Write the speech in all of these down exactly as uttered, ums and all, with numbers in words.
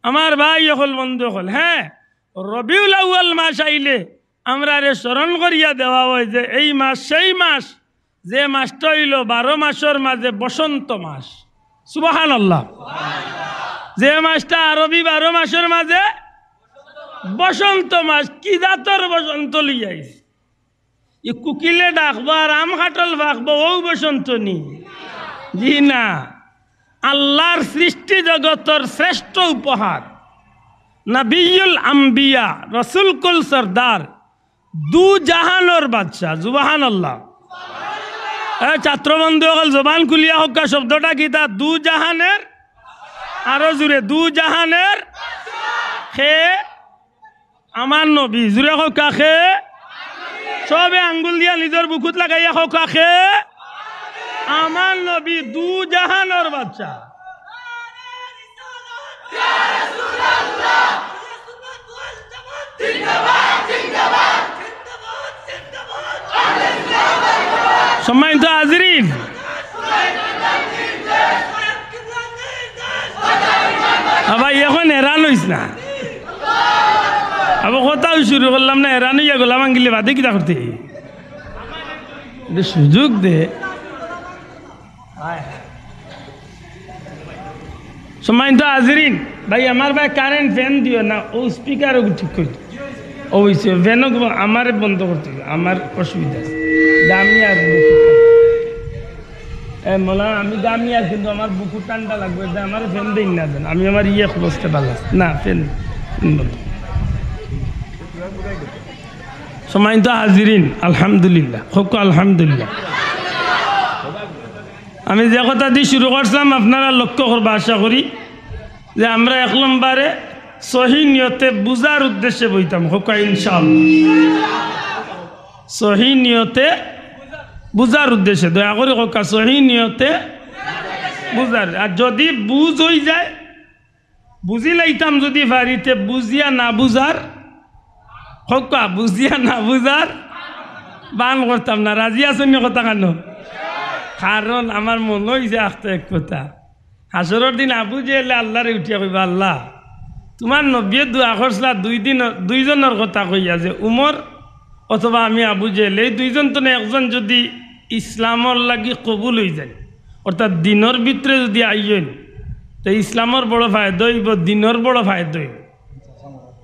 আমার ভাই অকল, বন্ধু অকল, হ্যাঁ, রবিউল আউয়াল মাস আইলে আমরারে স্মরণ করিয়া দেওয়া অয় যে এই মাস সেই মাস, যে মাসটা অইলো বারো মাসর মাঝে বসন্ত মাস। সুবহানাল্লাহ। যে মাসটা আরবি বারো মাসর মাঝে বসন্ত মাস। কি জাতর বসন্ত লইয়া আইছে? ই কুকিলে ডাকবো আর আম কাঠল ফাকবো, অউ বসন্ত নি? জি না। আল্লার সৃষ্টি জগতর শ্রেষ্ঠ উপহার, নবিয়ুল আম্বিয়া, রসুল কুল সর্দার, দু জাহানর বাদশা। সুবহানাল্লাহ। এ ছাত্র বন্ধু অকল, জবান খুলিয়া কউক্কা, শব্দটা কিতা? দু জাহানের, আরো জুরে, দু জাহানের কে? আমার নবী। জুরে কউক্কা, কে? সবে আঙ্গুল দিয়া নিজর বুকুত লাগাইয়া কউক্কা, কে? আমার নবী, দু জাহানর বাদশা। সম্মানিত হাজিরিন, আবার এখন হেরান অইস না। আবার কথাউ শুরু করলাম না, হেরান অইয়া গলা ভাঙ্গিলে বাদে কিতা করতে? এটা সুযোগ দে। সম্মানিত হাজিরিন, ভাই, আমার ভাই কারেন্ট ফ্যান দিও না, অউ স্পিকার অগু ঠিক করি দিও। অউ অইছে, ফ্যান অগু আমারে বন্ধ করতে অইবো, আমার অসুবিধা আছে। দামি আর বুকু ঠান্ডা। এ মৌলানা, আমি দামি আর, কিন্তু আমার বুকু ঠান্ডা লাগবো, এটা আমার ফ্যান দেইন না দেন, আমি আমার ইয়ে অবস্থা ভালা আছে। না, ফ্যান, ফ্যান বন্ধ। সম্মানিত হাজিরিন, আলহামদুলিল্লাহ, কউক্কা আলহামদুলিল্লাহ। আমি যে কথাদি শুরু করছিলাম, আপনারা লক্ষ্য করবা আশা করি, যে আমরা এক নম্বরে সহি নিয়তে বুঝার উদ্দেশ্যে বইতাম, কউক্কা ইনশাআল্লাহ। সহি নিয়তে বুঝার উদ্দেশ্যে, দয়া করি কউক্কা, সহি নিয়তে বুঝার। আর যদি বুঝ অইযায়, বুঝিলাইতাম যদি পারি, তে বুঝিয়া না বুঝার, কউক্কা, বুঝিয়া না বুঝার বান করতাম না। রাজি আছইন নি কথা খানো? কারণ আমার মনো অইছে আখতা এক কথা। হাশরর দিন আবু জেহেলে আল্লারে উঠিয়া কইবা, "আল্লাহ, তুমার নবীয়ে দোয়া করছিলা দুই দিন, দুইজনর কথা কইয়া, যে উমর অথবা আমি আবু জেহেল, এই দুইজন তনে একজন যদি ইসলামর লাগি কবুল অইযাইন, অর্থাৎ দিনর ভিতরে যদি আইয়ইন, তে ইসলামর বড় ফায়দা অইবো, দিনর বড় ফায়দা অইবো।"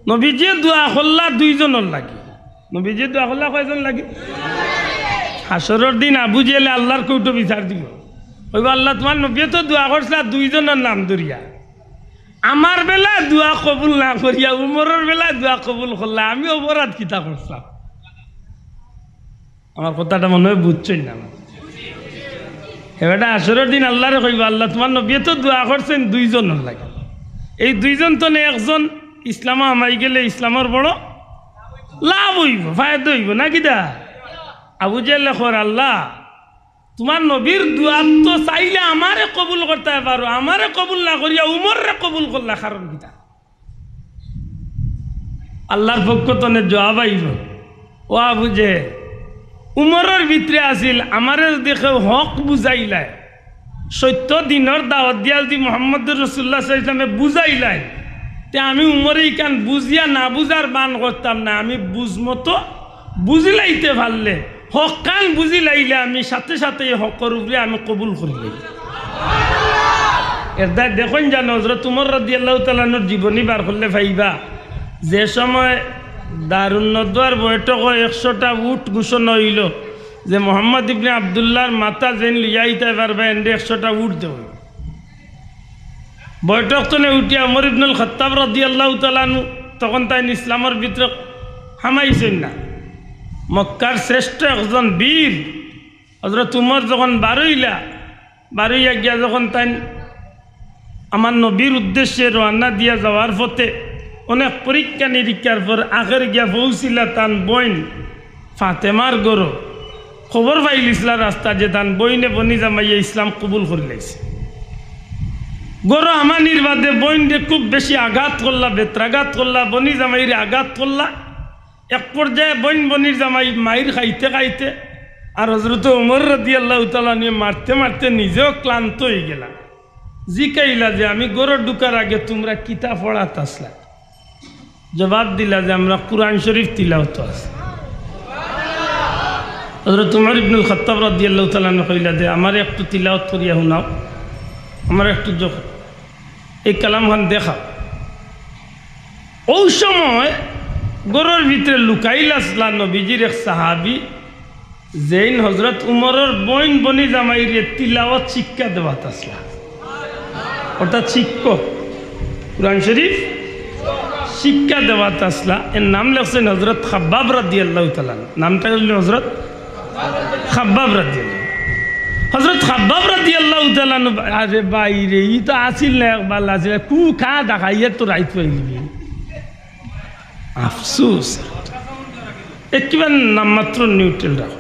নবীজিয়ে দোয়া করলা দুইজনর লাগি। নবীজিয়ে দোয়া করলা কয়জন লাগি? হাশরর দিন আবু জেহেলে আল্লার কোর্টো বিচার দিবো। কইবো, "আল্লাহ, তুমার নবীয়ে তো দোয়া করছিলা দুইজনর নাম ধরিয়া। আমার বেলায় দোয়া কবুল না করিয়া উমরর বেলায় দোয়া কবুল করলা, আমি অপরাধ কিতা করছিলাম?" আমার কথাটা মনো অয় বুঝছইন না। হে বেটা, হাশরর দিন আল্লারে কইবো, "আল্লাহ, তুমার নবীয়ে তো দোয়া করছইন দুইজনর লাগি। এই দুইজন তনে একজন ইসলামো হামাই গেলে ইসলামর বড় লাভ অইবো, ফায়দা অইবো, না কিতা?" আবু জেহেলে কর, "আল্লাহ, তুমার নবীর দোয়াত তো চাইলে আমারে কবুল করতায় পারো, আমারে কবুল না করিয়া উমররে কবুল করলা, কারণ কিতা?" আল্লার পক্ষ তনে জবাব আইবো, "ও আবু জেহেল, উমরর ভিতরে আছিল, আমারে যদি কেউ হক বুঝাইলায়, সত্য দিনর দাওয়াত দিয়া যদি মুহাম্মদুর রাসূলুল্লাহ সাল্লাল্লাহু আলাইহি ওয়াসাল্লামে বুঝাইলায়, তে আমি উমরে ইখান বুঝিয়া না বুঝার বান করতাম না, আমি বুঝমতো বুঝিলাইতে পারলে, হকখান বুঝিলাইলে আমি সাথে সাথে ই হকর উপরে আমি কবুল করিলাই।" এরদায় দেখইন জানো, হযরত উমর রাদিয়াল্লাহু তাআলা আনহুর জীবনী বার করলে পাইবা, যে সময় দারুন নদওয়ার বৈঠকো একশোটা উট ঘোষণা অইলো যে মোহাম্মদ ইবনে আব্দুল্লাহর মাথা যেইন লইয়া আইতায় পারবা, এনরে একশোটা উট দেওয়া অইবো। বৈঠক তনে উঠিয়া উমর ইবনুল খাত্তাব রাদিয়াল্লাহু তাআলা আনহু তখন তাইন ইসলামর ভিতরে হামাইছইন না। মক্কার শ্রেষ্ঠ একজন বীর হযরত উমর যখন বারইলা, বারইয়া গিয়া যখন তাইন আমার নবীর উদ্দেশ্যে রওয়ানা দিয়া যাওয়ার পথে অনেক পরীক্ষা নিরীক্ষার পর আখের গিয়া পৌঁছিলা তান বইন ফাতেমার ঘরো। খবর পাইলিছলা রাস্তাত যে তান বইনে বনি জামাইয়ে ইসলাম কবুল করিলাইছে। ঘরো হামানির বাদে বইনরে খুব বেশি আঘাত করলা, বেত্রাঘাত করলা, বনি জামাইরে আঘাত করলা। এক পর্যায়ে বইন বনির জামাই মাইর খাইতে খাইতে আর হযরত উমর রাদিয়াল্লাহু তাআলা আনহুয়ে মারতে মারতে নিজেও ক্লান্ত অইগেলা। জিকাইলা যে, "আমি ঘরো ঢুকার আগে তুমরা কিতা পড়াত আছলা?" জবাব দিলা যে, "আমরা কুরআন শরীফ তিলাওয়াতো আছি।" হযরত উমর ইবনুল খাত্তাব রাদিয়াল্লাহু তাআলা আনহু কইলা যে, "আমারে একটু তিলাওয়াত করিয়া হুনাও, আমারে একটু জখ-, এই কালামখান দেখাও।" অউ সময় ঘরর ভিতরে লুকাইল আছলা নবীজির এক সাহাবী, যেইন হযরত উমরর বইন বনি জামাইরে তিলাওয়াত শিক্ষা দেওয়াত আছলা, অর্থাৎ শিক্ষক, কুরআন শরীফ শিক্ষা দেওয়াত আছলা। এর নাম লেখছইন হযরত খাব্বাব রাদিয়াল্লাহু তাআলা আনহু। নামটা অইল হযরত খাব্বাব রাদিয়াল্লাহু। হযরত খাব্বাব রাদিয়াল্লাহু তাআলা আনহু, আরে ভাই রে, ই তো আছিল না, একবার আছিল, কু খা দেখাইয়া তো রাইত পাইলি। আফসোস, একেবারে নামমাত্র নিউট্রাল রাখো।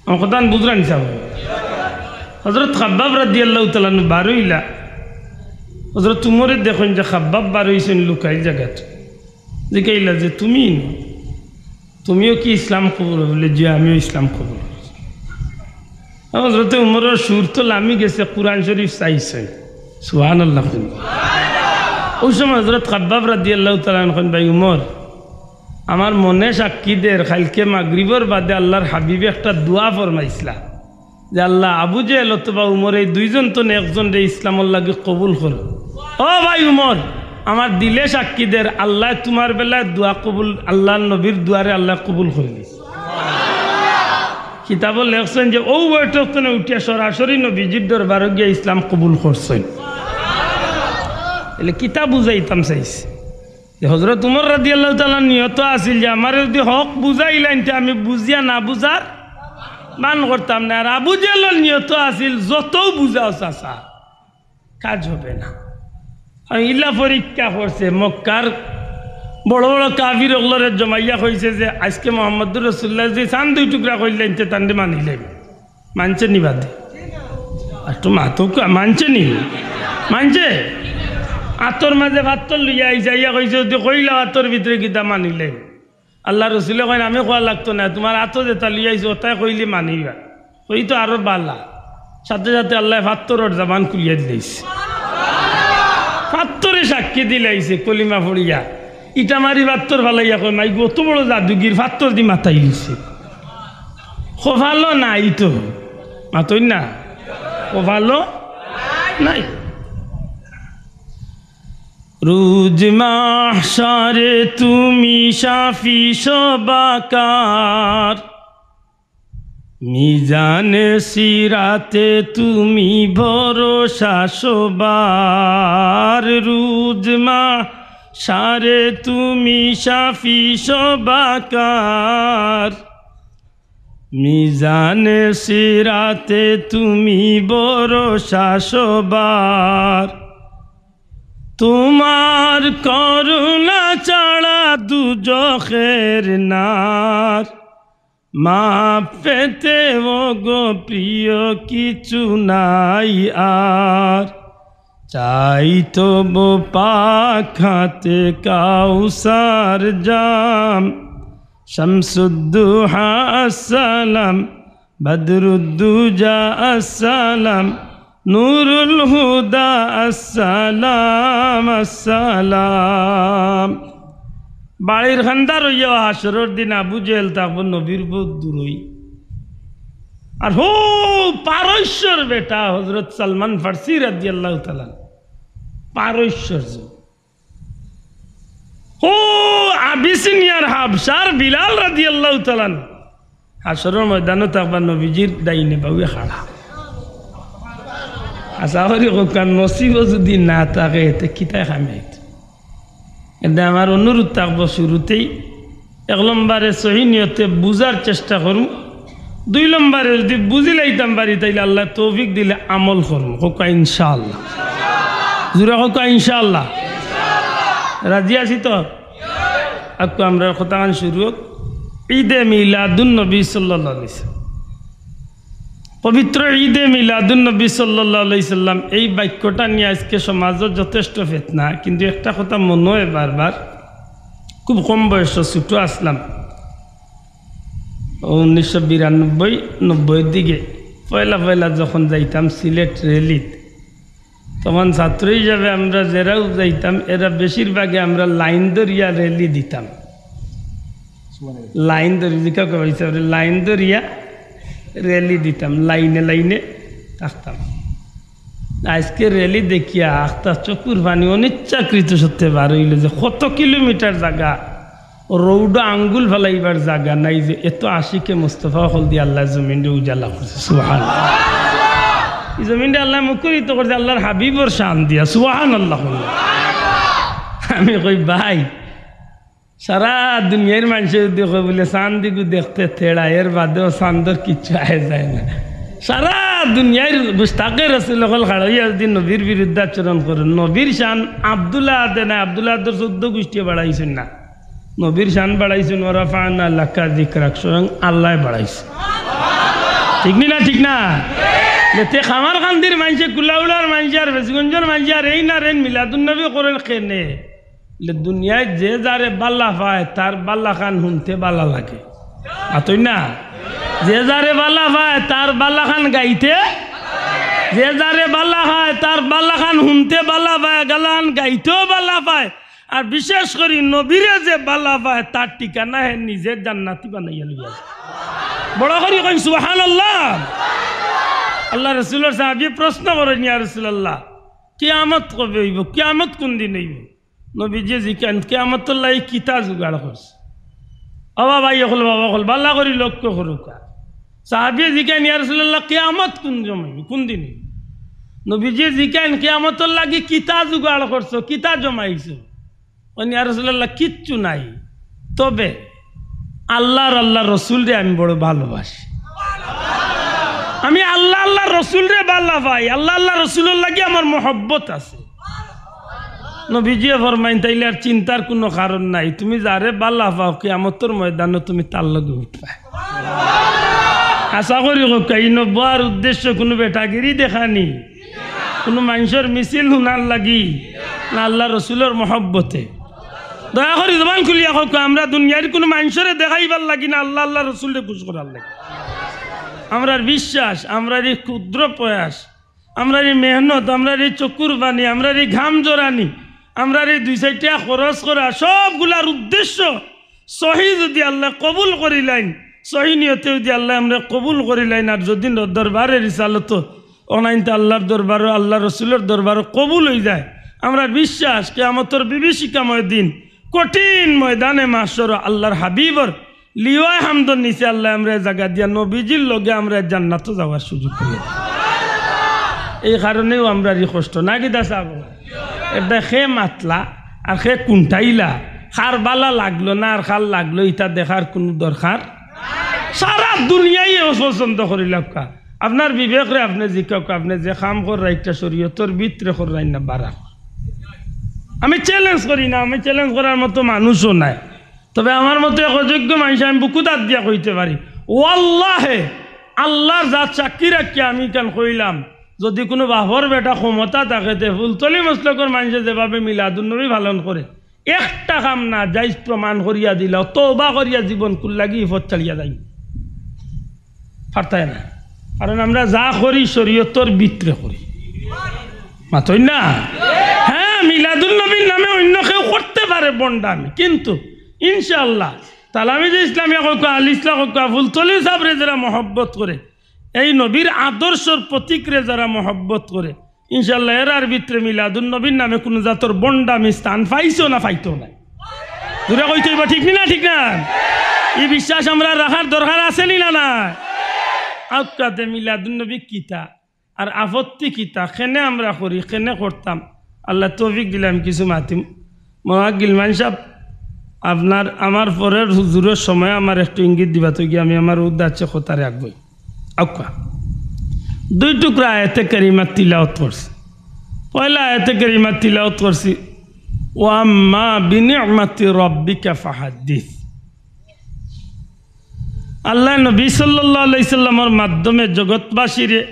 আমার কথা আমি বুঝরা নি সাব? হযরত খাব্বাব রাদিয়াল্লাহু তাআলা আনহু বার অইলা। হযরত উমরে দেখইন যে খাব্বাব বার অইছইন লুকাইল জাগাত। জিকাইলা যে, "তুমি নি? তুমিও কি ইসলাম কবুল?" বলে, "জি, আমিও ইসলাম কবুল করছি।" হযরতে উমরর সুর তো লামি গেছে, কুরআন শরীফ চাইছইন। সুবহানাল্লাহ কইন। অউ সময় হযরত খাব্বাব রাদিয়াল্লাহু তাআলা আনহু কইন, "ভাই উমর, আমার মনে সাক্ষী দের, কাইলকে মাগরিবর বাদে আল্লাহর হাবিবে একটা দোয়া ফরমাইছলা যে, 'আল্লাহ, আবু জেহেল অথবা উমর, এই দুইজন তনে একজনরে ইসলামর লাগি কবুল করো।' ও ভাই উমর, আমার দিলে সাক্ষী দের, আল্লায় তুমার বেলায় দোয়া কবুল, আল্লাহর নবীর দোয়ারে আল্লায় কবুল করিলিছে।" কিতাবো লেখছইন যে অউ বৈঠক তনে উঠিয়া সরাসরি নবীজির দরবারো গিয়া ইসলাম কবুল করছইন। তাইলে কিতা বুঝাইতাম চাইছি যে হযরত উমর রাদিয়াল্লাহু তাআলা নিয়ত আছিল যে আমারে যুদি হক বুঝাইলাইন তে আমি বুঝিয়া না বুঝার ভান করতাম না। আর আবু জেহেলর নিয়ত আছিল যতউ বুঝাও চাচা, কাজ হবে না। আর ইলা পরীক্ষা করছে, মক্কার বড় বড় কাফির অকলরে জমাইয়া কইছে যে, "আইজকে মোহাম্মদুর রাসূলুল্লাহ যুদি চান দুই টুকরা করিলাইন তে তানরে মানিলাইমু।" মানছে নি বাদে? আর তো মাতো কা-, মানছে নি? মানছে? আতর মাঝে পাত্তর লইয়া আইছে, আইয়া কইছে, "যুদি কইলাও আতর ভিতরে কিতা মানিলাইমু।" আল্লাহর রসুলে কইন, "আমি কওয়া লাগতো না, তুমার আতো যেতা লইয়া আইছো, অতায় কইলে মানিবা।" কই তো আরো বালা। সাথে সাথে আল্লায় পাত্তরর জবান খুলিয়া দিলাইছে। পাত্তরে সাক্ষী দিলাইছে, কলিমা পড়িয়া। ইটা মারি পাত্তর ফালাইয়া কয়, "মাইগু অত বড় জাদুগির, পাত্তর দি মাতাইলিছে।" কপালো নাই তো। মাতইন না। কপালো নাই। রোজ মাহশারে তুমি সাফি সবাকার, মিজানে সিরাতে তুমি ভরসা সবার। রোজ মাহশারে তুমি সাফি সবাকার, মিজানে সিরাতে তুমি ভরসা সবার। তুমার করুণা ছাড়া দুজখের নার, মাফ পেতে ও গো প্রিয় কিছু নাই আর। চাই তবু পাক হাতে কাউসার জাম, শামসুদ্দুহা আসসালাম, বদরুদ্দুজা আসসালাম, নুরুল হুদা আসসালাম, আসসালাম। বাড়ির খান্দার অইয়াও হাশরর দিন আবু জেহেল থাকবো নবীর বউত দূরই। আর হো পারস্যর বেটা হযরত সালমান ফার্সি রাদিয়াল্লাহু তাআলা আনহু। পারস্যর যে ও আবিসিনিয়ার হাবশার বিলাল রাদিয়াল্লাহু তাআলা আনহু হাশরর ময়দানো থাকবা নবীজির ডাইনে বাউয়ে খাড়া। আশা করি কউক্কা নসিবো যুদি না থাকে, তে কিতায় কামাইত? এতে আমার অনুরোধ থাকবো শুরুতেই, এক নম্বরে সহি নিয়তে বুঝার চেষ্টা করমু, দুই নম্বরে যুদি বুঝিলাইতাম পারি, তাইলে আল্লায় তৌফিক দিলে আমল করমু। কউক্কা ইনশাআল্লাহ। জুরে কউক্কা ইনশাআল্লাহ। রাজি আছি তো? আকু আমরার কথাখান শুরু অউক। ঈদে মিলাদুন নবী সাল্লাল্লাহু আলাইহি ওয়াসাল্লাম। পবিত্র ঈদে মিলাদুন নবী সাল্লাল্লাহু আলাইহি ওয়াসাল্লাম, এই বাক্যটা নিয়া আইজকে সমাজো যথেষ্ট ফিতনা, কিন্তু একটা কথা মনো অয় বারবার, খুব কম বয়সো, ছোট আছলাম, উনিশশো বিরানব্বই নব্বইর দিকে পয়লা পয়লা যখন যাইতাম সিলেট র‍্যালিত, তখন ছাত্র হিসাবে আমরা যেরাও যাইতাম, এরা বেশিরভাগে আমরা লাইন ধরিয়া র‍্যালি দিতাম। লাইন ধরি, যেটা কইছে, আমরা লাইন ধরিয়া র‍্যালি দিতাম, লাইনে লাইনে থাকতাম। আজকে র‍্যালি দেখিয়া আখতা চকুর পানি অনিচ্ছাকৃত সত্ত্বে বার অইল যে কত কিলোমিটার জাগা, রোডো আঙ্গুল ফালাইবার জাগা নাই, যে এত আশিকে মুস্তফা অকল দি আল্লায় জমিনরে উজালা করছে। সুবহানাল্লাহ। ই জমিনরে আল্লায় মুখরিত করছে আল্লার হাবিবর শান দিয়া। সুবহানাল্লাহ। আমি কই, ভাই, সারা দুনিয়ার মানষে যদি কয় বুলে, "চান্দিগু দেখতে তেড়া, এর বাদেও চান্দর কিচ্ছু আয় যায় না।" সারা দুনিয়ার গুস্তাখে রসুল অকল খাড়া অইয়া যদি নবীর বিরুদ্ধাচরণ করে, নবীর শান আব্দুল আহাদে নায়, আব্দুল আহাদর চৌদ্দ গুষ্টিয়ে বাড়াইছইন না, নবীর শান বাড়াইছইন, "ওয়া রাফা'না লাকা যিকরাক", স্বয়ং আল্লায় বাড়াইছে। ঠিক নি না? ঠিক না? এতে কামারকান্দির মানষে, কুলাউড়ার মানষে আর ফেঞ্চুগঞ্জর মানষে আর এইন আর এইন মিলাদুন নবী করইন কেনে? বুলে, দুনিয়াত যে যারে বালা পায়, তার বালাখান হুনতে বালা লাগে। মাতইন না? যে যারে বালা পায়, তার বালাখান গাইতে, যে যারে বালা পায়, তার বালাখান হুনতে বালা পায়, গালান গাইতেও বালা পায়। আর বিশেষ করি নবীরে যে বালা পায়, তার ঠিকানা হে নিজে জান্নাতি বানাইয়া লইয়া। বড় করি কইন, "সুবহানাল্লাহ।" আল্লার রসুলর সাহাবিয়ে প্রশ্ন করইন, "ইয়া রাসুলাল্লাহ, কিয়ামত কবে অইবো? কিয়ামত কুন দিন অইবো?" নবীজিয়ে জিকাইন, "কিয়ামতর লাগি কিতা জুগাড় করছো?" ও বাবা, ই অকল, বাবা অকল, বালা করি লক্ষ্য করউক্কা। সাহাবিয়ে জিকাইন, "ইয়া রাসুলাল্লাহ, কিয়ামত কুন জমাইবো, কুন দিন অইবো?" নবীজিয়ে জিকাইন, "কিয়ামতর লাগি কিতা জুগাড় করছো, কিতা জমাইছো?" কইন, "ইয়া রাসুলাল্লাহ, কিচ্ছু নাই, তবে আল্লাহ আর আল্লার রসুলরে আমি বড় ভালোবাসি। আমি আল্লাহ, আল্লার রসুলরে বালা পাই, আল্লাহ, আল্লার রসুলর লাগি আমার মহব্বত আছে।" নবীজিয়ে ফরমাইন, "তাইলে আর চিন্তার কুনু কারণ নাই, তুমি যারে বালা পাও, কিয়ামতর ময়দানো তুমি তার লগে উঠবায়।" আশা করি কউক্কা, ই নবুয়ার উদ্দেশ্য কুনু বেটাগিরি দেখানি, কুনু মানষর মিছিল হুনার লাগি, না আল্লার রসুলর মহব্বতে? দয়া করি জবান খুলিয়া কউক্কা, আমরা দুনিয়ার কুনু মানষরে দেখাইবার লাগি না, আল্লাহ, আল্লার রসুলরে খুশ করার লাগি। আমরার বিশ্বাস, আমরার ই ক্ষুদ্র প্রয়াস, আমরার ই মেহনত, আমরার ই চকুর পানি, আমরার ই ঘাম জড়ানি, আমরার ই দুই চাইরটা খরচ করা, সবগুলার উদ্দেশ্য সহি যদি আল্লায় কবুল করিলাইন, সহি নিয়তে যদি আল্লায় আমরারে কবুল করিলাইন, আর যদি দরবারে রিসালতো অনাইনতে আল্লার দরবারো, আল্লার রসুলর দরবারো কবুল অইযায়, আমরার বিশ্বাস কিয়ামতর বিভীষিকাময় দিন, কঠিন ময়দানে মাহশরো আল্লার হাবিবর লিওয়ায়ে হামদর নিচে আল্লায় আমরারে জাগা দিয়া নবীজির লগে আমরারে জান্নাতো যাওয়ার সুযোগ দিবা। এই কারণেউ আমরার ই কষ্ট, না কিতা সাব? এটা কে মাতলা আর কে কুন্টাইলা, কার বালা লাগলো না আর কার লাগলো, ইটা দেখার কুনু দরকার। সারা দুনিয়ায় অপছন্দ করিলাউক্কা। আপনার বিবেকরে আপনে জিকাউক্কা, আপনে যে কাম কররা ইটা শরিয়তর ভিতরে কররা নি না বারা? আমি challenge করি না, আমি challenge করার মতো মানুষও নায়। তবে আমার মতো এক অযোগ্য মানষে আমি বুকুত আত দিয়া কইতে পারি, ওয়াল্লাহে, আল্লার জাত সাক্ষী রাখিয়া আমি ইখান কইলাম, যদি কুনু বাপর বেটা ক্ষমতা থাকে, তে ফুলতলি মসলকর মানষে যেভাবে মিলাদুন নবী পালন করে, একটা কাম না জাইজ প্রমাণ করিয়া দিলাও, তওবা করিয়া জীবন কুল্লাগি পথ ছাড়িয়া যাইমু। পারতায় না, কারণ আমরা যা করি শরিয়তর ভিতরে করি। মাতইন না? হ্যাঁ, মিলাদুন নবীর নামে অইন্য কেউ করতে পারে ভন্ডামি, কিন্তু ইনশাআল্লাহ তালামিজে ইসলামিয়া কউক্কা, আল ইসলাহ কউক্কা, ফুলতলি সাবরে যেরা মহব্বত করে, এই নবীর আদর্শর প্রতীকরে যেরা মহব্বত করে, ইনশাআল্লাহ এরার ভিতরে মিলাদুন নবীর নামে কুনু জাতর ভন্ডামি স্থান পাইছেও না, পাইতোও নায়। জুরে কইতে অইবো, ঠিক নি না? ঠিক না? ই বিশ্বাস আমরার রাখার দরকার আছে নি না? না। আউক্কা তে মিলাদুন নবী কিতা? আর আপত্তি কিতা? কেনে আমরা করি, কেনে করতাম? আল্লায় তৌফিক দিলে আমি কিছু মাতিমু। মহাগিলমান সাব, আপনার, আমার পরের হুজুরর সময় আমারে একটু ইঙ্গিত দিবা, তো গিয়া আমি আমার উদ্দেশ্যে কথারে আগুয়াই। আউক্কা। দুই টুকরা আয়াতে কারিমা তিলাওয়াত করছি। পয়লা আয়াতে কারিমা তিলাওয়াত করছি, "ওয়া আম্মা বিনি'মাতি রাব্বিকা ফাহাদ্দিস।" আল্লায় নবী সাল্লাল্লাহু আলাইহি সাল্লামর মাধ্যমে জগৎবাসীরে,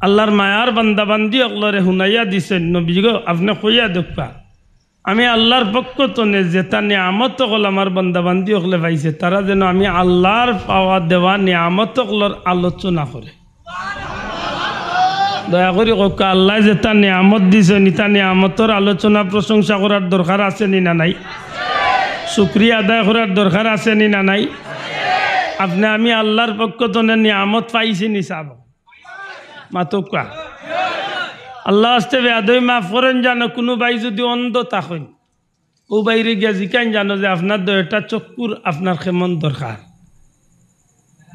আল্লার মায়ার বান্দাবান্দি অকলরে হুনাইয়া দিছইন, "নবী গো, আপনে কইয়া দেউক্কা।" আমি আল্লার পক্ষ তনে যেতা নিয়ামত অকল আমার বান্দাবান্দি অকলে পাইছে, তারা যেন আমি আল্লার পাওয়া দেওয়া নিয়ামত অকলর আলোচনা করে। দয়া করি কউক্কা, আল্লায় যেতা নিয়ামত দিছইন, ইতা নিয়ামতর আলোচনা প্রশংসা করার দরকার আছে নি না নাই? শুকরিয়া আদায় করার দরকার আছে নি না নাই? আপনে আমি আল্লার পক্ষ তনে নিয়ামত পাইছি নি সাব? মাতউক্কা। আল্লার ওয়াস্তে বেয়াদবি মাফ করইন, জানো কুনু ভাই যুদি অন্ধ থাকইন, অউ ভাইরে গিয়া জিকাইন জানো যে আপনার দুইটা চক্ষুর আপনার কেমন দরকার।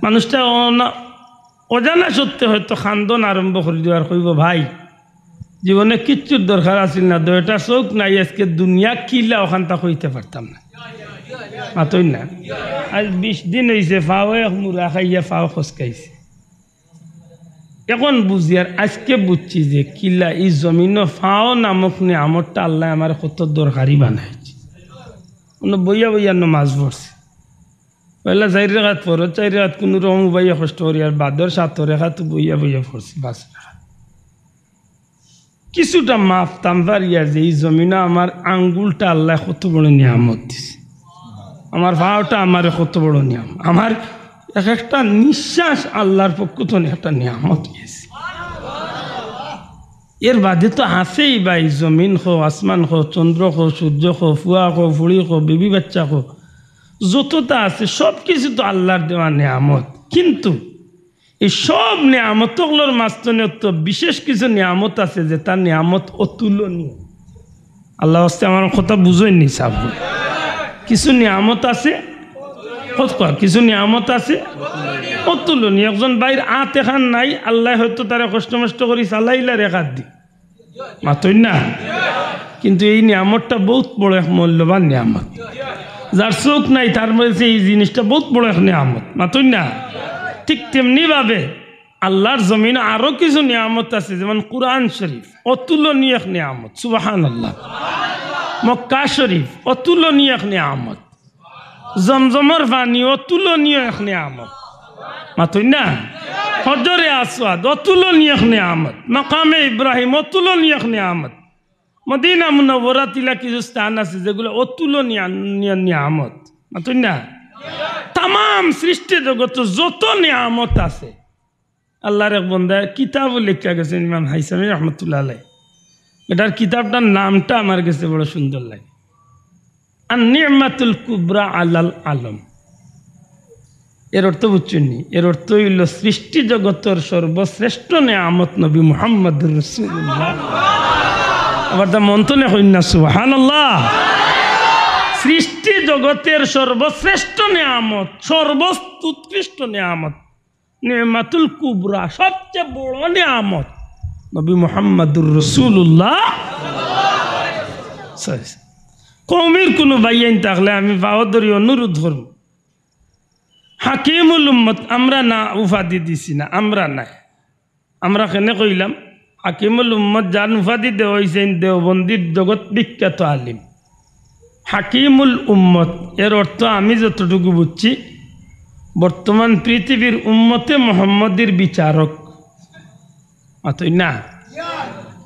মানুষটা অনা-, অজানা সত্ত্বে হয়তো কান্দন আরম্ভ করি দিবার, কইবো, "ভাই, জীবনে কিচ্ছুর দরকার আছিল না, দুইটা চউখ নাই, আইজকে দুনিয়া কিলা অখানতা কইতে পারতাম না।" মাতইন না। আইজ বিশ দিন অইছে, ফাও এক মুড়া খাইয়া ফাও খসকাইছে। অখন বুঝিয়ার, আইজকে বুঝছি যে কিলা ই জমিনো ফাও নামক নিয়ামতটা আল্লায় আমারে কত দরকারি বানাইছে। অনো বইয়া বইয়া নমাজ পড়ছি। পয়লা চাইর রেকাত ফরজ, চাইর রেকাত কুনু রকম উবাইয়া কষ্ট করি, আর বাদর সাত রেকাত বইয়া বইয়া পড়ছি, পাঁচ রেকাত। কিছুটা মাপতাম পারিয়ার যে ই জমিনো আমার আঙ্গুলটা আল্লায় কত বড় নিয়ামত দিছে, আমার ফাওটা আমারে কত বড় নিয়ামত, আমার এক একটা নিঃশ্বাস আল্লার পক্ষ তনে একটা নিয়ামত গেছে। এর বাদে তো আছেই ভাই, জমিন কও, আসমান কও, চন্দ্র কও, সূর্য কও, ফুয়া কও, ফুড়ি কও, বিবি বাচ্চা কও, যততা আছে সব কিছু তো আল্লার দেওয়া নিয়ামত। কিন্তু ই সব নিয়ামত অকলর মাঝখানে তো বিশেষ কিছু নিয়ামত আছে যেতা নিয়ামত অতুলনীয়। আল্লার ওয়াস্তে আমার কথা বুঝইন নি সাব। কিছু নিয়ামত আছে, কত কয়, কিছু নিয়ামত আছে অতুলনীয়। একজন ভাইর আত এখান নাই, আল্লায় হয়তো তারে কষ্ট মষ্ট করি চালাইলার এক আত দি। মাতইন না? কিন্তু এই নিয়ামতটা বউত বড় এক মূল্যবান নিয়ামত। যার চউখ নাই, তার মাঝে এই জিনিসটা বউত বড় এক নিয়ামত। মাতইন না? ঠিক তেমনি ভাবে আল্লার জমিনো আরো কিছু নিয়ামত আছে, যেমন কুরআন শরীফ, অতুলনীয় এক নিয়ামত। সুবহানাল্লাহ। মক্কা শরীফ, অতুলনীয় এক নিয়ামত। জমজমর পানি অতুলনীয় এক নিয়ামত। মাতইন না? হজরে আসওয়াদ অতুলনীয় এক নিয়ামত। মাকামে ইব্রাহিম অতুলনীয় এক নিয়ামত। মদিনা মুনাওয়ারাত ইলা কিছু স্থান আছে যেগুলা অতুলনীয় নিয়া-, নিয়ামত। মাতইন না? তামাম সৃষ্টি জগতো যত নিয়ামত আছে, আল্লার এক বন্দায় কিতাবো লেখিয়া গেছইন, ইমাম হাইসামি রহমতুল্লাহ আলাই। এটার কিতাবটার নামটা আমার গেছে বড় সুন্দর লাগে, আর নি'মাতুল কুবরা আলাল আলম। এর অর্থ বুঝছইন নি? এর অর্থ অইলো সৃষ্টি জগতর সর্বশ্রেষ্ঠ নিয়ামত নবী মুহাম্মাদুর রাসূলুল্লাহ। আবার তা মন থনে কইন না, সুবহানাল্লাহ। সৃষ্টি জগতের সর্বশ্রেষ্ঠ নিয়ামত, সর্বোৎকৃষ্ট নিয়ামত, নি'মাতুল কুবরা, সবচেয়ে বড় নিয়ামত নবী মুহাম্মাদুর রাসূলুল্লাহ। কওমির কুনু ভাইয়াইন থাকলে আমি পাও ধরি অনুরোধ করমু, হাকিমুল উম্মত আমরা না উপাধি দিছি না, আমরা নায়। আমরা কেনে কইলাম, হাকিমুল উম্মত যান উপাধি দেওয়া অইছে, দেওবন্দির জগৎ বিখ্যাত আলিম। হাকিমুল উম্মত এর অর্থ আমি যতটুকু বুঝছি, বর্তমান পৃথিবীর উম্মতে মোহাম্মদীর বিচারক। মাতইন না?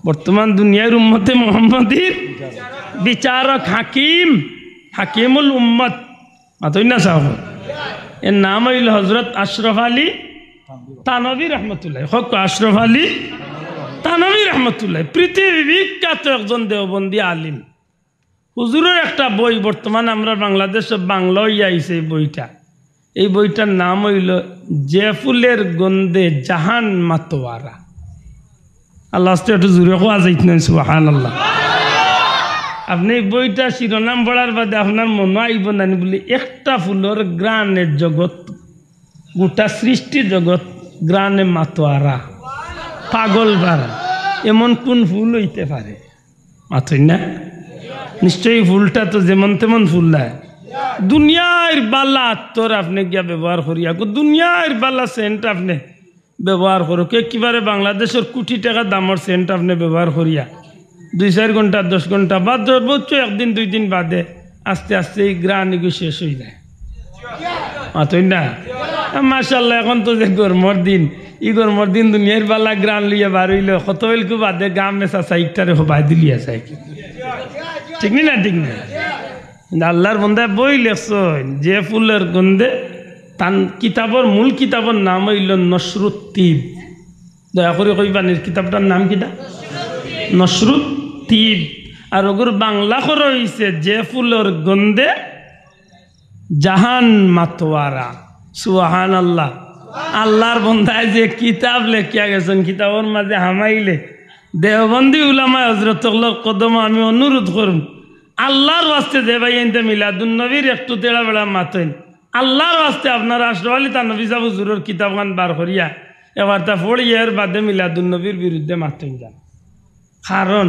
বর্তমান দুনিয়ার উম্মতে মোহাম্মদীর বিচারক, হাকিম, হাকিমুল উম্মত। মাতইন না সাব? এর নাম অইলো হজরত আশরাফ আলী থানভী রহমতুল্লাহ। কউক্কা, আশরাফ আলী থানভী রহমতুল্লাহ, পৃথিবী বিখ্যাত একজন দেওবন্দি আলিম। হুজুরর একটা বই বর্তমান আমরা বাংলাদেশো বাংলা অইয়া আইছে এই বইটা। এই বইটার নাম অইলো যে ফুলের গন্ধে জাহান মাতোয়ারা। আল্লার ওয়াস্তে একটু জুরে কওয়া যাইত নায়, সুবহানাল্লাহ। আপনে এই বইটা শিরোনাম পড়ার বাদে আপনার মনো আইবো না নি বুলি একটা ফুলর ঘ্রাণে জগৎ, গোটা সৃষ্টি জগৎ ঘ্রাণে মাতোয়ারা, পাগল পারা, এমন কুন ফুল অইতে পারে? মাতইন না? নিশ্চয়ই ফুলটা তো যেমন তেমন ফুল নায়। দুনিয়ার বালা আতর আপনে গিয়া ব্যবহার করিয়া, দুনিয়ার বালা সেন্ট আপনে ব্যবহার করউক, একেবারে বাংলাদেশর কুটি টেকা দামর সেন্ট আপনে ব্যবহার করিয়া দুই চাইর ঘন্টা, দশ ঘন্টা বা সর্বোচ্চ একদিন দুই দিন বাদে আস্তে আস্তে ই ঘ্রাণ ইগু শেষ অইযায়। মাতইন না? আ, মাশাআল্লাহ, এখন তো যে গরমর দিন, ই গরমর দিন দুনিয়ার বালা ঘ্রাণ লইয়া বার অইলে কত বেলকু বাদে গামে চাচা ইকটারে হবাই দিলিয়া যায়। ঠিক নি না? ঠিক না? কিন্তু আল্লার বন্দায় বই লেখছইন, যে ফুলর গন্ধে, তান কিতাবর, মূল কিতাবর নাম অইলো নশরুত তিব। দয়া করি কইবানি, কিতাবটার নাম কিতা? নসরুত তিব। আর অগুর বাংলা করা অইছে যে ফুলর গন্ধে জাহান মাতোয়ারা। সুবহানাল্লাহ। আল্লার বন্দায় যে কিতাব লেখিয়া গেছইন, কিতাবর মাঝে হামাইলে দেওবন্দি উলামায়ে হজরত অকলর কদমো আমি অনুরোধ করমু, আল্লার ওয়াস্তে যে ভাইয়াইন্তে মিলাদুন নবীর একটু তেড়া বেড়া মাতইন, আল্লার ওয়াস্তে আপনারা আশরাফ আলী থানভী সাব হুজুরর কিতাবখান বার করিয়া এবার তা পড়িয়া এর বাদে মিলাদুন নবীর বিরুদ্ধে মাতইন যান। কারণ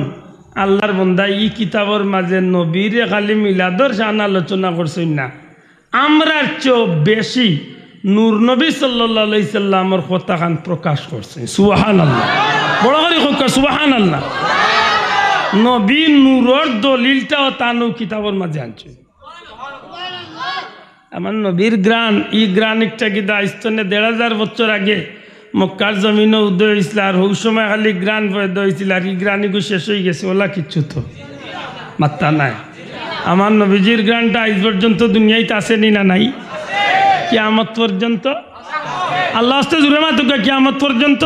আল্লার বন্দা ই কিতাবর মাঝে নবীরে খালি মিলাদর শান আলোচনা করছইন না, আমরার চেয়েও বেশি নূর নবী সাল্লাল্লাহু আলাইহি সাল্লামর কথাখান প্রকাশ করছইন। সুবহানাল্লাহ। বড় করি কউক্কা, সুবহানাল্লাহ। নবী নূরর দলিলটাও তান অউ কিতাবর মাঝে আনছইন। আমার নবীর ঘ্রাণ, ই ঘ্রাণ একটা কিতা আইজ তনে দেড় হাজার বছর আগে মক্কার জমিনো উদয় অইছিল, আর হউ সময় খালি ঘ্রাণ পয়দা অইছিল, আর ই ঘ্রাণ ইগু শেষ অইগেছে, অলা কিচ্ছু তো মাত্তা নাই। আমার নবীজির ঘ্রাণটা আইজ পর্যন্ত দুনিয়াইত আছে নি না নাই? কিয়ামত পর্যন্ত। আল্লার ওয়াস্তে জুরে মাতউক্কা, কিয়ামত পর্যন্ত।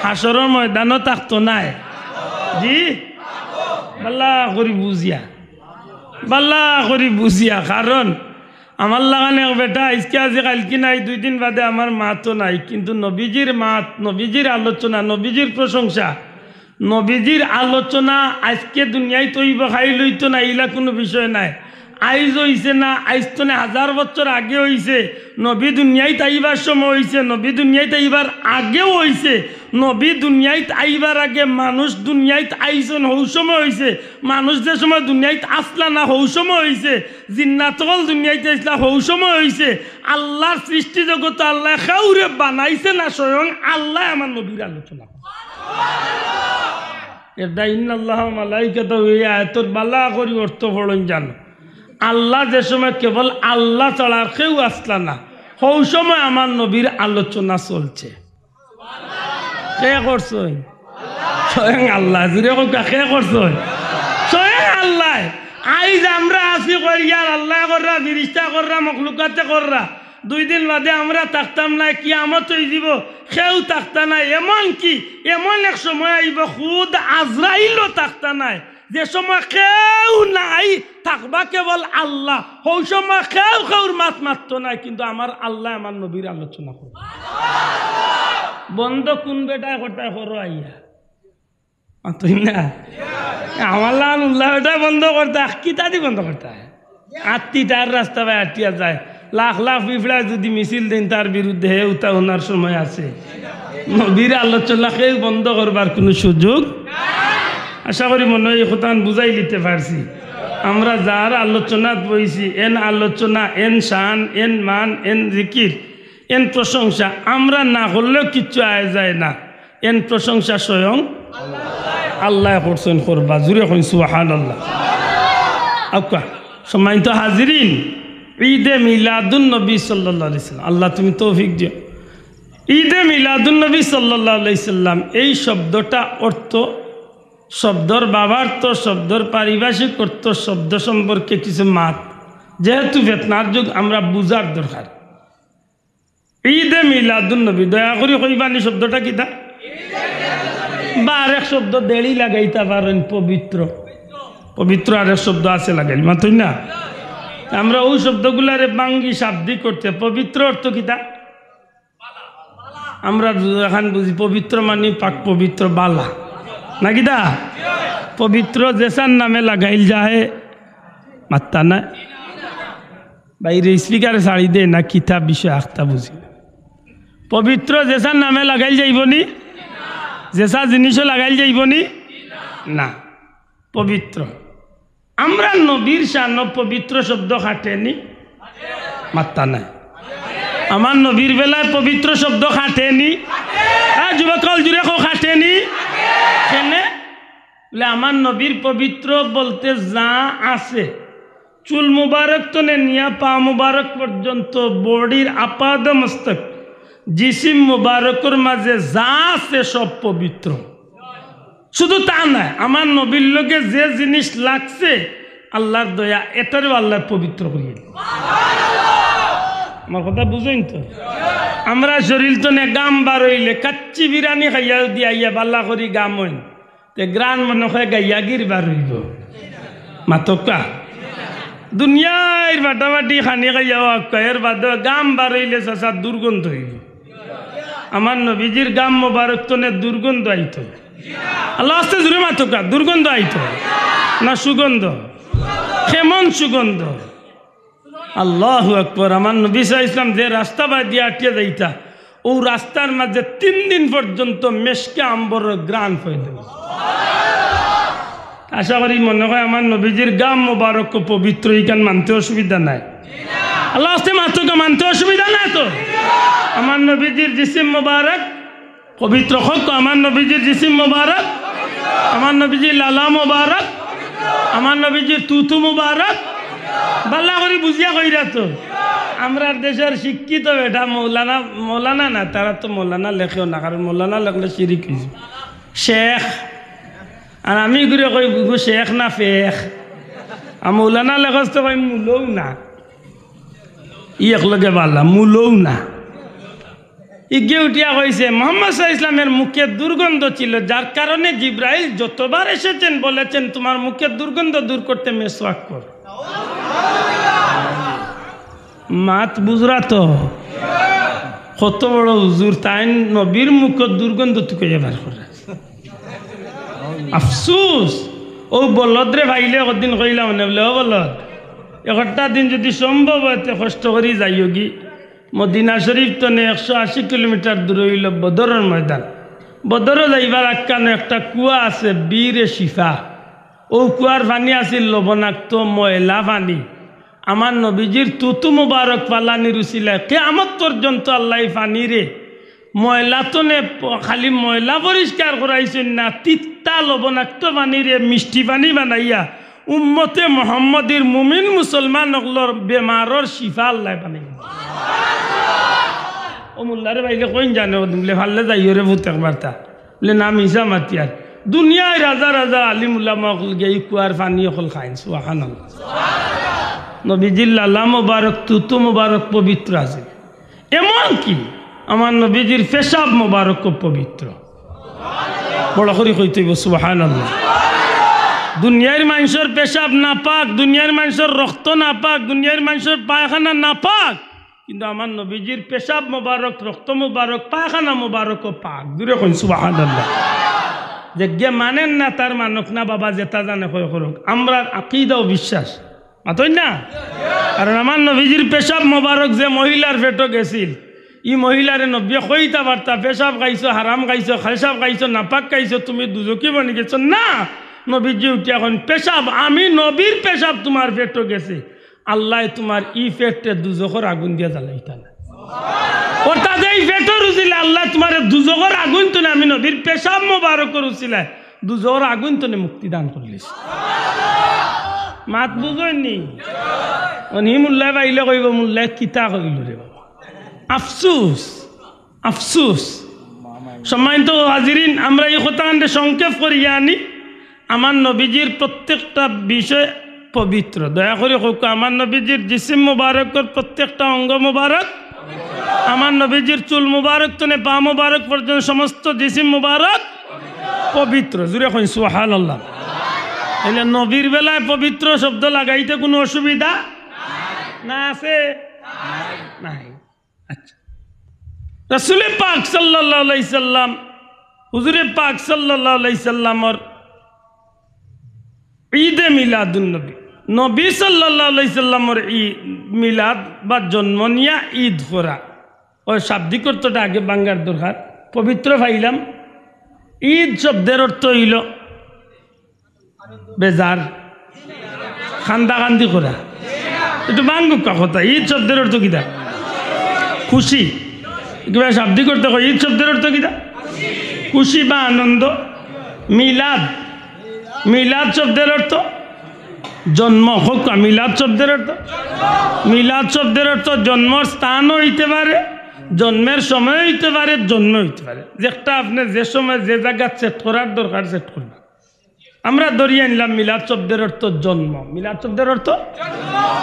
হাশরর ময়দানো থাকতো নায়। জি, বালা করি বুঝিয়া, বালা করি বুঝিয়া, কারণ আমার লাখান এক বেটা আইজকে আজি কাইলকি নাই, দুই দিন বাদে আমার মাতও নাই, কিন্তু নবীজির মাত, নবীজির আলোচনা, নবীজির প্রশংসা, নবীজির আলোচনা আইজকে দুনিয়াইত অইবো, কাইল অইতো না, ইলা কুনু বিষয় নায়। আইজ অইছে না, আইজ তনে হাজার বছর আগে অইছে, নবী দুনিয়াইত আইবার সময় অইছে, নবী দুনিয়াইত আইবার আগেও অইছে, নবী দুনিয়াইত আইবার আগে মানুষ দুনিয়াইত আইছইন, হউ সময় অইছে, মানুষ যে সময় দুনিয়াইত আছলা না, হউ সময় অইছে, জিন্নাত অকল দুনিয়াইত আইছলা, হউ সময় অইছে। আল্লার সৃষ্টি জগতো আল্লায় কেউরে বানাইছে না, স্বয়ং আল্লায় আমার নবীর আলোচনা। এরদায় ইন্নাল্লাহা ওয়া মালাইকাতাহু, এই আয়াতর বালা করি অর্থ পড়ইন জানো। আল্লা যে সময় কেবল আল্লা ছাড়া আর কেউ আছলা না, হউ সময় আমার নবীর আলোচনা চলছে। কে করছইন? স্বয়ং আল্লা। জুরে কউক্কা, কে করছইন? স্বয়ং আল্লায়। আইজ আমরা আছি কইয়ার আল্লায় কররা, ফিরিস্তা কররা, মখলুকাতে কররা। দুই দিন বাদে আমরা থাকতাম নায়, কিয়ামত অইযিবো, কেউ থাকতা নায়। এমন কি, এমন এক সময় আইবো, খুদ আজরাইলও থাকতা নায়। যে সময় কেউ নাই, থাকবা কেবল আল্লা। হউ সময় কেউ কেউর মাত মাততো নায়, কিন্তু আমার আল্লায় আমার নবীর আলোচনা করবো। বন্ধ কুন বেটায় করতায় করো আইয়া? মাতইন না। আমার লাখান উল্লা বেটায় বন্ধ করতায়, কিতাদি বন্ধ করতায়? আটটি তার রাস্তা বায় আটিয়া যায়। লাখ লাখ পিঁপড়ায় যুদি মিছিল দেইন তার বিরুদ্ধে, হে উতা হুনার সময় আছে? নবীর আলোচনা কেউ বন্ধ করবার কুনু সুযোগ। আশা করি মনো অয় ই কথাখান বুঝাইলিতে পারছি। আমরা যার আলোচনাত বইছি, এন আলোচনা, এন শান, এন মান, এন জিকির, এন প্রশংসা আমরা না করলেও কিচ্ছু আয় যায় না। এন প্রশংসা স্বয়ং আল্লায় করছইন, করবা। জুরে কইন সুবহানাল্লাহ। আউক্কা, সম্মানিত হাজিরিন, ঈদে মিলাদুন নবী সাল্লাল্লাহু আলাইহি সাল্লাম, আল্লা তুমি তৌফিক দিও। ঈদে মিলাদুন নবী সাল্লাল্লাহু আলাইহি সাল্লাম, এই শব্দটা অর্থ, শব্দর ভাবার্থ, শব্দর পারিভাষিক অর্থ, শব্দ সম্পর্কে কিছু মাত, যেহেতু ফেতনার যুগ, আমরা বুঝার দরকার। ঈদে মিলাদুন নবী, দয়া করি কইবানি শব্দটা কিতা? বা আরেক শব্দ দেড়ি লাগাইতা পারইন, পবিত্র। পবিত্র আরেক শব্দ আছে লাগাইল, মাতইন না? আমরা অউ শব্দগুলারে ভাঙ্গি শাব্দিক করতে, পবিত্র অর্থ কিতা? আমরা এখান বুঝি পবিত্র মানে পাক পবিত্র, বালা। না কিতা? পবিত্র যেসার নামে লাগাইল যায়, মাত্তা না। বাইরে স্পিকারে ছাড়ি দে না, কিতা বিষয় আখতা বুঝি না। পবিত্র যেসার নামে লাগাইল যাইবো নি? যেসা জিনিসও লাগাইল যাইবো নি? না। পবিত্র। আমরা নবীর শানো পবিত্র শব্দ খাটেনি? মাত্তা নাই। আমার নবীর বেলায় পবিত্র শব্দ খাটেনি? হ্যাঁ, যুবক অকল জুরে কও, খাটেনি? কেনে? বলে, আমার নবীর পবিত্র বলতে যা আছে, চুল মুবারক তনে নিয়া পা মুবারক পর্যন্ত, বডির আপাদ মস্তক, জিসিম মুবারকর মাঝে যা আছে সব পবিত্র। শুধু তা নায়, আমার নবীর লগে যে জিনিস লাগছে, আল্লার দয়া, এটারেও আল্লায় পবিত্র করিয়া দিছে। আমার কথা বুঝইন তো? আমরা শরীর তো নে গাম বার অইলে কাচ্চি বিরানি খাইয়া যদি আইয়া বালা করি গাম অইন, তে গ্রান মনে হয় গাইয়া গির বার অইব। মাতকা। দুনিয়ার ফাটাফাটি খানি খাইয়াও আক্কা, এর বাদে গাম বার অইলে চাচা দুর্গন্ধ অইব। আমার নবীজির গাম মোবারক তনে দুর্গন্ধ আইতো। আল্লাহ আস্তে জুরে মাতকা, দুর্গন্ধ আইতো না সুগন্ধ? কেমন সুগন্ধ? আল্লাহু আকবার। আমার নবী সাল্লাল্লাহু আলাইহি ওয়াসাল্লাম যে রাস্তা বায় দিয়া আটিয়া যাইতা, ও রাস্তার মাঝে তিন দিন পর্যন্ত মেশকে আম্বরর গ্রান পাইতো। আশা করি মনে হয় আমার নবীজির গাম মোবারক পবিত্র, ইখান মানতে অসুবিধা নাই। আল্লাহ আস্তে মাতকা, মানতে অসুবিধা নাই তো? আমার নবীজির জিসিম মোবারক পবিত্র। কউক্কা, আমার নবীজির জিসিম মোবারক, আমার নবীজির লালা মোবারক, আমার নবীজির তুতু মোবারক। বালা করি বুঝিয়া কইরা তো। আমরার দেশর শিক্ষিত বেটা মৌলানা, মৌলানা না, তারা তো মৌলানা লেখেও না, কারণ মৌলানা লেখলে শিরিক অইছে। শেখ, আর আমি ঘুরে কই, "বুবু শেখ না ফেখ?" আর মৌলানা লেখস তো কই, "মুলৌ না।" ই একলগে বালা, মুলৌ না। ইগে উঠিয়া কইছে, "মোহাম্মদ সাল্লাল্লাহু আলাইহি ওয়াসাল্লামের মুখে দুর্গন্ধ ছিল, যার কারণে জিব্রাইল যতবার এসেছেন বলেছেন, 'তোমার মুখের দুর্গন্ধ দূর করতে মেসওয়াক কর।'" মাত বুঝরা তো? কত বড় হুজুর, তাইন নবীর মুখর দুর্গন্ধ তুকাইয়া বার করে। আফসুস, ও বলদরে পাইলে একদিন কইলাম না বলে, "ও বলদ, একটা দিন যদি সম্ভব হয়, তে কষ্ট করি যাইওগি।" মদিনা শরীফ তনে একশো আশি কিলোমিটার দূরে অইল বদরর ময়দান। বদরো যাইবার আক্কানো একটা কুয়া আছে, বীরে শিফা। ও কুয়ার পানি আছিল লবণাক্ত, ময়লা পানি। আমার নবীজির তুতু মুবারক ফালানির উসিলায় কিয়ামত পর্যন্ত আল্লায় ই পানিরে ময়লা তনে প-, খালি ময়লা পরিষ্কার করাইছইন না, তিতা লবণাক্ত পানিরে মিষ্টি পানি বানাইয়া উম্মতে মোহাম্মদীর মুমিন মুসলমান অকলর বেমারর শিফা আল্লায় বানাইয়া। ও মোল্লারে পাইলে কইন জানে, ও দিলে ফাললে যাইও রে ভূত একবার তা। বলে, "না, মিছা মাতিয়ার।" দুনিয়ার হাজার হাজার আলিম উলামা অকল গিয়া ই কুয়ার পানি অকল খাইন। সুবহানাল্লাহ। নবীজির লালা মোবারক, তুতু মোবারক পবিত্র আছে। এমনকি আমার নবীজির পেশাব মোবারকও পবিত্র। বড় করি কইতে অইব, সুবহানাল্লাহ। দুনিয়ার মানষর পেশাব নাপাক, দুনিয়ার মানষর রক্ত নাপাক, দুনিয়ার মানষর পায়খানা নাপাক, কিন্তু আমার নবীজির পেশাব মোবারক, রক্ত মোবারক, পায়খানা মোবারকও পাক। জুরে কইন সুবহানাল্লাহ। যেগিয়ে মানইন না, তার মানউক না বাবা, যেতা জানে কয় করউক। আমরার আকিদা ও বিশ্বাস, মাতইন না? কারণ আমার নবীজির পেশাব মোবারক যে মহিলার পেটো গেছিল, ই মহিলারে নবীয়ে কইতা পারতা, "পেশাব খাইছো, হারাম খাইছো, পেশাব খাইছো, নাপাক খাইছো, তুমি দুজখি বনি গেছো।" না, নবীজি উঠিয়া কইন, "পেশাব আমি নবীর পেশাব তুমার পেটো গেছে।" আল্লায় তুমার ই পেটরে দুজখর আগুন দিয়া জ্বালাইতা না। অর্থাৎ এই পেটর উসিলায় আল্লায় তুমারে দুজখর আগুন তনে আমি নবীর পেশাব মোবারকর উসিলায় দুজখর আগুন তনে মুক্তি দান করিলিছি। মাত বুঝইন নি? অনি মুল্লায় পাইলে কইব, "মুল্লায় কিতা কইল রে বাবা?" আফসুস, আফসুস। সম্মানিত হাজিরিন, আমরা ই কথাখানরে সংক্ষেপ করিয়া আনি। আমার নবীজির প্রত্যেকটা বিষয় পবিত্র। দয়া করি কউক্কা, আমার নবীজির জিসিম মুবারকর প্রত্যেকটা অঙ্গ মুবারক, আমার নবীজির চুল মুবারক তনে পা মুবারক পর্যন্ত সমস্ত জিসিম মুবারক পবিত্র। জুরে কইন সুবহানাল্লাহ। তাইলে নবীর বেলায় পবিত্র শব্দ লাগাইতে কুনু অসুবিধা না আছে? নাই। আচ্ছা, রাসূলে পাক সাল্লাল্লাহু আলাইহি সাল্লাম, হুজুরে পাক সাল্লাল্লাহু আলাইহি সাল্লামর ঈদে মিলাদুন নবী, নবী সাল্লাল্লাহু আলাইহি সাল্লামর ই-, মিলাদ বা জন্ম নিয়া ঈদ করা, ওই শাব্দিক অর্থটা আগে ভাঙ্গার দরকার। পবিত্র পাইলাম, ঈদ শব্দের অর্থ অইল বেজার, কান্দাকান্দি করা। একটু ভাঙ্গুক্কা কথা, ঈদ শব্দের অর্থ কিতা? খুশি। কিবা শাব্দিক অর্থ কই, ঈদ শব্দের অর্থ কিতা? খুশি বা আনন্দ। মিলাদ, মিলাদ শব্দের অর্থ জন্ম। কউক্কা, মিলাদ শব্দের অর্থ, মিলাদ শব্দের অর্থ জন্মর স্থানও অইতে পারে, জন্মের সময় অইতে পারে, জন্ম অইতে পারে। যেটা আপনে যে সময় যে জাগাত সেট করার দরকার সেট করবা। আমরা ধরি আনলাম মিলাদ শব্দের অর্থ জন্ম। মিলাদ শব্দের অর্থ?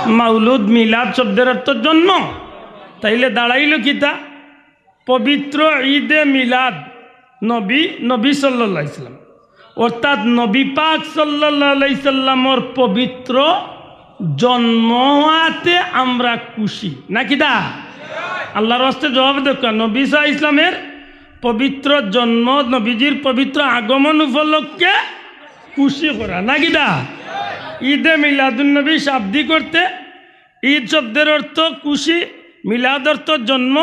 মাউলুদ, মিলাদ শব্দের অর্থ জন্ম। তাইলে দাঁড়াইল কিতা? পবিত্র ঈদে মিলাদ নবী, নবী সাল্লাল্লাহু আলাইহি সাল্লাম, অর্থাৎ নবী পাক সাল্লাল্লাহু আলাইহি সাল্লামর পবিত্র জন্ম হওয়াতে আমরা খুশি, না কিতা? আল্লাহর ওয়াস্তে জবাব দেউক্কা, নবী সাল্লাল্লাহু আলাইহি সাল্লামের পবিত্র জন্ম, নবীজির পবিত্র আগমন উপলক্ষে খুশি করা, না কিতা? ঈদে মিলাদুন নবী শাব্দিক অর্থে, ঈদ শব্দের অর্থ খুশি, মিলাদ অর্থ জন্ম,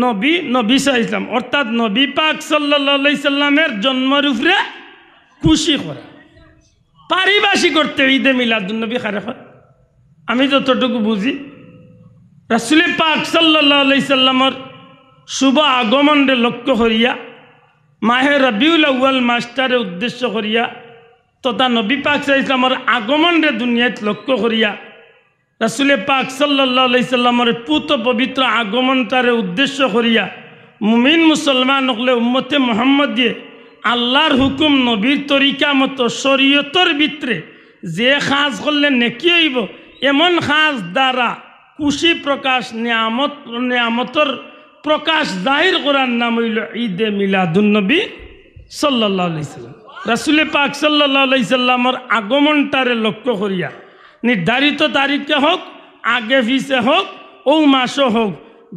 নবী, নবী সাল্লাল্লাহু আলাইহি সাল্লাম, অর্থাৎ নবী পাক সাল্লাল্লাহু আলাইহি সাল্লামের জন্মর উপরে খুশি করা। পারিভাষিক অর্থে ঈদে মিলাদুন নবী কারে কয়? আমি যতটুকু বুঝি, রাসূলে পাক সাল্লাল্লাহু আলাইহি সাল্লামর শুভ আগমনরে লক্ষ্য করিয়া, মাহে রবিউল আউয়াল মাসটারে উদ্দেশ্য করিয়া তথা নবী পাক সাল্লাল্লাহু আলাইহি সাল্লামর আগমনরে দুনিয়াত লক্ষ্য করিয়া, রাসূলে পাক সাল্লাল্লাহু আলাইহি সাল্লামর পুত পবিত্র আগমনটারে উদ্দেশ্য করিয়া মুমিন মুসলমান অকলে উম্মতে মুহাম্মদিয়ে আল্লাহর হুকুম নবীর তরিকা মতো শরীয়তর ভিতরে যে কাজ করলে নেকি অইবো, এমন কাজ দ্বারা খুশি প্রকাশ, নিয়ামত, নিয়ামতর প্রকাশ জাহির করার নাম অইলো ঈদে মিলাদুন নবী সাল্লাল্লাহু আলাইহি সাল্লাম। রাসূলে পাক সাল্লাল্লাহু আলাইহি সাল্লামর আগমনটারে লক্ষ্য করিয়া নির্ধারিত তারিখে হোক, আগে পিছে হোক, অউ মাসো হোক,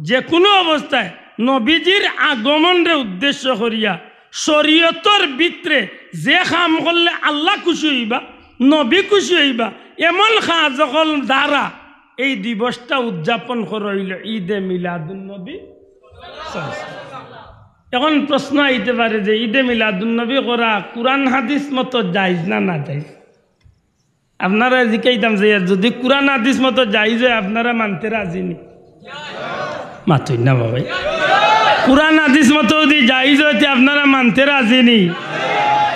যে কুনু অবস্থায় নবীজির আগমনরে উদ্দেশ্য করিয়া শরীয়তর ভিতরে যে কাম করলে আল্লাহ খুশি অইবা, নবী খুশি অইবা, এমন কাজ অকল দ্বারা এই দিবসটা উদযাপন করা অইলো ঈদে মিলাদুন নবী। এখন প্রশ্ন আইতে পারে যে ঈদে মিলাদুন নবী করা কুরআন হাদিস মতো জায়েজ না নাজায়েজ? আপনারারে জিকাইতাম যে, আর যুদি কুরআন হাদিস মতো জায়েজ অয়, আপনারা মানতে রাজি নি? মাতইন না বাবাই। কুরআন হাদিস মতো যুদি জায়েজ অয়, তে আপনারা মানতে রাজি নি?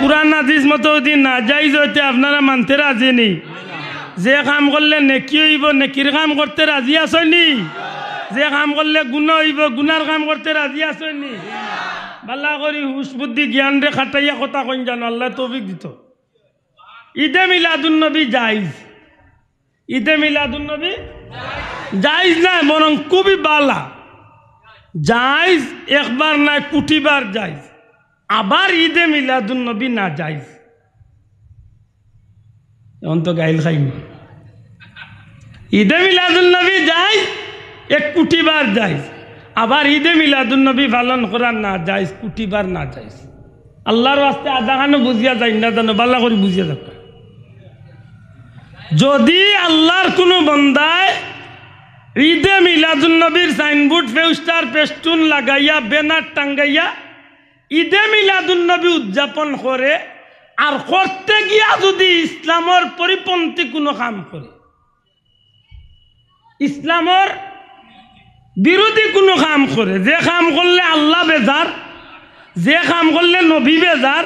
কুরআন হাদিস মতো যুদি নাজায়েজ অয়, তে আপনারা মানতে রাজি নি? যে কাম করলে নেকি অইবো, নেকির কাম করতে রাজি আছইন নি? যে কাম করলে গুনা অইবো, গুনার কাম করতে রাজি আছইন নি? বালা করি হুশ বুদ্ধি জ্ঞানরে খাটাইয়া কথা কইন জানো, আল্লায় তৌফিক দিতো। ঈদে মিলাদুন নবী জায়েজ। ঈদে মিলাদুন নবী জায়েজ নায়, বরং খুবই বালা। জায়েজ একবার নায়, কুটিবার জায়েজ। আবার ঈদে মিলাদুন নবী নাজায়েজ। এখন তো গাইল খাইমু। ঈদে মিলাদুন নবী জায়েজ, এক কুটিবার জায়েজ। আবার ঈদে মিলাদুন নবী পালন করা নাজায়েজ, কুটিবার নাজায়েজ। আল্লাহর ওয়াস্তে আধা খানো বুঝিয়া যাইন না জানো, বালা করি বুঝিয়া যাউক্কা। যুদি আল্লাহর কুনু বন্দায় ঈদে মিলাদুন নবীর সাইনবোর্ড, পোস্টার, ফেস্টুন লাগাইয়া, ব্যানার টাঙ্গাইয়া ঈদে মিলাদুন নবী উদযাপন করে, আর করতে গিয়া যুদি ইসলামর পরিপন্থী কুনু কাম করে, ইসলামর বিরোধী কুনু কাম করে, যে কাম করলে আল্লাহ বেজার, যে কাম করলে নবী বেজার,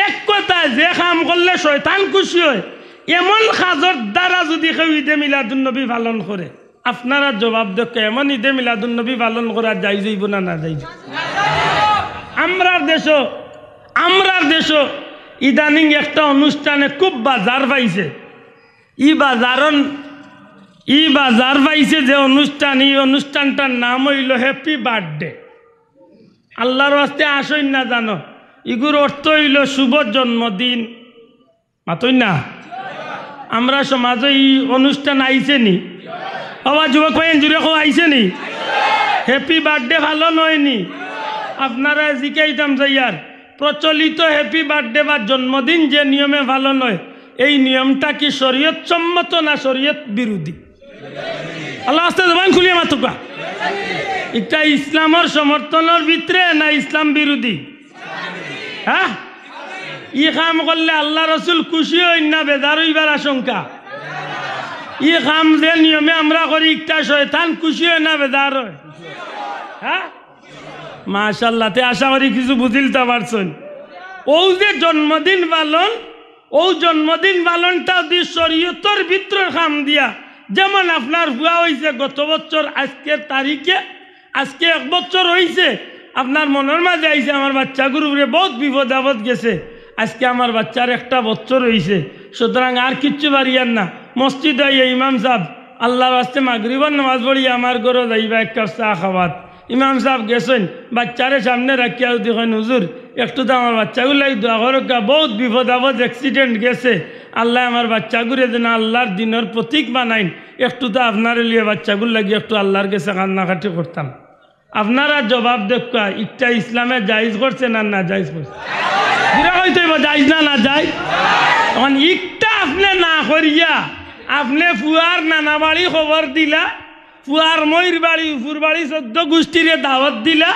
এক কথায় যে কাম করলে শয়তান খুশি অয়, এমন কাজর দ্বারা যুদি কেউ ঈদে মিলাদুন নবী পালন করে, আপনারা জবাব দেউক্কা, এমন ঈদে মিলাদুন নবী পালন করা জায়েজ অইবো না নাজায়েজ? আমরার দেশো, আমরার দেশো ইদানিং একটা অনুষ্ঠানে খুব বাজার পাইছে। ই বাজারন, ই বাজার পাইছে যে অনুষ্ঠান, ই অনুষ্ঠানটার নাম অইলো হ্যাপি বার্থডে। আল্লাহর ওয়াস্তে আছইন না জানো, ইগুর অর্থ অইলো শুভ জন্মদিন। মাতইন না? আমরার সমাজো ই অনুষ্ঠান আইছে নি? ও বা যুবক ভাই, জুরে কও, আইছে নি? হ্যাপি বার্থডে পালন অয় নি? আপনারারে জিকাইতাম যাইয়ার, প্রচলিত হ্যাপি বার্থডে বা জন্মদিন যে নিয়মে পালন অয়, এই নিয়মটা কি শরীয়ত সম্মত না শরীয়ত বিরোধী? আল্লাহর ওয়াস্তে জবান খুলিয়া মাতুক্কা। ইটা ইসলামর সমর্থনর ভিতরে না ইসলাম বিরোধী? হ্যাঁ? ই কাম করলে আল্লাহ রসুল খুশি অইন না বেজার অইবার আশঙ্কা? ই কাম যে নিয়মে আমরা করি, ইটা শয়তান খুশি অয় না বেজার অয়? হ্যাঁ? মাশাআল্লাহ, তে আশা করি কিছু বুঝিলতা পারছইন। অউ যে জন্মদিন পালন, অউ জন্মদিন পালনটা যুদি শরীয়তর ভিতরর কাম দিয়া, যেমন আপনার পুয়া অইছে গত বছর আজকের তারিখে, আজকে এক বছর অইছে, আপনার মনর মাঝে আইছে, আমার বাচ্চাগুর উপরে বউত বিপদ আপদ গেছে, আজকে আমার বাচ্চার একটা বছর অইছে, সুতরাং আর কিচ্ছু পারিয়ার না। মসজিদো আইয়া ইমাম সাব আল্লাহর ওয়াস্তে মাগরিবর নামাজ পড়িয়া আমার ঘরো যাইবা এক কাপ চা খাওয়াত। ইমাম সাব গেছইন, বাচ্চারে সামনে রাখিয়া যুদি কইন, "হুজুর, একটু তো আমার বাচ্চাগুর লাগি দোয়া করউক্কা, বউত বিপদ আপদ, accident গেছে, আল্লায় আমার বাচ্চাগুরে যেন আল্লাহর দ্বীনর প্রতীক বানাইন, একটু তো আপনারে লইয়া বাচ্চাগুর লাগি একটু আল্লাহর গেছে কান্নাকাটি করতাম।" আপনারা জবাব দেউক্কা, ইকটা ইসলামে জায়েজ করছে না নাজায়েজ করছে? জুরে কইতে অইবো, জায়েজ না নাজায়েজ? অখন ইকটা আপনে না করিয়া, আপনে ফুয়ার নানা বাড়ি খবর দিলা, ফুয়ার মইর বাড়ি, উফুর বাড়ি, চৌদ্দ গুষ্টিরে দাওয়াত দিলা,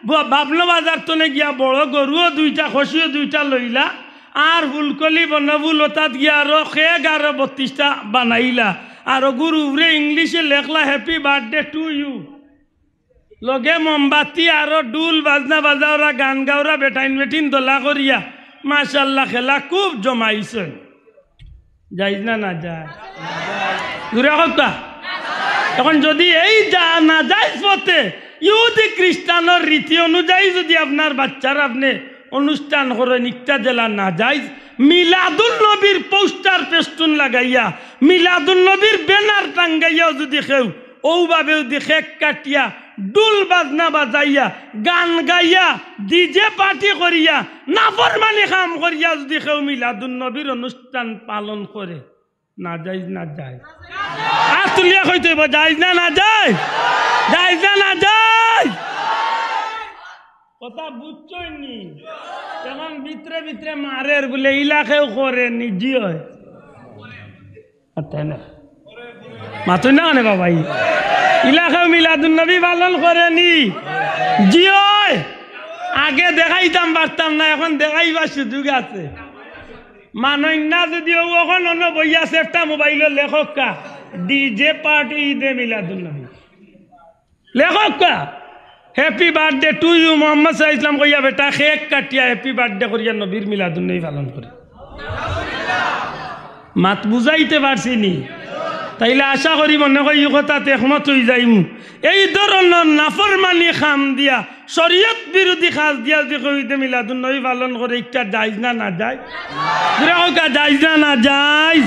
ব-, বাবলো বাজার তনে গিয়া বড় গরুও দুইটা, খসিও দুইটা লইলা, আর ফুলকলি বনফুল অতাত গিয়া আরো কেক আরো বত্রিশটা বানাইলা, আর অগুর উপরে ইংলিশে লেখলা, "Happy birthday to you।" লগে মোমবাতি আরো ঢুল বাজনা বাজাওরা, গান গাওরা, বেটাইন বেটিন দলা করিয়া, মাশাআল্লাহ, খেলা খুব জমাইছইন। জায়েজ না নাজায়েজ? জুরে কউক্কা। অখন যুদি এই যা নাজায়েজ পথে ইহুদি খ্রিস্টানর রীতি অনুযায়ী যুদি আপনার বাচ্চার আপনে অনুষ্ঠান করইন, ইকটা যেলা নাজায়েজ, মিলাদুন নবীর পোস্টার ফেস্টুন লাগাইয়া, মিলাদুন নবীর ব্যানার টাঙ্গাইয়াও যুদি কেউ অউ ভাবে যুদি কেক কাটিয়া, ঢুল বাজনা বাজাইয়া, গান গাইয়া, ডিজে পার্টি করিয়া, নাফরমানি কাম করিয়া যুদি কেউ মিলাদুন নবীর অনুষ্ঠান পালন করে, নাজায়েজ নাজায়েজ? আত তুলিয়া কইতে অইবো, জায়েজ না নাজায়েজ? জায়েজ না নাজায়েজ? কথা বুঝছইন নি? অখন ভিতরে ভিতরে মারের বুলে, "ইলা কেউ করে নি?" জি অয়। আর তাই না? মাতইন না কেনে বাবা? ইলা কেউ মিলাদুন নবী পালন করে নি? জি অয়। আগে দেখাইতাম পারতাম না, অখন দেখাইবার সুযোগ আছে। মানইন না যুদি অউ, অখন অনো বইয়া সেফটা মোবাইলো লেখউক্কা, "ডিজে পার্টি ঈদে মিলাদুন নবী।" লেখউক্কা, "Happy birthday to you Mohammad সাল্লাল্লাহু আলাইহি ওয়াসাল্লাম" কইয়া বেটা কেক কাটিয়া happy birthday করিয়া নবীর মিলাদুন নবী পালন করে। মাত বুঝাইতে পারছি নি? তাইলে আশা করি মনে কয় ই কথাত একমত অইযাইমু। এই ধরনর নাফরমানি কাম দিয়া, শরীয়ত বিরোধী কাজ দিয়া যুদি কেউ ঈদে মিলাদুন নবী পালন করে, ইকটা জায়েজ না নাজায়েজ? জুরে কউক্কা, জায়েজ না নাজায়েজ?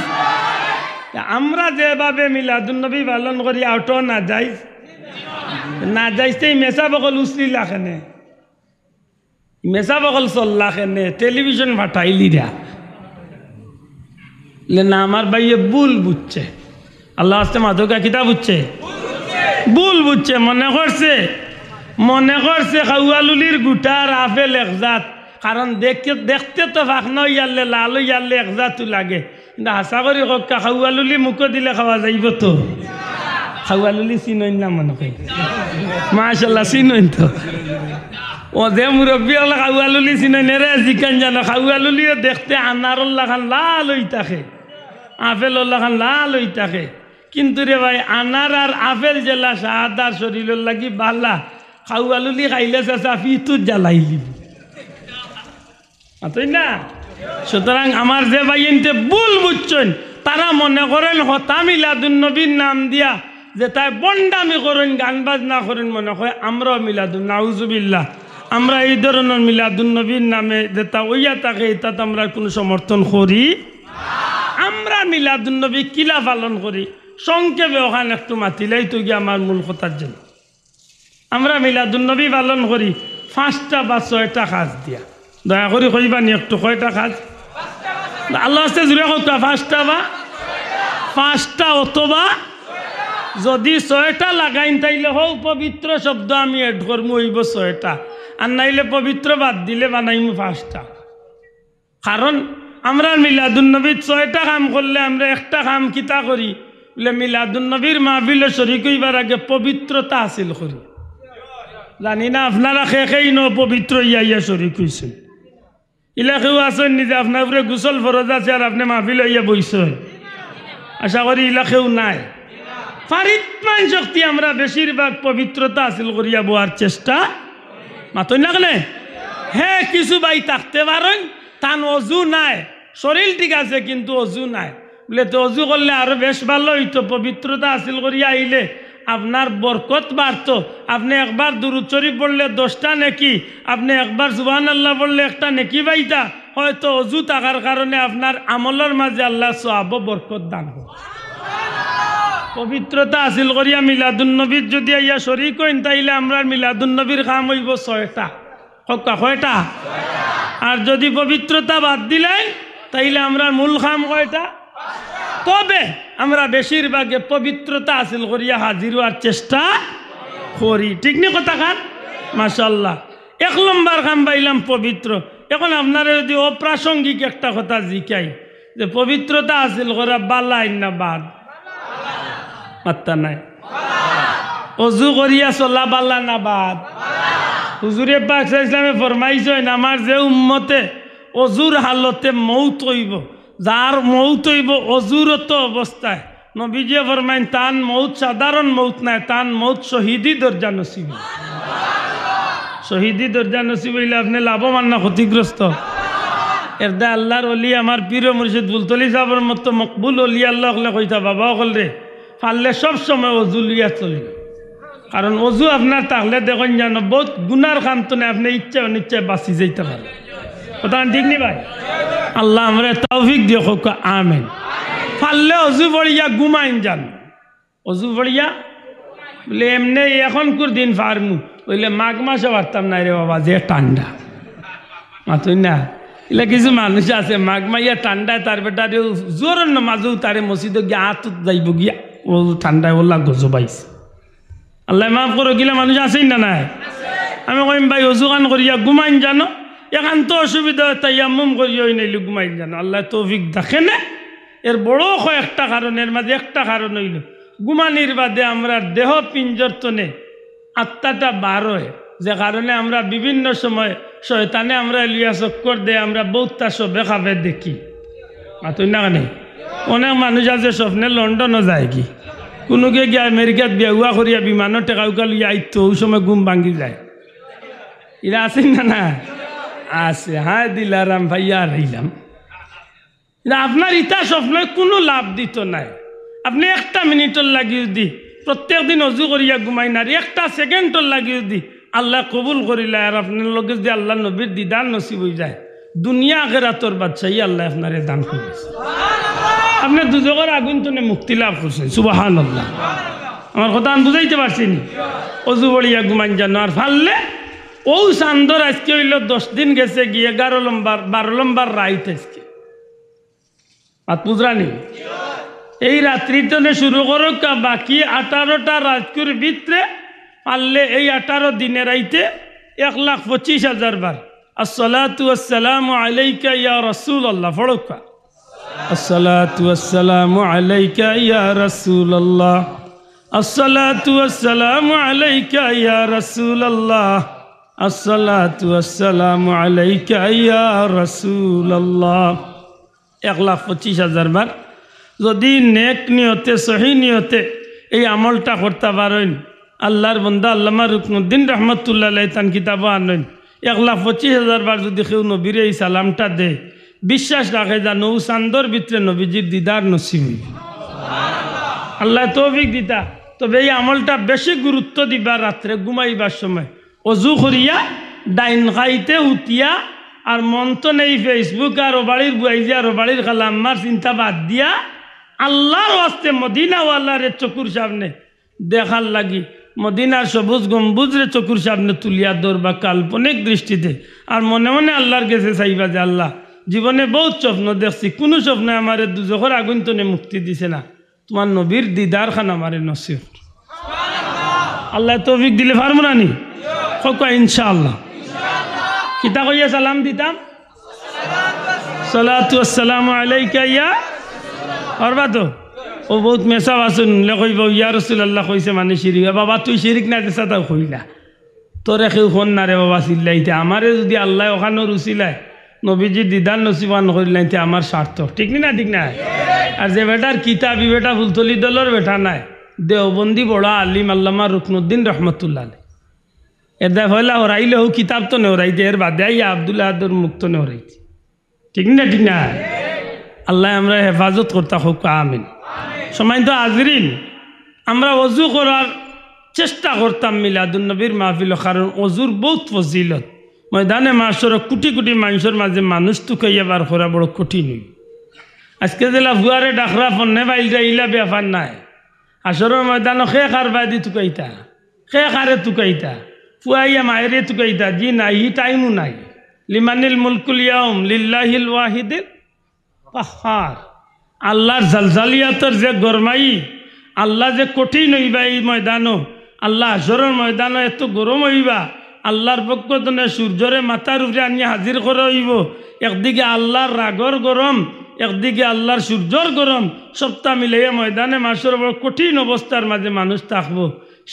আমরা যেভাবে মিলাদুন নবী পালন করি, অউটাও নাজায়েজ। নাজায়েজ তে ই মেসাব অকল উছলিলা কেনে? মেসাব অকল চললা কেনে? টেলিভিশন ফাটাইলিরা। লে না, আমার ভাইয়ে ভুল বুঝছে। আল্লাহর ওয়াস্তে মাতউক্কা, কিতা বুঝছে? ভুল বুঝছে। মনে করছে, মনে করছে কাউয়ালুলির গুটা আর আপেল এক জাত। কারণ দেখতে, দেখতে তো ফাকনা অইয়ারলে, লাল অইয়ারলে এক জাতউ লাগে। কিন্তু হাছা করি কউক্কা, কাউয়ালুলি মুখো দিলে খাওয়া যাইবো তো? কাউয়ালুলি চিনইন না মনে কয়। মাশাআল্লাহ, চিনইন তো। অউ যে মুরব্বি অকলে কাউয়ালুলি চিনইন, এরে জিকাইন জানো, কাউয়ালুলিও দেখতে আনারর লাখান লাল অই থাকে, আপেলর লাখান লাল অই থাকে। কিন্তু রে ভাই, আনার আর আপেল যেলা স্বাদ আর শরীলর লাগি ভালা, কাউয়ালুলি খাইলে চাচা ফিতুত জ্বালাইলিবো। মাতইন না? সুতরাং আমার যে ভাইয়াইন্তে ভুল বুঝছইন, তারা মনে করইন হতা মিলাদুন নবীর নাম দিয়া যেতায় ভন্ডামি করইন, গান বাজনা করইন, মনে কয় আমরাও মিলাদুন, নাউজুবিল্লাহ। আমরা এই ধরনর মিলাদুন নবীর নামে যেতা অইয়া থাকে, ইতাত আমরা কুনু সমর্থন করি। আমরা মিলাদুন নবী কিলা পালন করি, সংক্ষেপে অখান একটু মাতিলাই তো গিয়া আমার মূল কথার জন্য। আমরা মিলাদুন নবী পালন করি পাঁচটা বা ছয়টা কাজ দিয়া। দয়া করি কইবা নি একটু কয়টা কাজ? আল্লাহর ওয়াস্তে জুরে কউক্কা, পাঁচটা বা পাঁচটা অথবা যুদি ছয়টা লাগাইন তাইলে হউ পবিত্র শব্দ আমি add করমু, অইবো ছয়টা। আর নাইলে পবিত্র বাদ দিলে বানাইমু পাঁচটা। কারণ আমরার মিলাদুন নবীত ছয়টা কাম করলে আমরা একটা কাম কিতা করি? বুলে মিলাদুন নবীর মাহফিলো শরিক অইবার আগে পবিত্রতা হাসিল করি। জানি না আপনারা কে কে ইনো পবিত্র অইয়া ইয়া শরিক অইছইন। ইলা কেউ আছইন নি যে আপনার উপরে গোসল ফরজ আছে আর আপনে মাহফিলো আইয়া বইছইন? আশা করি ইলা কেউ নাই। পারিত মান শক্তি আমরা বেশিরভাগ পবিত্রতা হাসিল করিয়া বওয়ার চেষ্টা। মাতইন না কেনে? হে, কিছু ভাই থাকতে পারইন, তান অজু নাই, শরীল ঠিক আছে কিন্তু অজু নাই। বুলে, "তে অজু করলে আরো বেশ ভালা অইতো, পবিত্রতা হাসিল করিয়া আইলে আপনার বরকত বাড়তো। আপনে একবার দুরুদ শরিফ পড়লে দশটা নেকি, আপনে একবার সুবহানাল্লাহ পড়লে একটা নেকি পাইতা। হয়তো অজু থাকার কারণে আপনার আমলর মাঝে আল্লায় সওয়াব ও বরকত দান করবা।" পবিত্রতা হাসিল করিয়া মিলাদুন নবীত যুদি আইয়া শরিক অইন, তাইলে আমরার মিলাদুন নবীর কাম অইবো ছয়টা। কউক্কা, কয়টা? আর যুদি পবিত্রতা বাদ দিলাইন, তাইলে আমরার মূল কাম কয়টা? তবে আমরা বেশিরভাগে পবিত্রতা হাসিল করিয়া হাজির অওয়ার চেষ্টা করি, ঠিক নি কথাখান? মাশাআল্লাহ। এক নম্বর কাম পাইলাম পবিত্র। এখন আপনারে যুদি অপ্রাসঙ্গিক একটা কথা জিকাই, যে পবিত্রতা হাসিল করা বালা না বাদ? মাত্তা নাই। অজু করিয়া চলা বালা না বাদ? হুজুরে পাক সাল্লাল্লাহু আলাইহি ওয়াসাল্লামে ফরমাইছইন, আমার যে উম্মতে অজুর হালতে মউত অইবো, যার মউত অইবো অজুরত অবস্থায়, নবীজিয়ে ফরমাইন, তান মউত সাধারণ মউত নায়, তান মউত শহীদি দরজা নসিব। শহীদি দরজা নসিব অইলে আপনে লাভবান না ক্ষতিগ্রস্ত? এরদায় আল্লার অলি আমার পীর মুর্শিদ ফুলতলি সাবর মতো মকবুল অলি আল্লা অকলে কইতা, বাবা অকলরে, পারলে সব সময় অজু লইয়া চলিও। কারণ অজু আপনার থাকলে দেখইন জানো, বউত গুনার কাম তনে আপনে ইচ্ছা অনিচ্ছায় বাচি যাইতা পারইন। কথাখান ঠিক নি ভাই? আল্লায় আমরারে তৌফিক দিও, কউক্কা আমিন। পারলে অজু পড়িয়া ঘুমাইন যান। অজু পড়িয়া বুলে, এমনে অখনকুর দিন পারমু, অইলে মাঘ মাসো পারতাম নায় রে বাবা, যে ঠান্ডা। মাতইন না? ইলা কিছু মানুষ আছে, মাঘ মাইয়া ঠান্ডায় তার বেটারে জোহরর নমাজো তারে মসজিদো গিয়া আত উত যাইবো গিয়া, অউ ঠান্ডায় অলা গজব আইছে। আল্লায় মাফ করউক, ইলা মানুষ আছইন না নাই? আমি কইম, ভাই, অজুখান করিয়া ঘুমাইন যানো, একান্ত অসুবিধা অয়, তায়াম্মুম করিয়া অউ নাইলে ঘুমাইন যানো। আল্লায় তৌফিক দেইন নে। এর বড় কয়েকটা কারণ, এর মাঝে একটা কারণ অইলো, ঘুমানির বাদে আমরার দেহ পিঞ্জর তনে আত্মাটা বার অয়, যে কারণে আমরা বিভিন্ন সময় শয়তানে আমরারে লইয়া চক্কর দেয়, আমরা বউততা স্বপ্নে খাবে দেখি। মাতইন না কেনে? অনেক মানুষ আছে স্বপ্নে লন্ডনো যায়গি, কুনুগে গিয়া আমেরিকাত বিয়া উয়া করিয়া বিমানো টেকা উকা লইয়া আইতো, অউ সময় ঘুম ভাঙ্গি যায়। ইলা আছইন না না? আছে। হায় দিলারাম ভাইয়া, আর অইলাম। না, আপনার ইতা স্বপ্নে কুনু লাভ দিতো নায়। আপনে একটা মিনিটর লাগি যুদি প্রত্যেক দিন অজু করিয়া ঘুমাইন আর একটা সেকেন্ডর লাগি যুদি আল্লায় কবুল করিলায় আর আপনার লগে যুদি আল্লার নবীর দিদার নসিব অইযায়, দুনিয়া আখেরাতর বাদশাহী আল্লায় আপনারে দান করবা। আপনে দুজখর আগুন তনে মুক্তি লাভ করছইন। সুবহানাল্লাহ। আমার কথাখান বুঝাইতে পারছি নি? অজু পড়িয়া ঘুমাইন যানো। আর পারলে অউ চান্দর আইজকে অইলো দশ দিন গেছেগি, এগারো লম্বর, বারো লম্বর রাইত আইজকে। মাত বুঝরা নি? এই রাত্রি তনে শুরু করউক্কা, বাকি আঠারোটা রাইতকুর ভিতরে পারলে এই আঠারো দিনে রাইতে এক লাখ পঁচিশ হাজার বার আসসালাতু ওয়াসসালামু আলাইকা ইয়া রাসূলুল্লাহ পড়উক্কা। الصلاة والسلام عليك يا رسول الله. الصلاة والسلام عليك يا رسول الله. الصلاة والسلام عليك يا رسول الله. এক লাখ পঁচিশ হাজার বার। যুদি নেক নিয়তে, সহি নিয়তে এই আমলটা করতা পারইন, আল্লার বন্দা আল্লামা রুকনুদ্দিন রহমতুল্লাহ আলাইহি তান কিতাবো আনইন, এক লাখ পঁচিশ হাজার বার যুদি কেউ নবীরে এই সালামটা দেয়, বিশ্বাস রাখে যানো অউ চান্দর ভিতরে নবীজির দিদার নসিব অইবো। আল্লায় তৌফিক দিতা। তবে এই আমলটা বেশি গুরুত্ব দিবা রাত্রে ঘুমাইবার সময়। অজু করিয়া, ডাইন কাইতে হুতিয়া, আর মন তনে Facebook আর অউ বাড়ির বুয়াইজি আর অউ বাড়ির খালা আম্মার চিন্তা বাদ দিয়া, আল্লার ওয়াস্তে মদিনাওয়ালারে চকুর সামনে দেখার লাগি, মদিনার সবুজ গম্বুজরে চকুর সামনে তুলিয়া ধরবা কাল্পনিক দৃষ্টিতে। আর মনে মনে আল্লার গেছে চাইবা যে, "আল্লা, জীবনে বউত স্বপ্ন দেখছি, কুনু স্বপ্নে আমারে দুজখর আগুন তনে মুক্তি দিছে না।" তুমার নবীর দিদার খান আমারে নসিব। আল্লায় তৌফিক দিলে পারমু না নি? কউক্কা ইনশাআল্লাহ। কিতা কইয়া সালাম দিতাম? সালাতু ওয়াসসালামু আলাইকা ইয়া, পারবা তো? অউ বউত মেসাব আছইন, লে কইবা, "ইয়া রাসূলুল্লাহ কইছে মানে শিরিক।" এ বাবা, তুই শিরিক না যেছা তাও কইলা। তোরে কেউ কইন না রে বাবা চিল্লাইতে। আমারে যুদি আল্লায় অখানর উছিলায় নবীজির দিদার নসিব খান করিলাইন তে আমার সার্থক। ঠিক নি না? ঠিক না? আর যে বেটার কিতাব, ই বেটা ফুলতলি দলর বেটা নায়, দেওবন্দি বড় আলিম আল্লামা রুকনুদ্দিন রহমতুল্লাহ আলাইহি। এরদায় পয়লা হরাইলে অউ কিতাব তনে হরাইতে, এর বাদে আইয়া আব্দুল আহাদর মুখ তনে হরাইতে। ঠিক না? ঠিক না? আল্লায় আমরারে হেফাজত করতা কউক্কা, আমিন। সম্মানিত হাজিরিন, আমরা অজু করার চেষ্টা করতাম মিলাদুন নবীর মাহফিলো, কারণ অজুর বউত ফজিলত। ময়দানে মাশরো কুটি কুটি মানষর মাঝে মানুষ তুকাইয়া বার করা বড় কঠিন অইবো। আইজকে যেলা ফুয়ারে ডাকরা ফন্নে বাইলরা ইলা ব্যাপার নায়। হাশরর ময়দানো কে কার বায়দি তুকাইতা, কে কারে তুকাইতা, ফুয়াইয়া মায়েরে তুকাইতা, জি নাই, হি টাইমও নাই। লিমানিল মুলকুল ইয়াউম লিল্লাহিল ওয়াহিদিল কাহহার। আল্লাহর জালজালিয়াতর যে গরমাই, আল্লাহ যে কঠিন অইবা ই ময়দানো, আল্লাহ হাশরর ময়দানো এত গরম অইবা, আল্লাহর পক্ষ তনে সূর্যরে মাথার উপরে আনিয়া হাজির করা অইবো। একদিকে আল্লাহর রাগর গরম, একদিকে আল্লাহর সূর্যর গরম, সবটা মিলাইয়া ময়দানে মাশর বড় কঠিন অবস্থার মাঝে মানুষ থাকবো।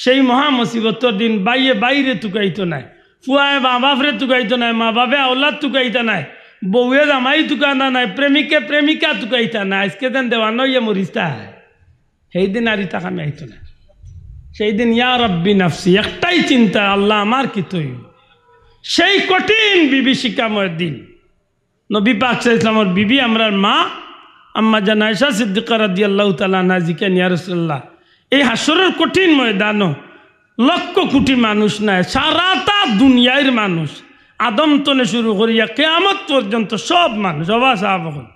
সেই মহা মুসিবতর দিন বাইয়ে বাইরে তুকাইতো নায়, ফুয়ায় মা বাপরে তুকাইতো নায়, মা বাপে আওলাদ তুকাইতা নায়, বউয়ে জামাই তুকানা নায়, প্রেমিকে প্রেমিকা তুকাইতা নায়। আইজকে যেন দেওয়ানা অইয়া মরিস্তা হয়, সেই দিন আর ইতা কামে আইতো নায়। সেই দিন ইয়া রব্বি নাফসি, একটাই চিন্তা, আল্লাহ আমার কিতা অইবো? সেই কঠিন বিভীষিকাময় দিন। নবী পাক সাল্লাল্লাহু আলাইহি ওয়াসাল্লামর বিবি আমরার মা আম্মা জান আয়েশা সিদ্দিকা রাদিয়াল্লাহু তাআলা আনহা জিকাইন, ইয়া রাসূলুল্লাহ, এই হাশরর কঠিন ময়দানো লক্ষ কোটি মানুষ নায়, সারাটা দুনিয়ার মানুষ, আদম তনে শুরু করিয়া কিয়ামত পর্যন্ত সব মানুষ, ওবা সাব অকল।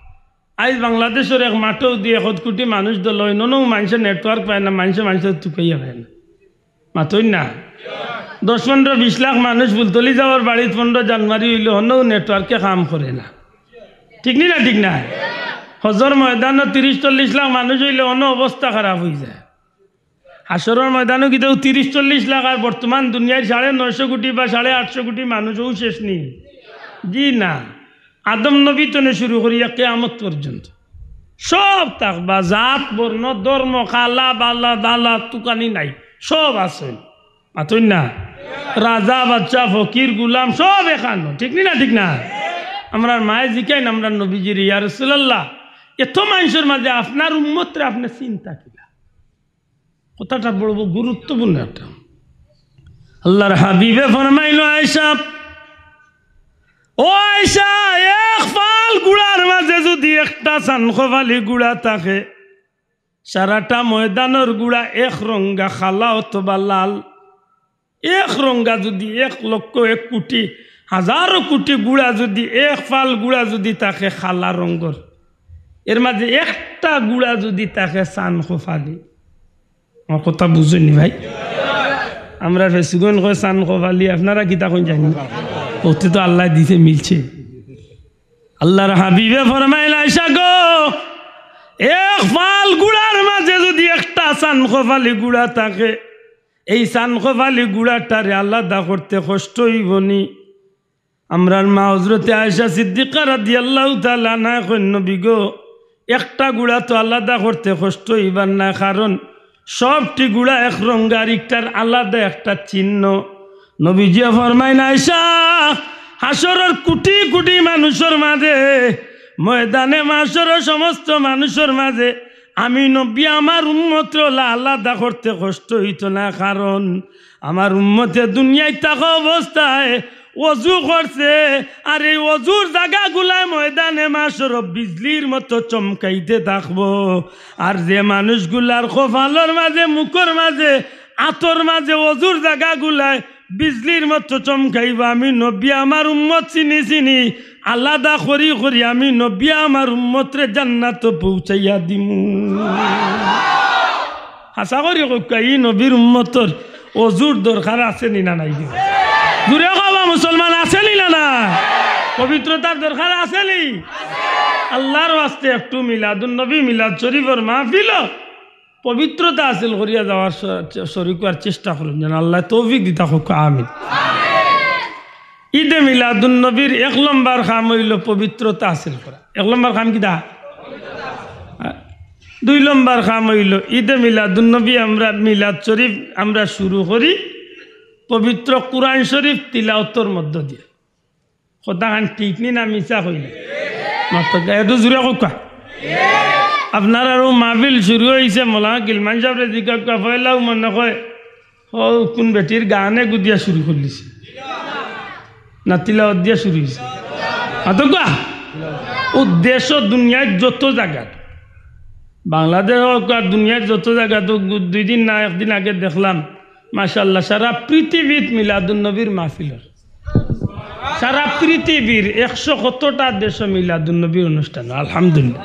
আইজ বাংলাদেশর এক মাঠও দিয়া কত কোটি মানুষ দল অইন, অনও মানষে network পায় না, মানষে মানষে তুকাইয়া পায় না। মাতইন না? দশ, পনরো, বিশ লাখ মানুষ ফুলতলি যাওয়ার বাড়িত পনরো জানুয়ারি অইলে অনও network-এ কাম করে না। ঠিক নি না? ঠিক না? হজর ময়দানো তিরিশ, চল্লিশ লাখ মানুষ অইলে অনো অবস্থা খারাপ অই যায়। হাশরর ময়দানো কিতা তিরিশ, চল্লিশ লাখ আর বর্তমান দুনিয়ার সাড়ে নয়শো কোটি বা সাড়ে আটশো কোটি মানুষ অউ শেষ নি? জি না। আদম নবী তনে শুরু করিয়া কিয়ামত পর্যন্ত সব থাকবা, জাত, বর্ণ, ধর্ম, কালা, বালা, দালা, তুকানি নাই, সব আছে। মাতইন না? রাজা, বাদশা, ফকির, গুলাম, সব একখানো। ঠিক নি না? ঠিক না? আমরার মায়ে জিকাইন আমরার নবীজিরে, ইয়া রাসূলুল্লাহ, এত মানষর মাঝে আপনার উম্মতরে আপনে চিনতা কিলা? কথাটা বড়, বড় গুরুত্বপূর্ণ একটা। আল্লাহর হাবিবে ফরমাইল, আয়েশা, ও আয়েশা, এক ফাল গুড়ার মাঝে যুদি একটা চান খোফালি গুড়া থাকে, সারাটা ময়দানর গুড়া এক রঙ্গা, কালা অথবা লাল, এক রঙ্গা যুদি এক লক্ষ, এক কোটি, হাজারো কোটি গুড়া যুদি এক ফাল গুড়া যুদি থাকে কালা রঙ্গর, এর মাঝে একটা গুড়া যুদি থাকে চান খোফালি, আমার কথা বুঝইন নি ভাই? আমরার ফেসুগন কয় চান খোফালি, আপনারা কিতা কইন জানি? অতে তো আল্লায় দিছে মিলছে। আল্লাহর হাবিবে ফরমাইল, আয়েশা গো, এক ফাল গুড়ার মাঝে যুদি একটা চান খোফালি গুড়া থাকে, এই চান খোফালি গুড়াটারে আলাদা করতে কষ্ট অইবো নি? আমরার মা হযরতে আয়েশা সিদ্দিকা রাদিয়াল্লাহু তাআলা আনহা কইন, নবী গো, একটা গুড়া তো আলাদা করতে কষ্ট অইবার না, কারণ সবটি গুড়া এক রঙ্গা, আর ইকটার আলাদা একটা চিহ্ন। নবীজিয়ে ফরমাইন, আয়েশা, হাশরর কোটি কোটি মানুষর মাঝে, ময়দানে মাশরর সমস্ত মানুষর মাঝে আমি নবী আমার উম্মতরে আলাদা করতে কষ্ট অইতো না, কারণ আমার উম্মতে দুনিয়াত থাকা অবস্থায় অজু করছে, আর এই অজুর জাগাগুলায় ময়দানে মাশরো বিজলির মতো চমকাইতে থাকবো। আর যে মানুষগুলার কপালর মাঝে, মুখর মাঝে, আতর মাঝে অজুর জাগাগুলায় বিজলির মতো চমকাইবো, আমি নবী আমার উম্মত চিনি চিনি আলাদা করি করি আমি নবী আমার উম্মতরে জান্নাতো পৌঁছাইয়া দিমু। হাছা করি কউক্কা, ই নবীর উম্মতর অজুর দরকার আছে নি না নাই? জুরে কওবা মুসলমান, আছে নি না না? পবিত্রতার দরকার আছে নি? আল্লাহর ওয়াস্তে একটু মিলাদুন নবী, মিলাদ শরীফর মাহফিলো পবিত্রতা হাসিল করিয়া যাওয়ার স-, শরিক অওয়ার চেষ্টা করুন, যেন আল্লায় তৌফিক দিতা কউক্কা, আমিন। ঈদে মিলাদুন নবীর এক লম্বর কাম অইলো পবিত্রতা হাসিল করা। এক লম্বর কাম কিতা? দুই লম্বর কাম অইলো ঈদে মিলাদুন নবী আমরা মিলাদ শরীফ আমরা শুরু করি পবিত্র কুরআন শরীফ তিলাওতর মধ্য দিয়া। কথাখান ঠিক নি না মিছা কইলে? মাতউক্কা, একটু জুরে কউক্কা। আপনারার অউ মাহফিল শুরু অইছে, মৌলানা গিলমান সাবরে জিকাউক্কা, পয়লাউ মনে কয়, অউ কুন বেটির গানে গুদিয়া শুরু করিলিছে। না, তিলাওত দিয়া শুরু অইছে। মাতউক্কা। অউ দেশো দুনিয়ার যত জাগাত, বাংলাদেশ অউক আর দুনিয়ার যত জাগাত অউক, দুই দিন না একদিন আগে দেখলাম, মাশাআল্লাহ, সারা পৃথিবীত মিলাদুন নবীর মাহফিল অর। সারা পৃথিবীর একশো কতটা দেশো মিলাদুন নবীর অনুষ্ঠান, আলহামদুলিল্লাহ।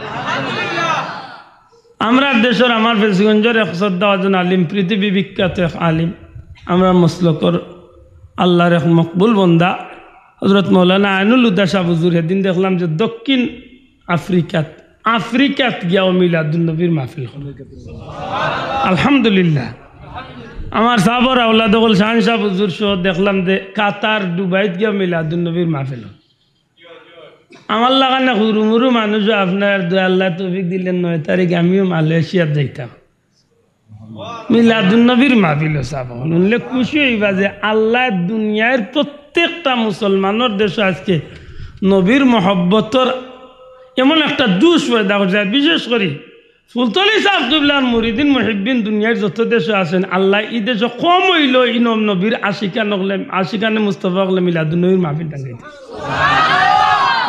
আমরার দেশর, আমার ফেঞ্চুগঞ্জর এক শ্রদ্ধাভাজন আলিম, পৃথিবী বিখ্যাত এক আলিম, আমরার মসলকর আল্লার এক মকবুল বন্দা হযরত মৌলানা আইনুল হুদা সাব হুজুর, হেদিন দেখলাম যে দক্ষিণ আফ্রিকাত, আফ্রিকাত গিয়াও মিলাদুন নবীর মাহফিল করইন। আলহামদুলিল্লাহ। আমার সাবর আওলাদ অকল শাহান সাব হুজুর সহ দেখলাম যে কাতার, দুবাইত গিয়াও মিলাদুন নবীর মাহফিল অর। আমার লাখান হুরুমুরু মানুষও আপনার দোয়া, আল্লায় তৌফিক দিলে নয় তারিখ আমিও মালয়েশিয়াত যাইতাম। মিলাদুন নবীর মাহফিল অর সাব অকল। হুনলে খুশি অইবা যে আল্লায় দুনিয়ার প্রত্যেকটা মুসলমানর দেশো আজকে নবীর মহব্বতর এমন একটা জোশ পয়দা করছে। আর বিশেষ করি ফুলতলি সাব কিবলার মুরিদিন মুহিব্বিন দুনিয়ার যত দেশো আছইন, আল্লায় ই দেশো কম অইলেও ইনো নবীর আশিকান অকলে, আশিকানে মুস্তফা অকলে মিলাদুন নবীর মাহফিল ডাঙ্গাইতা।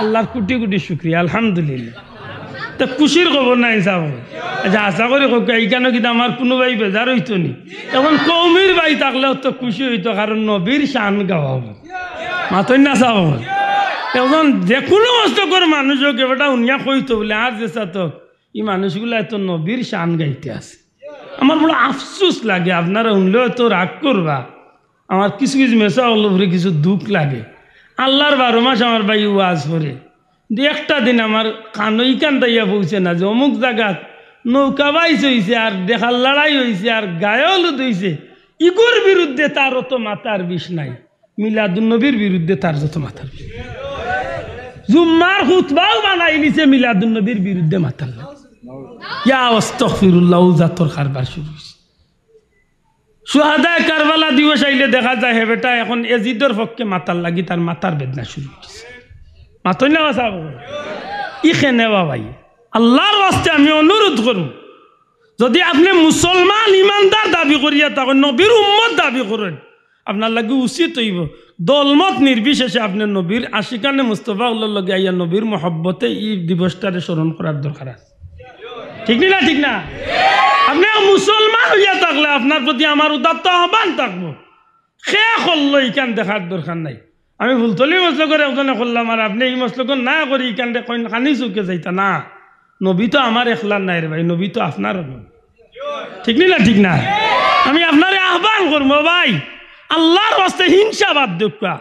আল্লার কোটি কোটি শুকরিয়া, আলহামদুলিল্লাহ। তে খুশির খবর নানি সাব? আচ্ছা, আশা করি কউক্কা, ইখানো কিন্তু আমার কুনু ভাই বেজার অইতো নি। অখন কওমির ভাই থাকলেও তো খুশি অইতো, কারণ নবীর শান গাওয়া অইবো। মাতইন না সাব? অখন যেকুনু মসলকর মানুষ অউক, বেটা হুনিয়া কইতো বুলে, আর যে সাথ অউক, ই মানুষগুলায় তো নবীর শান গাইতে আছে। আমার বড় আফসোস লাগে, আপনারা হুনলে অয়তো রাগ করবা, আমার কিছু কিছু মেসাব অকলর উপরে কিছু দুখ লাগে। আল্লার বারো মাস আমার ভাইয়ে ওয়াজ করে, কিন্তু একটা দিন আমার কানো ইখান আইয়া পৌঁছে না যে অমুক জাগাত নৌকা বাইচ অইছে আর দেখার লড়াই অইছে আর গায়ে হলুদ অইছে, ইগুর বিরুদ্ধে তার অত মাতার বিষ নাই। মিলাদুন নবীর বিরুদ্ধে তার যত মাতার বিষ। জুম্মার খুতবাও বানাইলিছে মিলাদুন নবীর বিরুদ্ধে মাতার লাগি। ইয়া আস্তাগফিরুল্লাহ, অউ জাতর কারবার শুরু অইছে। শুহাদায়ে কারবালা দিবস আইলে দেখা যায় হে বেটা অখন এজিদর পক্ষে মাতার লাগি তার মাতার বেদনা শুরু অইছে। মাতইন না বা সাব? ই কেনে বা ভাই? আল্লার ওয়াস্তে আমি অনুরোধ করমু, যুদি আপনে মুসলমান ইমানদার দাবি করিয়া থাকইন, নবীর উম্মত দাবি করইন, আপনার লাগি উচিত অইবো দলমত নির্বিশেষে আপনে নবীর আশিকানে মুস্তফা অকলর লগে আইয়া নবীর মহব্বতে ই দিবসটারে স্মরণ করার দরকার আছে। ঠিক নি না? ঠিক না? আপনে মুসলমান অইয়া থাকলে আপনার প্রতি আমার উদাত্ত আহ্বান থাকবো, কে করলো ইখান দেখার দরকার নাই। আমি ফুলতলি মসলকর একজনে করলাম, আর আপনে ই মসলকর না করি ইখানরে কইন খানি চউখে চাইতা না। নবী তো আমার একলার নায় রে ভাই, নবী তো আপনারও নবী। ঠিক নি না? ঠিক না? আমি আপনারে আহ্বান করমু, ও ভাই, আল্লার ওয়াস্তে হিংসা বাদ দেউক্কা।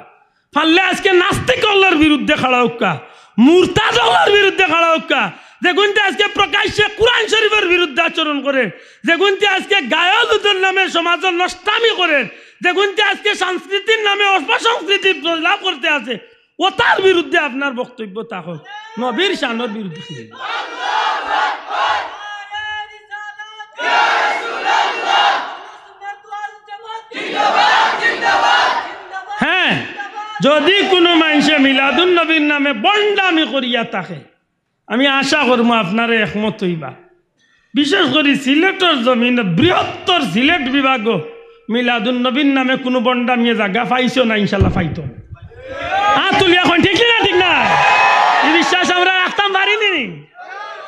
পারলে আজকে নাস্তিক অকলর বিরুদ্ধে খাড়া অউক্কা, মুরতাদ অকলর বিরুদ্ধে খাড়া অউক্কা, যেগুইন্তে আজকে প্রকাশ্যে কোরআন শরীফর বিরুদ্ধে আচরণ করের, যেগুইন্তে আজকে গায়ে হলুদর নামে সমাজর নষ্টামি করের, যেগুইন্তে আজকে সংস্কৃতির নামে অপসংস্কৃতি প্রলাপ করতে আছে, অতার বিরুদ্ধে আপনার বক্তব্য থাকউক, নবীর শানর বিরুদ্ধে। হ্যাঁ, যুদি কুনু মানষে মিলাদুন নবীর নামে ভন্ডামি করিয়া থাকে, আমি আশা করমু আপনারা একমত অইবা। বিশেষ করি সিলেটর জমিনো, বৃহত্তর সিলেট বিভাগো মিলাদুন নবীর নামে কুনু ভন্ডামিয়ে জাগা পাইছো না, ইনশাল্লাহ পাইতো। আত তুলিয়া কইন, ঠিক নি না? ঠিক না? ই বিশ্বাস আমরা রাখতাম পারি নি?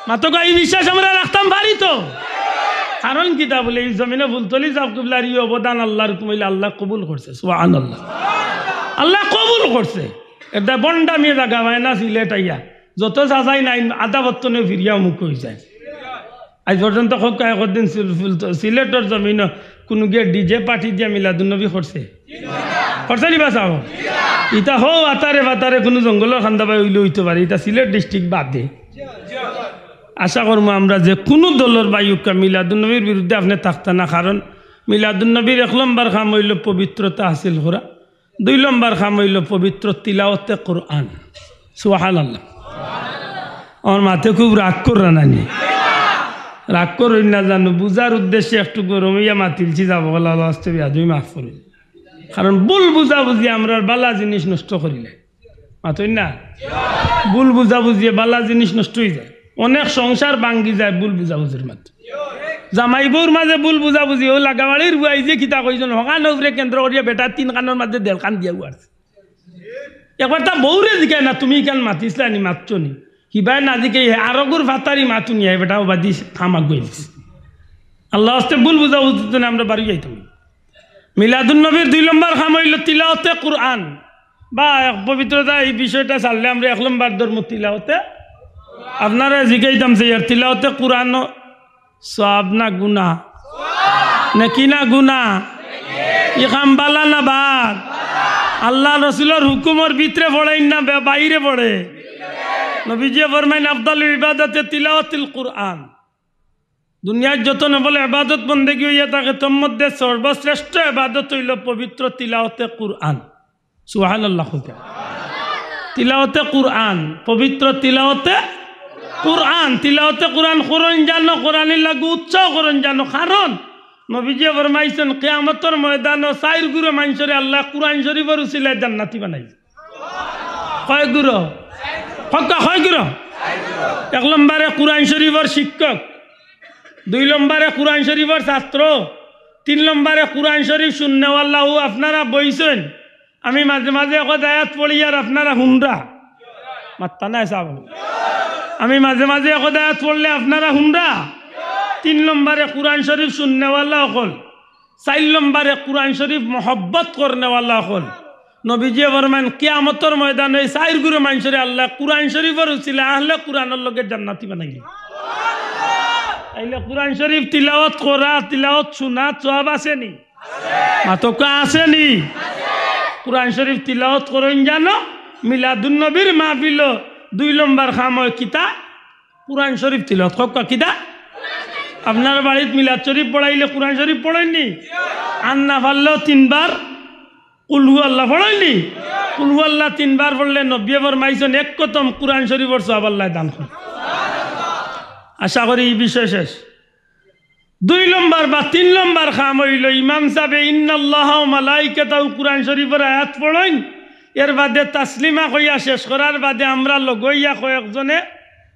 মাতউক্কা, ই বিশ্বাস আমরা রাখতাম পারি তো? কারণ কিতা বুলে, ই জমিনো ফুলতলি সাব কিবলার ই অবদান আল্লার হুকুম অইলে আল্লায় কবুল করছে। সুবহানাল্লাহ। আল্লায় কবুল করছে। এরদায় ভন্ডামিয়ে জাগা পায় না সিলেট আইয়া। যত চাচাই নাই, আধা বত্তনে ফিরিয়া মুখ অইযায়। আইজ পর্যন্ত কউক্কা একদিন সিল-, ফুল-, সিলেটর জমিনো কুনু গিয়ে ডিজে পার্টি দিয়া মিলাদুন নবী করছে? করছে নি বা সাব? ইতা হউ আতারে বাতারে কুনু জঙ্গলর কান্দা বায় অইলে অইতো পারে, ইতা সিলেট ডিস্ট্রিক্ট বাদে। আশা করমু আমরা যেকুনু দলর ভাই অউক্কা মিলাদুন নবীর বিরুদ্ধে আপনে থাকতা না, কারণ মিলাদুন নবীর এক লম্বর কাম অইলো পবিত্রতা হাসিল করা, দুই লম্বর কাম অইলো পবিত্র তিলাওয়াতে কোরআন। সুবহানাল্লাহ। আমার মাতে খুব রাগ কররা নানি? রাগ করইন না জানু, বুঝার উদ্দেশ্যে একটু গরম অইয়া মাতিলছি, যাবো গলা আস্তে বেয়াদবি মাফ করইন। কারণ ভুল বুঝাবুঝি আমরার বালা জিনিস নষ্ট করিলে। মাতইন না? ভুল বুঝাবুঝিয়ে বালা জিনিস নষ্ট অইযায়। অনেক সংসার ভাঙ্গি যায় ভুল বুঝাবুঝির মাঝে। জামাই বউর মাঝে ভুল বুঝাবুঝি, অউ লাগাবাড়ির বুয়াই যে কিতা কইছইন, হকান উপরে কেন্দ্র করিয়া বেটা তিন কানর মাঝে দেড় কান দিয়া উয়ারছে। একবার তা বউরে জিকায় না, তুমি ইখান মাতিছলা নি, মাতছো নি? হিবায় না জিকায়, হে আরগুর ফাতারি মাত হুনিয়া, হে বেটা অবাদি থামা গইলিস। আল্লার ওয়াস্তে ভুল বুঝাবুঝি তো না, আমরা বাড়ি যাইতাম। মিলাদুন নবীর দুই লম্বর কাম অইলো তিলাওয়াতে কোরআন। বা এক পবিত্রতা, ই বিষয়টা ছাড়লে আমরা এক লম্বর ধরমু তিলাওয়াতে। আপনারারে জিকাইতাম যে ইয়ার তিলাওয়াতে কোরআন সওয়াব না গুনা? নেকি না গুনা? ই কাম বালা না বাদ? আল্লাহ রসুলর হুকুমর ভিতরে পড়েন না বে-, বাইরে পড়ে? নবীজি ফরমাইন, "আফদালুল ইবাদাতে তিলাওয়াতুল কুরআন।" দুনিয়ার যত নফল ইবাদত বন্দেগি অইয়া থাকে, তোর মধ্যে সর্বশ্রেষ্ঠ ইবাদত অইল পবিত্র তিলাওয়াতে কুরআন। সুবহানাল্লাহ কইতা। তিলাওয়াতে কুরআন, পবিত্র তিলাওয়াতে কুরআন। তিলাওয়াতে কুরআন করইন জানো, কোরআনর লাগি উৎসাহ করইন জানো, কারণ নবীজি ফরমাইছইন, কিয়ামতর ময়দানো চাইর গুরু মানষরে আল্লায় কুরআন শরীফর উসিলায় জান্নাতি বানাইবা। কয় গুরু? কউক্কা, কয় গুরু? এক নম্বরে কুরআন শরীফর শিক্ষক, দুই নম্বরে কুরআন শরীফর ছাত্র, তিন নম্বরে কুরআন শরীফ হুননেওয়ালা। অউ আপনারা বইছইন, আমি মাঝে মাঝে একদ আয়াত পড়ি আর আপনারা হুনরা। মাত্তা নাই সাব। আমি মাঝে মাঝে একদ আয়াত পড়লে আপনারা হুনরা। তিন নম্বরে কুরআন শরীফ হুননেওয়ালা অকল, চাইর নম্বরে কুরআন শরীফ মহব্বত করনেওয়ালা অকল। নবীজিয়ে ফরমাইন, কিয়ামতর ময়দানো ই চাইর গুরু মানষরে আল্লায় কুরআন শরীফর উসিলায় আহলে কুরআনর লগে জান্নাতি বানাইলা। তাইলে কুরআন শরীফ তিলাওয়াত করা, তিলাওয়াত হুনা সওয়াব আছে নি? মাতউক্কা আছে নি? কুরআন শরীফ তিলাওয়াত করইন জানো, মিলাদুন নবীর মাহফিলো দুই নম্বর কাম অয় কিতা? কুরআন শরীফ তিলাওয়াত। কউক্কা কিতা? আপনার বাড়িত মিলাদ শরীফ পড়াইলে কুরআন শরীফ পড়ইন নি? আর না পারলেও তিনবার কুলহু আল্লাহ পড়ইন নি? কুলহু আল্লাহ তিনবার পড়লে নবীয়ে ফরমাইছইন এক খতম কুরআন শরীফর সওয়াব আল্লায় দান করইন। আশা করি ই বিষয় শেষ। দুই নম্বর বা তিন নম্বর কাম অইল ইমাম সাবে ইন্নাল্লাহা ওয়া মালাইকাতাহু কুরআন শরীফর আয়াত পড়ইন, এর বাদে তাসলিমা কইয়া শেষ করার বাদে আমরা লগে অইয়া কয়েকজনে,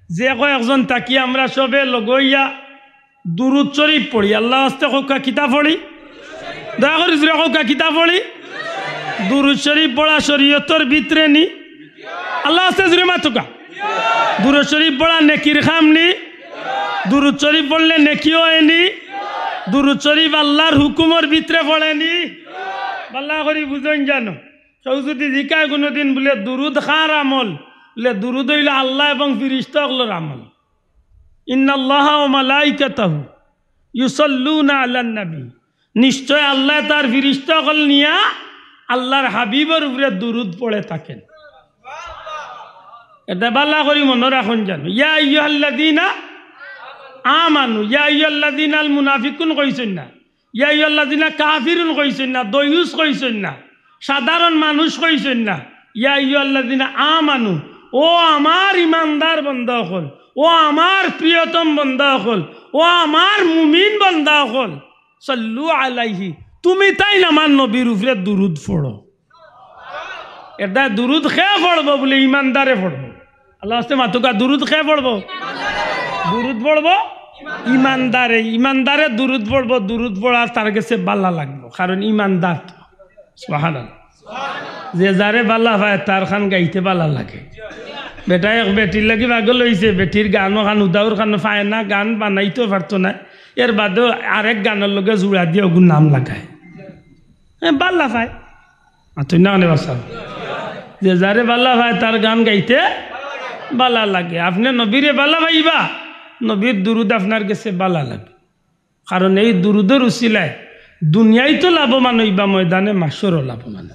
যে কয়েকজন থাকি আমরা সবে লগে অইয়া দুরুদ শরীফ পড়ি। আল্লার ওয়াস্তে কউক্কা কিতা পড়ি? দয়া করি জুরে কউক্কা কিতা পড়ি? দুরুদ শরীফ পড়া শরীয়তর ভিতরে নি? আল্লার ওয়াস্তে জুরে মাতউক্কা। দুরুদ শরীফ পড়া নেকির কাম নি? দুরুদ শরীফ পড়লে নেকি অয় নি? দুরুদ শরীফ আল্লার হুকুমর ভিতরে পড়ে নি? বালা করি বুঝইন জানো। কেউ যুদি জিকায় কুনুদিন বুলে দুরুদ কার আমল, বুলে দুরুদ অইল আল্লা এবং ফিরিস্তা অকলর আমল। ইন্নাল্লাহা ওয়া মালাইকাতাহু ইউসাল্লুনা আলান নবী, নিশ্চয় আল্লায় তার ফিরিস্তা অকল নিয়া আল্লার হাবিবর উপরে দুরুদ পড়ে থাকেন। এটা বালা করি মনো রাখইন জানো। ইয়া আইয়ুহাল্লাযিনা আমানু, ইয়া আইয়ুহাল্লাযিনাল মুনাফিকুন কইছইন না, ইয়া আইয়ুহাল্লাযিনা কাফিরুন কইছইন না, দয়ুস কইছইন না, সাধারণ মানুষ কইছইন না। ইয়া আইয়ুহাল্লাযিনা আমানু, ও আমার ইমানদার বন্দা অকল, ও আমার প্রিয়তম বন্দা অকল, ও আমার মুমিন বন্দা অকল, সাল্লু আলাইহি, তুমি তাইন আমার নবীর উপরে দুরুদ পড়ো। এটা দুরুদ কে পড়বো বুলে? ইমানদারে পড়বো। আল্লার ওয়াস্তে মাতউক্কা, দুরুদ কে পড়বো? দুরুদ পড়বো ইমানদারে। ইমানদারে দুরুদ পড়বো, দুরুদ পড়া তার গেছে বালা লাগবো, কারণ ইমানদার তো। সুবহানাল্লাহ। যে যারে বালা পায় তার গান গাইতে বালা লাগে। বেটায় এক বেটির লাগি পাগল অইছে, বেটির গান অখান উদাউর খান পায় না, গান বানাইতেও পারতো না, এর বাদেও আরেক গানর লগে জুড়া দিয়া অগুর নাম লাগায়। এ, বালা পায়। মাতইন না কেনে বা সাব? যে যারে বালা পায় তার গান গাইতে বালা লাগে। আপনে নবীরে বালা পাইবা, নবীর দুরুদ আপনার গেছে বালা লাগে। কারণ এই দুরুদর উসিলায় দুনিয়াইত লাভবান অইবা, ময়দানে মাশরও লাভবান।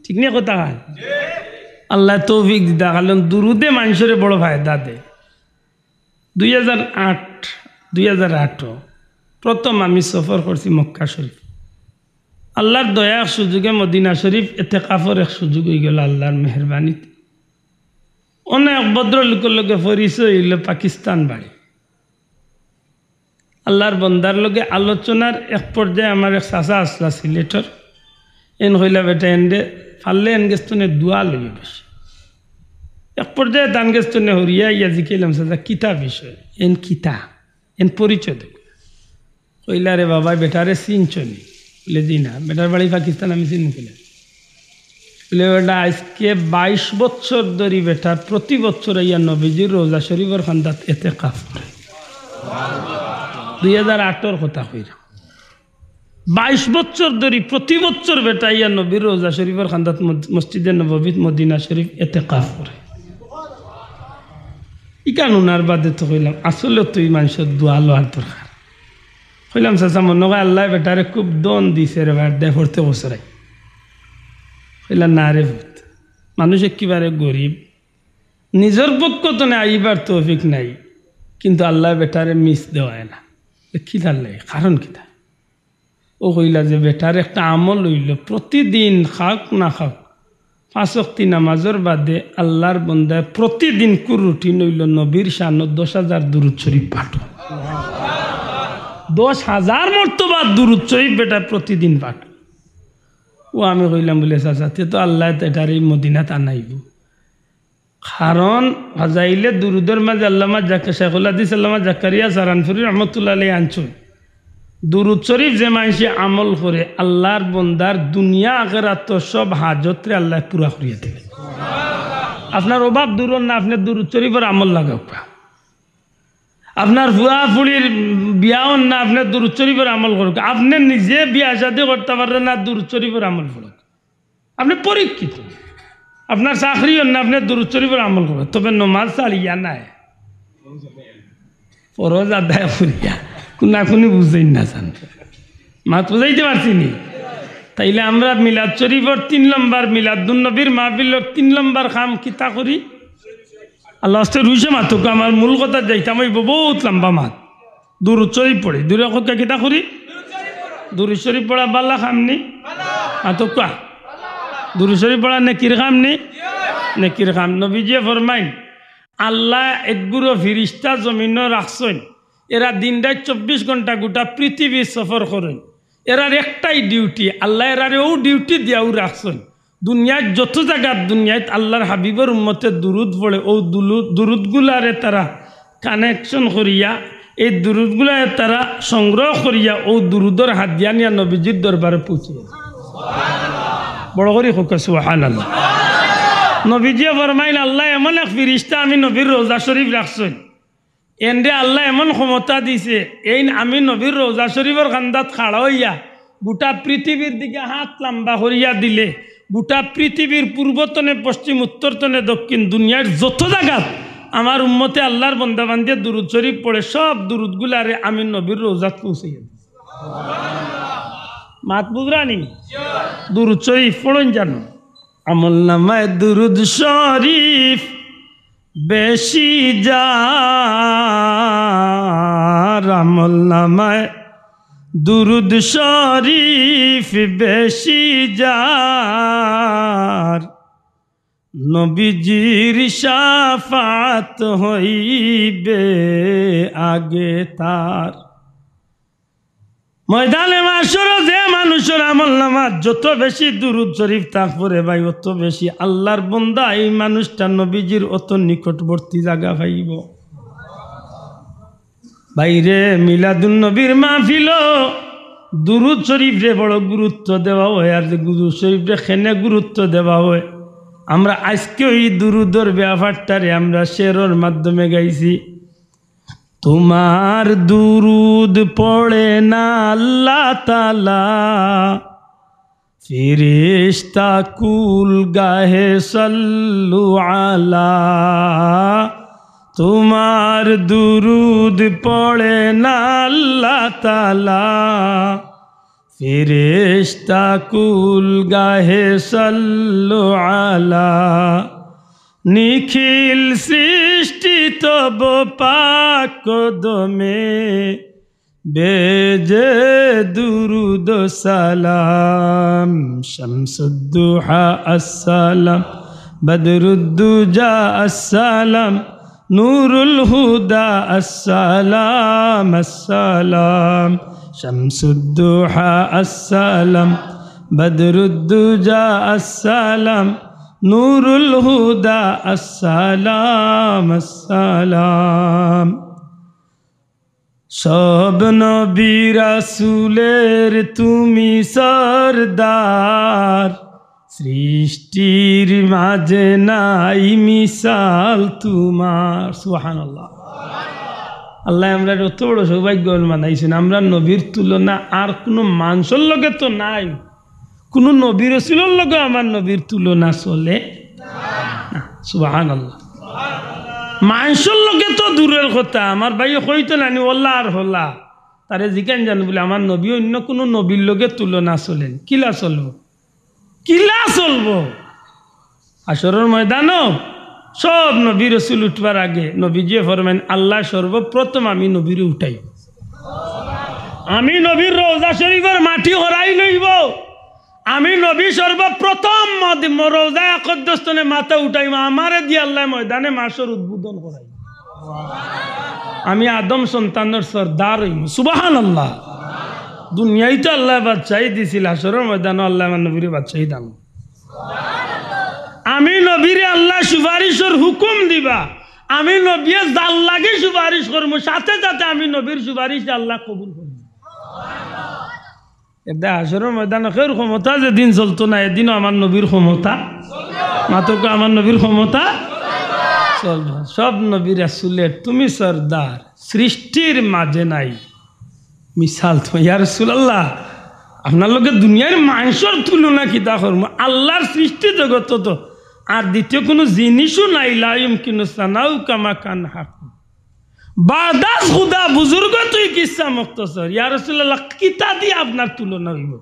ঠিক নি কথা? আল্লায় তৌফিক দিতা, কারণ দুরুদে মানষরে বড় ফায়দা দেয়। দুই হাজার আট, দুই হাজার আট প্রথম আমি সফর করছি মক্কা শরীফ। আল্লার দয়া, এক সুযোগে মদিনা শরীফ এতেকাফর এক সুযোগ অইগেল আল্লার মেহেরবানিতে। অনো এক ভদ্রলোকর লগে পরিচয় অইলো, পাকিস্তান বাড়ি। আল্লার বন্দার লগে আলোচনার এক পর্যায়ে আমার এক চাচা আছলা সিলেটর, এন কইলা, "বেটা, এনরে পারলে এন গেছ থনে দোয়া লইও বেশি।" এক পর্যায়ে তান গেছ থনে হরিয়া আইয়া জিকাইলাম, "চাচা, কিতা বিষয়? এন কিতা? এন পরিচয় দেও।" কইলা, "রে বাবা, বেটারে চিনছো নি?" বুলে, "জি না।" "বেটার বাড়ি পাকিস্তান, আমি চিনি।" কইলা, বুলে, "বেটা, আইজকে বাইশ বছর ধরি বেটা প্রতি বছর আইয়া নবীজির রওজা শরীফর কান্দাত এতেকাফ করে।" দুই হাজার আটর কথা কইরা। বাইশ বছর ধরি প্রতি বছর বেটা আইয়া নবীর রওজা শরীফর কান্দাত মদ-, মসজিদে নববীত মদিনা শরীফ এতেকাফ করে। ইখান হুনার বাদে তো কইলাম, আসলে তো ই মানষর দোয়া লওয়ার দরকার। কইলাম, "চাচা, মনো কয় আল্লায় বেটারে খুব ধন দিছে রে বা, দে পড়তে বছরাই।" কইলা, "না রে পুত, মানুষ একেবারে গরিব, নিজর পক্ষ তনে আইবার তৌফিক নাই, কিন্তু আল্লায় বেটারে মিস দেওয়ায় না।" "এ কিতার লাগি? কারণ কিতা?" অউ কইলা যে বেটার একটা আমল অইলো, প্রতিদিন খাউক না খাউক, পাঁচ ওয়াক্তি নামাজর বাদে আল্লার বন্দায় প্রতিদিন কুর রুটিন অইলো নবীর শানো দশ হাজার দুরুদ শরিফ পাঠ। দশ হাজার মর্তবার দুরুদ শরিফ বেটায় প্রতিদিন পাঠ। অউ আমি কইলাম বুলে, "চাচা, তে তো আল্লায় তো এটারে মদিনাত আনাইবো।" কারণ ফাজাইলে দুরুদর মাঝে আল্লামা জাক-, শেখুল হাদিস আল্লামা জাকারিয়া সারানপুরি রহমতুল্লাহ আলাইহি আনছইন, দুরুদ শরিফ যে মানষে আমল করে, আল্লার বন্দার দুনিয়া আখেরাতর সব হাজতরে আল্লায় পুরা করিয়া দিবে। আপনার অভাব দূর অর না, আপনে দুরুদ শরিফর আমল লাগাউক্কা। আপনার ফুয়া ফুড়ির বিয়া অর না, আপনে দুরুদ শরিফর আমল করউক্কা। আপনে নিজে বিয়া শাদি করতা পাররা না, দুরুদ শরিফর আমল পড়উক্কা। আপনে পরীক্ষিত। আপনার চাকরি অর না, আপনে দুরুদ শরিফর আমল করউক্কা। তবে নমাজ ছাড়িয়া নায়, ফরজ আদায় করিয়া। কুনাকুনি বুঝইন না জান। মাত বুঝাইতে পারছি নি? তাইলে আমরা মিলাদ শরিফর তিন নম্বর, মিলাদুন নবীর মাহফিলর তিন নম্বর কাম কিতা করি? আল্লার ওয়াস্তে রুইসে মাতউক্কা, আমার মূল কথাত যাইতাম অইবো, বউত লাম্বা মাত। দুরুদ শরিফ পড়ি। দুরুদ কউক্কা কিতা করি? দুরুদ শরিফ পড়া বালা কাম নি? মাতউক্কা। দুরুদ শরিফ পড়া নেকির কাম নি? নেকির কাম। নবীজিয়ে ফরমাইন, আল্লায় একগুরু ফিরিস্তা জমিনো রাখছইন, এরা দিন রাইত চব্বিশ ঘন্টা গোটা পৃথিবীর সফর করইন। এরার একটাই ডিউটি, আল্লায় এরারে অউ ডিউটি দিয়াউ রাখছইন। দুনিয়াত যত জাগাত দুনিয়াত আল্লার হাবিবর উম্মতে দুরুদ পড়ে, অউ দুলু-, দুরুদগুলারে তারা কানেকশন করিয়া, এই দুরুদগুলারে তারা সংগ্রহ করিয়া, অউ দুরুদর হাদিয়া নিয়া নবীজির দরবারে পৌঁছে। বড় করি কউক্কা সুবহানাল্লাহ। নবীজিয়ে ফরমাইন, আল্লায় এমন এক ফিরিস্তা আমি নবীর রওজা শরিফ রাখছইন, এনরে আল্লায় এমন ক্ষমতা দিছে, এইন আমি নবীর রওজা শরিফর কান্দাত খাড়া অইয়া গোটা পৃথিবীর দিকে হাত লাম্বা করিয়া দিলে, গোটা পৃথিবীর পূর্ব তনে পশ্চিম, উত্তর তনে দক্ষিণ, দুনিয়ার যত জাগাত আমার উম্মতে আল্লার বন্দা বান্দিয়ে দুরুদ শরিফ পড়ে, সব দুরুদগুলারে আমি নবীর রওজাত পৌঁছাইয়া দিছি। মাত বুঝরা নি? দুরুদ শরিফ পড়ইন জানো। আমল নামায় দুরুদ শরিফ বেশি যার, আমল নামায় দুরুদ শরিফ বেশি যার, নবীজির শাফাত হইবে আগে তার। ময়দানে মাশরো যে মানুষর আমল নামাত যত বেশি দুরুদ শরিফ থাকবো রে ভাই, অত বেশি আল্লার বন্দা এই মানুষটা নবীজির অত নিকটবর্তী জাগা পাইবো। ভাইরে, মিলাদুন নবীর মাহফিলো দুরুদ শরিফরে বড় গুরুত্ব দেওয়া অয়। আর যে দুরুদ শরিফরে কেনে গুরুত্ব দেওয়া অয়, আমরা আইজকে অউ দুরুদর ব্যাপারটারে আমরা শেরর মাধ্যমে গাইছি। তোমার দুরুদ পড়ে না আল্লাহ তাআলা, ফিরিস্তা কুল গাহে সাল্লু আলা। তোমার দুরুদ পড়ে না আল্লাহ তাআলা, ফিরিস্তা কুল গাহে সাল্লু আলা। নিখিল সৃষ্টি তব পাক কদমে বেজে দুরুদ সালাম। শামসুদ্দুহা আসসালাম, বদরুদ্দুজা আসসালাম, নুরুল হুদা আসসালাম, আসসালাম। শামসুদ্দুহা আসসালাম, বদরুদ্দুজা আসসালাম, নুরুল হুদা আসসালাম, আসসালাম। সব নবী রাসূলের তুমি সরদার, সৃষ্টির মাঝে নাই মিসাল তোমার। সুবহানাল্লাহ। আল্লায় আমরারে অত বড় সৌভাগ্যবান বানাইছইন, আমরার নবীর তুলনা আর কুনু মানষর লগে তো নাই, কুনু নবী রসুলর লগে আমার নবীর তুলনা চলে না। সুবহানাল্লাহ। মানষর লগে তো দূরের কথা, আমার ভাইয়ে কইতো নানি, ওলা আর হলা। তারে জিকাইন জানো বুলে, "আমার নবী অন্য কুনু নবীর লগে তুলনা চলেনি, কিলা চলবো, কিলা চলবো?" হাশরর ময়দানো সব নবী রসুল উঠবার আগে নবীজিয়ে ফরমাইন, "আল্লায় সর্বপ্রথম আমি নবীরে উঠাইবো। আমি নবীর রওজা শরীফর মাটি হরাই লইবো। আমি নবী সর্বপ্রথম মদ-, ম-, রওজায়ে আকদ্দস তনে মাথা উঠাইমু, আমারে দি আল্লায় ময়দানে মাশর উদ্বোধন করাইমু। আমি আদম সন্তানর সর্দার অইমু।" সুবহানাল্লাহ। দুনিয়াইত আল্লায় বাদশাহী দিছিল, হাশরর ময়দানো আল্লায় আমার নবীরে বাদশাহী দান। আমি নবীরে আল্লায় সুপারিশর হুকুম দিবা, আমি নবীয়ে যার লাগি সুপারিশ করমু, সাথে সাথে আমি নবীর সুপারিশ আল্লায় কবুল করমু। এরদায় হাশরর ময়দানো কেউর ক্ষমতা যেদিন চলতো না, এদিনও আমার নবীর ক্ষমতা। মাতউক্কা, আমার নবীর ক্ষমতা চলবো। সব নবী রাসুলের তুমি সর্দার, সৃষ্টির মাঝে নাই মিসাল তো। ইয়া রাসুলাল্লাহ, আপনার লগে দুনিয়ার মানষর তুলনা কিতা করমু? আল্লার সৃষ্টি জগতো তো আর দ্বিতীয় কুনু জিনিসও নাই। লা ইউমকিনু সানাউ কামা কান হাকু। বাদাস খুদা বুজুর্গ তুই কিসা মুক্তসর। ইয়া রাসুলাল্লাহ, কিতা দি আপনার তুলনা অইবো?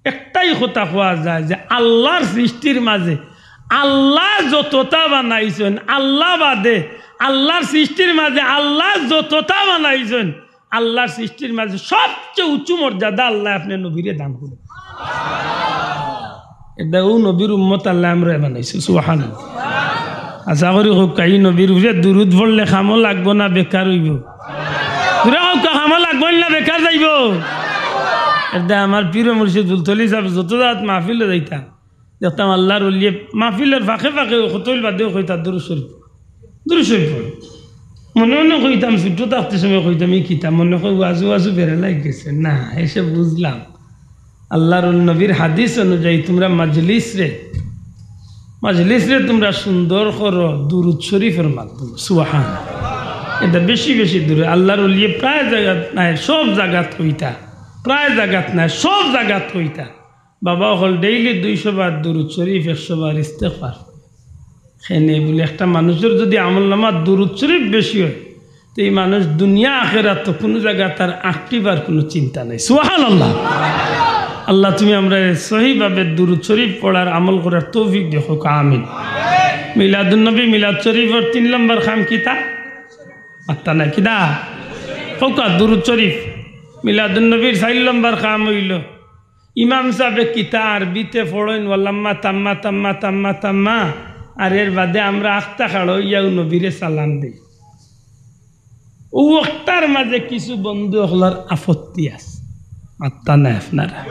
একটাই কথা কওয়া যায় যে আল্লার সৃষ্টির মাঝে আল্লায় যততা বানাইছইন, আল্লা বাদে আল্লার সৃষ্টির মাঝে আল্লায় যততা বানাইছইন, আল্লার সৃষ্টির মাঝে সবচেয়ে উঁচু মর্যাদা আল্লায় আপনে নবীরে দান করইন। এরদায় অউ নবীর উম্মত আল্লায় আমরারে বানাইছে। সুবহানাল্লাহ। আশা করি কউক্কা, ই নবীর উপরে দুরুদ পড়লে কামো লাগবো না বেকার অইবো? জুরে কউক্কা, কামো লাগবো না বেকার যাইবো? এরদায় আমার পীর মুর্শিদ ফুলতলি সাব যত জাগাত মাহফিলো যাইতা, দেখতাম আল্লার ওলিয়ে মাহফিলর ফাঁকে ফাঁকে অউ কতইল বাদেও কইতা, "দুরুদ শরীফ, দুরুদ শরীফ পড়ো।" মনে মনে কইতাম, ছোট থাকতে সময় কইতাম, "ই কিতা?" মনে কয় ওয়াজু ওয়াজু বেড়া লাগি গেছে। না, এসে বুঝলাম, আল্লার নবীর হাদিস অনুযায়ী তুমরা মাজলিসরে, মাজলিসরে তুমরা সুন্দর করো দুরুদ শরীফর মাধ্যমে। সুবহান। এটা বেশি বেশি দূরে। আল্লার ওলিয়ে প্রায় জাগাত নায়, সব জাগাত কইতা, প্রায় জাগাত নায়, সব জাগাত কইতা। বাবা অকল daily দুইশো বার দুরুদ শরীফ, একশো বার ইস্তেগফার। কেনে বুলে একটা মানুষর যদি আমলনামাত দুরুদ শরীফ বেশি অয়, তে ই মানুষ দুনিয়া আখেরাত তো কুনু জাগাত তার আটকিবার কুনু চিন্তা নাই। সুবহানাল্লাহ। আল্লাহ, তুমি আমরারে সহিভাবে দুরুদ শরীফ পড়ার, আমল করার তৌফিক দেও, কউক্কা আমিন। মিলাদুন নবী, মিলাদ শরীফর তিন নম্বর কাম কিতা? মাত্তা নাই কিতা? কউক্কা দুরুদ শরীফ। মিলাদুন নবীর চাইর নম্বর কাম অইলো, ইমাম সাবে কিতা আরবিতে পড়ইন, "ওয়ালাম্মা তাম্মা তাম্মা তাম্মা তাম্মা", আর এর বাদে আমরা আখতা খাড়া অইয়াউ নবীরে সালাম দেই। অউ অখটার মাঝে কিছু বন্ধু অকলর আপত্তি আছে, মাত্তা নাই আপনারা।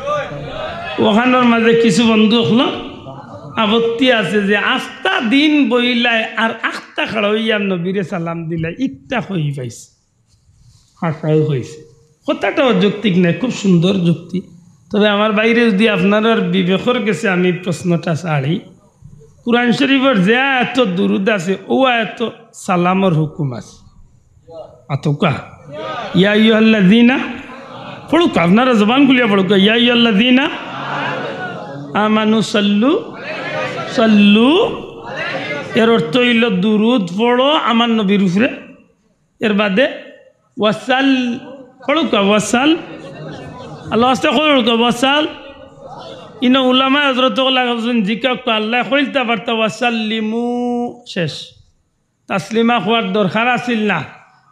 অখানর মাঝে কিছু বন্ধু অকলর আপত্তি আছে যে আস্তা দিন বইলায় আর আখতা খাড়া অইয়া নবীরে সালাম দিলায়, ইকটা কই পাইছে। হাসাউ কইছে। কথাটা অযৌক্তিক নায়, খুব সুন্দর যুক্তি। তবে আমার ভাইরে যদি আপনারার বিবেকর গেছে আমি প্রশ্নটা ছাড়ি, কুরআন শরীফর যে আয়াতো দুরুদ আছে, অউ আয়াতো সালামর হুকুম আছে। মাতউক্কা। ইয়া আইয়ুহাল্লাযীনা, পড়উক্কা, আপনারা জবান খুলিয়া পড়উক্কা। ইয়া আইয়ুহাল্লাযীনা আমানু সাল্লু, সাল্লু, এর অর্থ অইলো দুরুদ পড়ো আমার নবীর উপরে। এর বাদে ওয়াসাল, পড়উক্কা, ওয়াসাল, আল্লাহ আস্তে কউক্কা, ওয়াসাল। ইনো উলামায়ে হযরত অকল লাগাইছইন, জিকাউক্কা, আল্লায় কইলতা পারতা, ওয়াসাল্লিমু, শেষ। তাসলিমা কওয়ার দরকার আছিল না,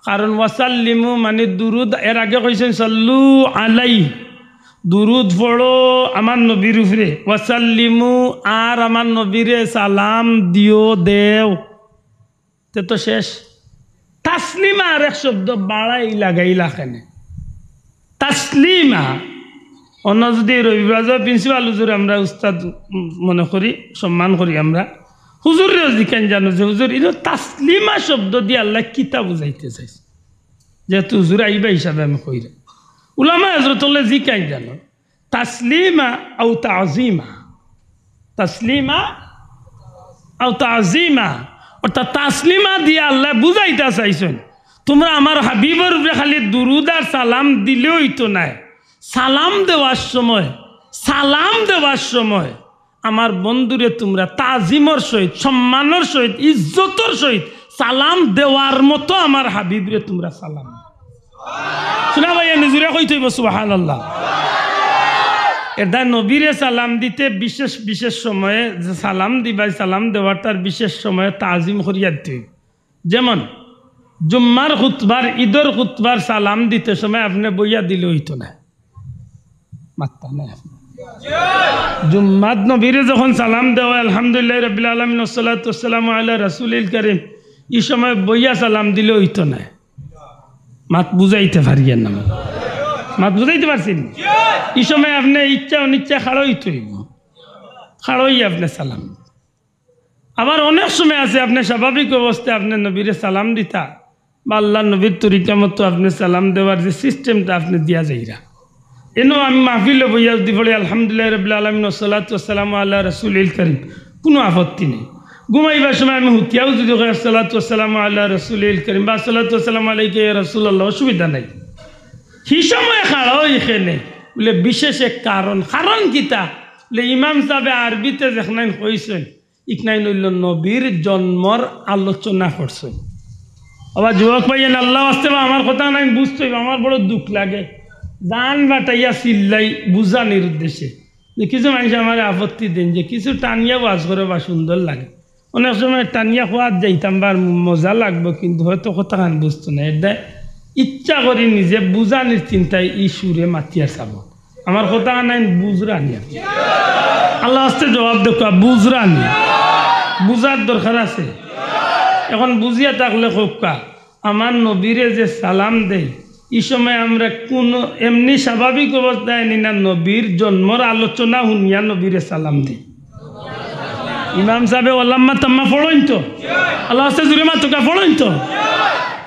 কারণ ওয়াসাল্লিমু মানে দুরুদ, এর আগে কইছইন সাল্লু আলাই, দুরুদ পড়ো আমার নবীর উপরে, ওয়াসাল্লিমু, আর আমার নবীরে সালাম দিও, দেও। তে তো শেষ। তাসলিমা আরেক শব্দ বাড়াই লাগাইলা কেনে? তাসলিমা, অন্য যদি রবিবাজার প্রিন্সিপাল হুজুর আমরা উস্তাদ মনে করি, সম্মান করি আমরা, হুজুররেও জিকাইন জানো যে, "হুজুর, ইনো তাসলিমা শব্দ দিয়া আল্লায় কিতা বুঝাইতে চাইছে?" যেহেতু হুজুর আইবা হিসাবে আমি কইরাম। উলামায়ে হযরত অকলে জিকাইন জানো, তাসলিমা আও তাজিমা। তাসলিমা আও তাজিমা। অর্থাৎ তাসলিমা দিয়া আল্লায় বুঝাইতা চাইছইন, তুমরা আমার হাবিবর উপরে খালি দুরুদ আর সালাম দিলে অইতো নায়, সালাম দেওয়ার সময়, সালাম দেওয়ার সময় আমার বন্ধুরে তুমরা তাজিমর সহিত, সম্মানর সহিত, ইজ্জতর সহিত সালাম দেওয়ার মতো আমার হাবিবরে তুমরা সালাম দিও। হুনা ভাই, এনে জুরে কইতে অইবো সুবহানাল্লাহ। এরদায় নবীরে সালাম দিতে বিশেষ বিশেষ সময়ে যে সালাম দিবায়, সালাম দেওয়াটার বিশেষ সময়ে তাজিম করিয়া দিতে অইবো। যেমন জুম্মার খুতবার, ঈদর খুতবার সালাম দিতে সময় আপনে বইয়া দিলে অইতো নায়। মাত্তা নাই আপনে। জুম্মাত নবীরে যখন সালাম দেওয়া অয়, "আলহামদুলিল্লাহি রাব্বিল আলামিন, ওয়াসসালাতু ওয়াসসালামু আলা রাসূলিল কারীম", ই সময় বইয়া সালাম দিলে অইতো নায়। মাত বুঝাইতে পারিয়ার না। মাত বুঝাইতে পারছি নি? ই সময় আপনে ইচ্ছা অনিচ্ছা খাড়া অইতে অইবো। খাড়া অইয়া আপনে সালাম। আবার অনেক সময় আছে আপনে স্বাভাবিক অবস্থায় আপনে নবীরে সালাম দিতা বা আল্লার নবীর তরিকা মতো আপনে সালাম দেওয়ার যে সিস্টেমটা আপনে দিয়া যাইরা। এনো আমি মাহফিলো বইয়া যদি পড়ি, "আলহামদুলিল্লাহি রাব্বিল আলামিন, ওয়াসসালাতু ওয়াসসালামু আলা রাসূলিল কারীম", কুনু আপত্তি নাই। ঘুমাইবার সময় আমি হুতিয়াও যদি কই, "আসসালাতু ওয়াসসালামু আলা রাসূলিল কারীম" বা "আসসালাতু ওয়াসসালামু আলাইকা ইয়া রাসূলাল্লাহ", অসুবিধা নাই। হি সময় খাড়া অই কেনে? বুলে, বিশেষ এক কারণ। কারণ কিতা? বুলে, ইমাম সাবে আরবিতে যেখানাইন কইছইন, ইখানাইন অইলো নবীর জন্মর আলোচনা করছইন। আবার যুবক ভাইয়াইন, আল্লার ওয়াস্তে বা আমার কথাখানাইন বুঝতে অইবো, আমার বড় দুখ লাগে। জান বাটাইয়া চিল্লাই বুঝানির উদ্দেশ্যে। যে কিছু মানুষ আমারে আপত্তি দেইন যে কিছু টানিয়া ওয়াজ করে বা সুন্দর লাগে। অনেক সময় টানিয়া কওয়াত যাইতাম বা আর মজা লাগবো, কিন্তু হয়তো কথাখান বুঝতো না। এরদায় ইচ্ছা করি নিজে বুঝানির চিন্তায় ই সুরে মাতিয়ার চাবো। আমার কথাখানাইন বুঝরা নি? আল্লার ওয়াস্তে জবাব দেউক্কা, বুঝরা নি? বুঝার দরকার আছে। এখন বুঝিয়া থাকলে কউক্কা, আমার নবীরে যে সালাম দেই, ই সময় আমরা কুনু এমনি স্বাভাবিক অবস্থায় নি না, নবীর জন্মর আলোচনা হুনিয়া নবীরে সালাম দেই। ইমাম সাবে ওলাম্মা তাম্মা পড়ইন তো? আল্লার ওয়াস্তে জুরে মাতুক্কা, পড়ইন তো?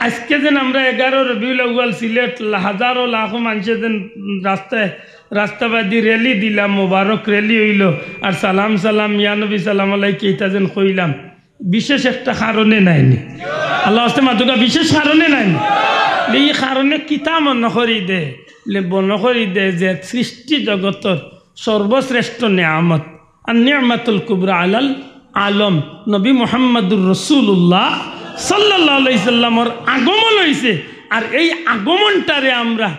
আজকে যেন আমরা এগারো রবিউল আউয়াল সিলেট লা-, হাজারো লাখো মানষে যেন রাস্তায়, রাস্তাবাদি র‍্যালি দিলাম, মোবারক র‍্যালি অইলো, আর সালাম সালাম, ইয়া নবী সালাম আলাইকা, ইতা যেন কইলাম, বিশেষ একটা কারণে নায় নি? আল্লার ওয়াস্তে মাতুক্কা, বিশেষ কারণে নায় নি? ই কারণে কিতা মনো করি দে? লে মনো করি দে যে সৃষ্টি জগতর সর্বশ্রেষ্ঠ নিয়ামত, আর নিয়ামাতুল কুবরা আলাল আলম, নবী মুহাম্মাদুর রাসূলুল্লাহ সাল্লাল্লাহু আলাইহি সাল্লামর আগমন অইছে। আর এই আগমনটারে আমরা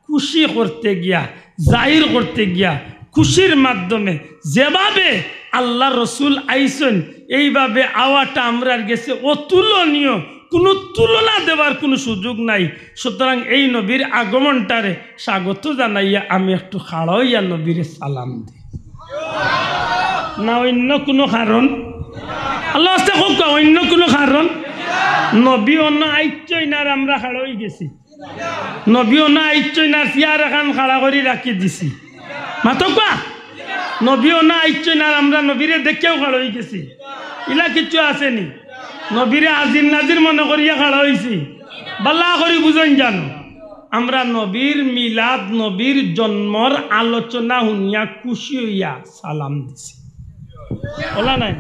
খুশি করতে গিয়া, জাহির করতে গিয়া, খুশির মাধ্যমে যেভাবে আল্লার রসুল আইছইন, এইভাবে আওয়াটা আমরার গেছে অতুলনীয়, কুনু তুলনা দেওয়ার কুনু সুযোগ নাই। সুতরাং এই নবীর আগমনটারে স্বাগত জানাইয়া আমি একটু খাড়া অইয়া নবীরে সালাম দেই। না অইন্য কুনু কারণ? আল্লার ওয়াস্তে কউক্কা, অইন্য কুনু কারণ? নবী অনো আইচ্ছইন আর আমরা খাড়া অইগেছি। নবী অনো আইচ্ছইন আর চেয়ার এখান খাড়া করি রাখি দিছি। মাতুক্কা? নবী অনো আইচ্ছইন আর আমরা নবীরে দেখিয়াউ খাড়া অইগেছি। ইলা কিচ্ছু আছে নি? নবীরে হাজির নাজির মনো করিয়া খাড়া অইছি। ভালা করি বুঝইন জানো, আমরা নবীর মিলাদ, নবীর জন্মর আলোচনা হুনিয়া খুশি অইয়া সালাম দিছি। অলা নায়?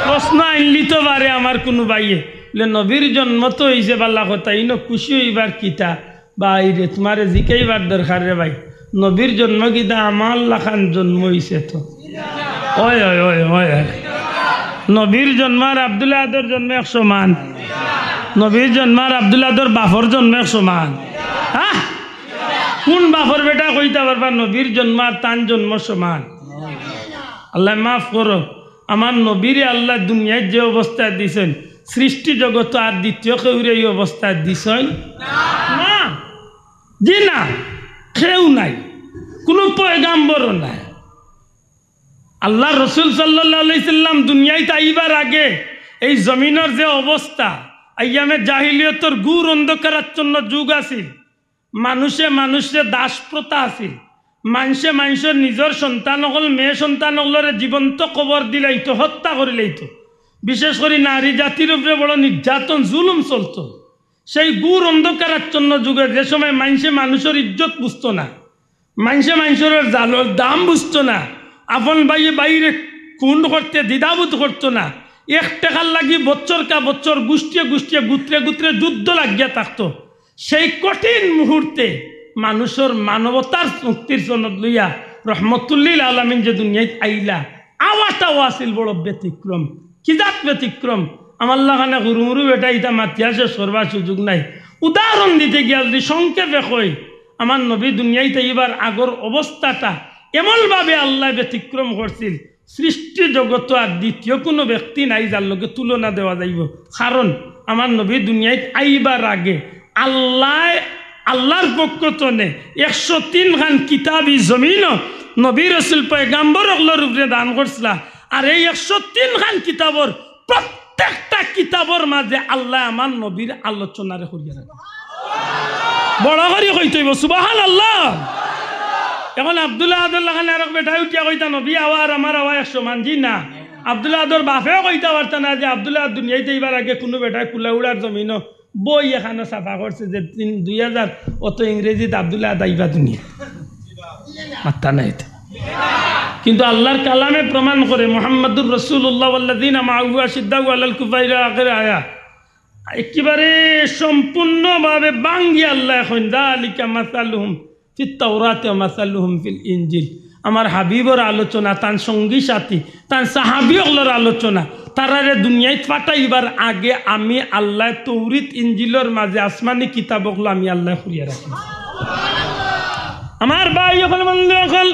প্রশ্ন আইনলিতো পারে আমার কুনু ভাইয়ে, বুলে, "নবীর জন্ম তো অইছে, ভালা কথা, ইনো খুশি অইবার কিতা?" ভাইরে, তুমারে জিকাইবার দরকার রে ভাই, নবীর জন্ম কিতা আমার লাখান জন্ম অইছে তো? অয়, অয়, অয়, অয়, অয়। নবীর জন্ম আর আব্দুল আদর জন্ম এক সমান? নবীর জন্ম আর আব্দুল আদর বাফর জন্ম এক সমান? হ্যাঁ? কুন বাফর বেটা কইতা পারবা নবীর জন্ম আর তান জন্ম সমান? আল্লায় মাফ করো, আমার নবীরে আল্লায় দুনিয়াত যে অবস্থায় দিছইন, সৃষ্টি জগতো আর দ্বিতীয় কেউরে ই অবস্থায় দিছইন না। জি না, কেউ নাই, কুনু পয়গাম্বরও নাই। আল্লার রসুল সাল্লাল্লাহু আলাইহি সাল্লাম দুনিয়াত আইবার আগে এই জমিনর যে অবস্থা, আইয়ামে জাহিলিয়তর ঘুর অন্ধকারাচ্ছন্ন যুগ আছিল। মানষে মানষরে দাস প্রথা আছিল। মানষে মানষর নিজর সন্তান অকল, মেয়ে সন্তান অকলরে জীবন্ত কবর দিলাইতো, হত্যা করিলাইতো। বিশেষ করি নারী জাতির উপরে বড় নির্যাতন, জুলুম চলতো। সেই ঘুর অন্ধকারাচ্ছন্ন যুগে যে সময় মানষে মানষর ইজ্জত বুঝতো না, মানষে মানষর জালর দাম বুঝতো না, আপন ভাইয়ে ভাইরে খুন করতে দ্বিধাবোধ করতো না, এক টেকার লাগি বছর কা বছর, গুষ্টিয়ে গুষ্টিয়ে, গুত্রে গুত্রে যুদ্ধ লাগিয়া থাকতো। সেই কঠিন মুহূর্তে মানষর মানবতার মুক্তির সনদ লইয়া রহমতুল্লিল আলামিন যে দুনিয়াত আইলা, আওয়াটাও আছিল বড় ব্যতিক্রম। কি জাত ব্যতিক্রম? আমার লাখান হুরুমুরু বেটা ইতা মাতিয়া শেষ করবার সুযোগ নাই। উদাহরণ দিতে গিয়া যদি সংক্ষেপে কই, আমার নবী দুনিয়াইত আইবার আগর অবস্থাটা এমনভাবে আল্লায় ব্যতিক্রম করছিল, সৃষ্টি জগতো আর দ্বিতীয় কুনু ব্যক্তি নাই যার লগে তুলনা দেওয়া যাইবো। কারণ আমার নবী দুনিয়াইত আইবার আগে আল্লায়, আল্লার পক্ষ তনে একশো তিন খান কিতাব ই জমিনো নবী রসুল পয়গাম্বর অকলর উপরে দান করছিলা। আর এই একশো তিন খান কিতাবর প্রত্যেকটা কিতাবর মাঝে আল্লায় আমার নবীর আলোচনারে করিয়া রাখে। বড় করি কইতে অইবো, সুবহানাল্লাহ। এখন আব্দুল আহাদর লাখান আরক বেটায় উঠিয়া কইতা, "নবী আওয়া আর আমার আওয়া এক সমান।" জি না, আব্দুল আহাদর বাপেও কইতা পারতা না যে আব্দুল আহাদ দুনিয়াইত আইবার আগে কুনু বেটায় কুলাউড়ার জমিনো বই একখানো ছাপা করছে যে তিন, দুই হাজার অত ইংরেজিত আব্দুল আহাদ আইবা দুনিয়া। মাত্তা নাই তো। কিন্তু আল্লার কালামে প্রমাণ করে, "মুহাম্মাদুর রাসূলুল্লাহ ওয়াল্লাযীনা মাআহু আশিদ্দাউ আলাল কুফারি" ইলা আখির আয়া। একেবারে সম্পূর্ণভাবে ভাঙ্গি আল্লায় কইন, "যালিকা মাসালুহুম ফিত তাওরাতি ওয়া মাসালুহুম ফিল ইনজিল।" আমার হাবিবর আলোচনা, তান সঙ্গী সাথী, তান সাহাবী অকলর আলোচনা, তারারে দুনিয়াইত পাঠাইবার আগে আমি আল্লায় তৌরিত ইনজিলর মাঝে আসমানি কিতাব অকল আমি আল্লায় করিয়া রাখি। আমার ভাই অকল, বন্ধু অকল,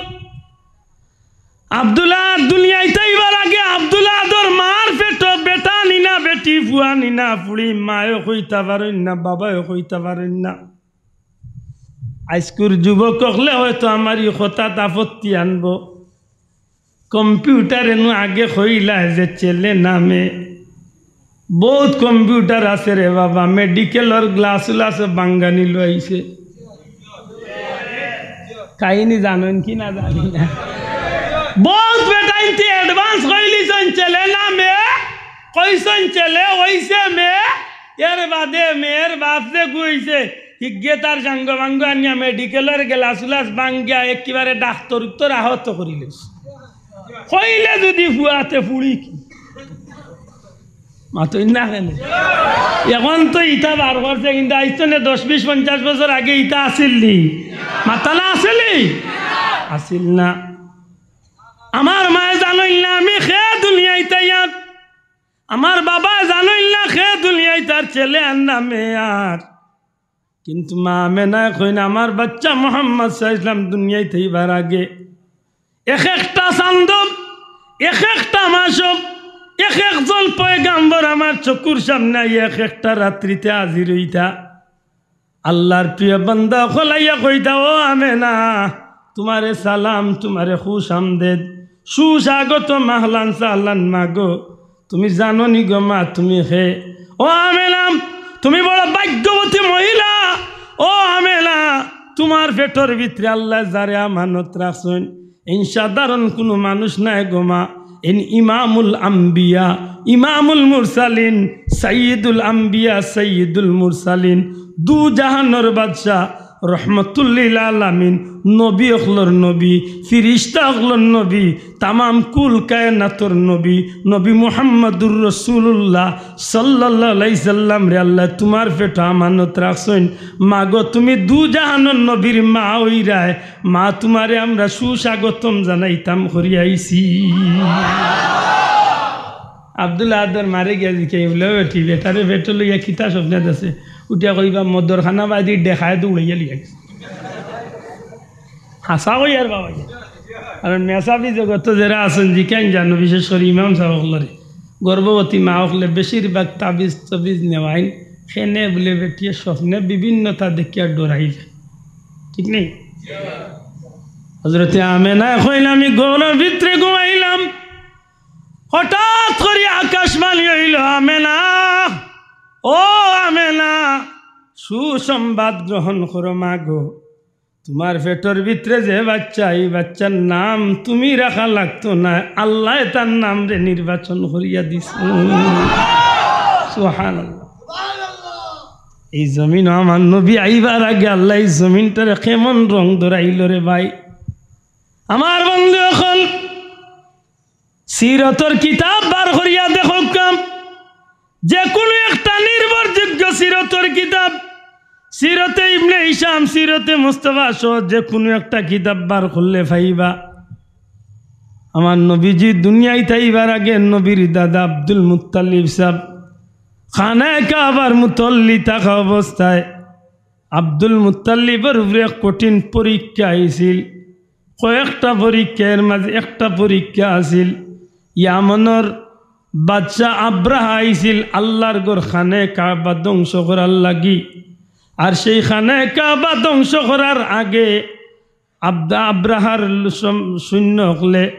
আব্দুল আহাদ দুনিয়াইত আইবার আগে আব্দুল আহাদর মার পেটো বেটা নি না বেটি, ফুয়া নি না ফুড়ি, মায়ও কইতা পারইন না, বাবায়ও কইতা পারইন না। আইজকুর যুবক অকলে হয়তো আমার ই কথাত আপত্তি আনবো। কম্পিউটারে নু আগে কইলা যে ছেলে না মেয়ে। বউত কম্পিউটার আছে রে বাবা, মেডিকেলর গ্লাস উলাস ভাঙ্গানি লইছে। কাহিনী জানইন কি না জানি না। বউত বেটাইন্তে advance কইলিছইন ছেলে না মেয়ে, কইছইন ছেলে, অইছে মেয়ে, এর বাদে মেয়ের বাপ যে গুইছে, হিগে তার সাঙ্গ ভাঙ্গ আনিয়া মেডিকেলর গ্লাস উলাস ভাঙ্গিয়া একেবারে ডাক্তর উত্তর আহত করিলিছে। কইলে যদি ফুয়াতে ফুড়ি কি? মাতইন না কেনে? এখন তো ইতা বার করছে, কিন্তু আইজ তনে দশ, বিশ, পঞ্চাশ বছর আগে ইতা আছিল নি? মাতা না আছিল নি? আছিল না। আমার মায়ে জানইন না আমি কে দুনিয়াইত আইয়ার, আমার বাবায় জানইন না কে দুনিয়াইত আর ছেলে আর না মেয়ে আর। কিন্তু মা আমেনায় কইন, আমার বাচ্চা মুহাম্মদ সাল্লাল্লাহু আলাইহি ওয়াসাল্লাম দুনিয়াইত আইবার আগে এক একটা চান্দ, এক একটা মাস, এক একজন পয়গাম্বর আমার চকুর সামনে আইয়া এক একটা রাত্রিতে হাজির অইতা। আল্লার প্রিয় বান্দা অকল আইয়া কইতা, "ও আমেনা, তুমারে সালাম, তুমারে খুশ আমদেদ, সুস্বাগতম, আহলান সাহলান মাগো।" তুমি জানো নি গো মা, তুমি কে? ও আমেনা, তুমি বড় ভাগ্যবতী মহিলা। ও আমেনা, তুমার পেটর ভিতরে আল্লায় যারে আমানত রাখছইন, ইন সাধারণ কুনু মানুষ নায় গো মা, ইন ইমামুল আম্বিয়া, ইমামুল মুরসালিন, সাইয়্যিদুল আম্বিয়া, সাইয়্যিদুল মুরসালিন, দু জাহানর বাদশা, রহমতুল্লিল আলামিন, নবী অকলর নবী, ফিরিস্তা অকলর নবী, তামাম কুল কায়নাতর নবী, নবী মুহাম্মাদুর রাসূলুল্লাহ সাল্লাল্লাহু আলাইহি সাল্লামরে আল্লায় তুমার পেটো আমানত রাখছইন। মাগো, তুমি দু জাহানর নবীর মা অইরায়, মা তুমারে আমরা সুস্বাগতম জানাইতাম করি আইছি। আব্দুল আহাদর মারে গিয়া জিকাই, বুলে, "ও বেটি, বেটারে পেটো লইয়া কিতা স্বপ্নে দেখছে?" উঠিয়া কইবা, "মদর খানা বায়দি ডেকায় দৌড়াইয়া লইয়া গেছে।" হাছা কইয়ার বাবা। কারণ মেসাবি জগতো যেরা আছইন, জিকাইন জানো, বিশেষ করি ইমাম সাব অকলরে, গর্ভবতী মা অকলে বেশিরভাগ তাবিজ তবিজ নেওয়াইন, কেনে বুলে বেটিয়ে স্বপ্নে বিভিন্নতা দেখিয়া ডরাই যায়। ঠিক নি? হজরতে আমেনায় কইন, "আমি ঘরর ভিতরে ঘুমাইলাম, হঠাৎ করি আকাশবাণী অইলো, 'আমেনা, ও আমেনা, সুসংবাদ গ্রহণ করো মাগো।' তুমার পেটর ভিতরে যে বাচ্চা, ই বাচ্চার নাম তুমি রাখা লাগতো নায়, আল্লায় তার নামরে নির্বাচন করিয়া দিছইন।" সুবহানাল্লাহ। ই জমিনো আমার নবী আইবার আগে আল্লায় ই জমিনটারে কেমন রং ধরাইলো রে ভাই। আমার বন্ধু অকল, সিরতর কিতাব বার করিয়া দেখউক্কা, যে কুনু একটা নির্ভরযোগ্য সিরতর কিতাব, সিরতে ইবনে হিশাম, সিরতে মুস্তাফা সহ যে কুনু একটা কিতাব বার করলে পাইবা। আমার নবীজি দুনিয়াইত আইবার আগে নবীর দাদা আব্দুল মুত্তালিব সাব খানায়ে কাবার মুতল্লি থাকা অবস্থায় আব্দুল মুত্তালিবর উপরে এক কঠিন পরীক্ষা আইছিল। কয়েকটা পরীক্ষা, এর মাঝে একটা পরীক্ষা আছিল। ইয়ামনর বাদশা আব্রাহা আইছিল আল্লাহর ঘর খানায়ে কাবা ধ্বংস করার লাগি। আর সেই খানায়ে কাবা ধ্বংস করার আগে আব্দা-, আব্রাহার সম-, সৈন্য অকলে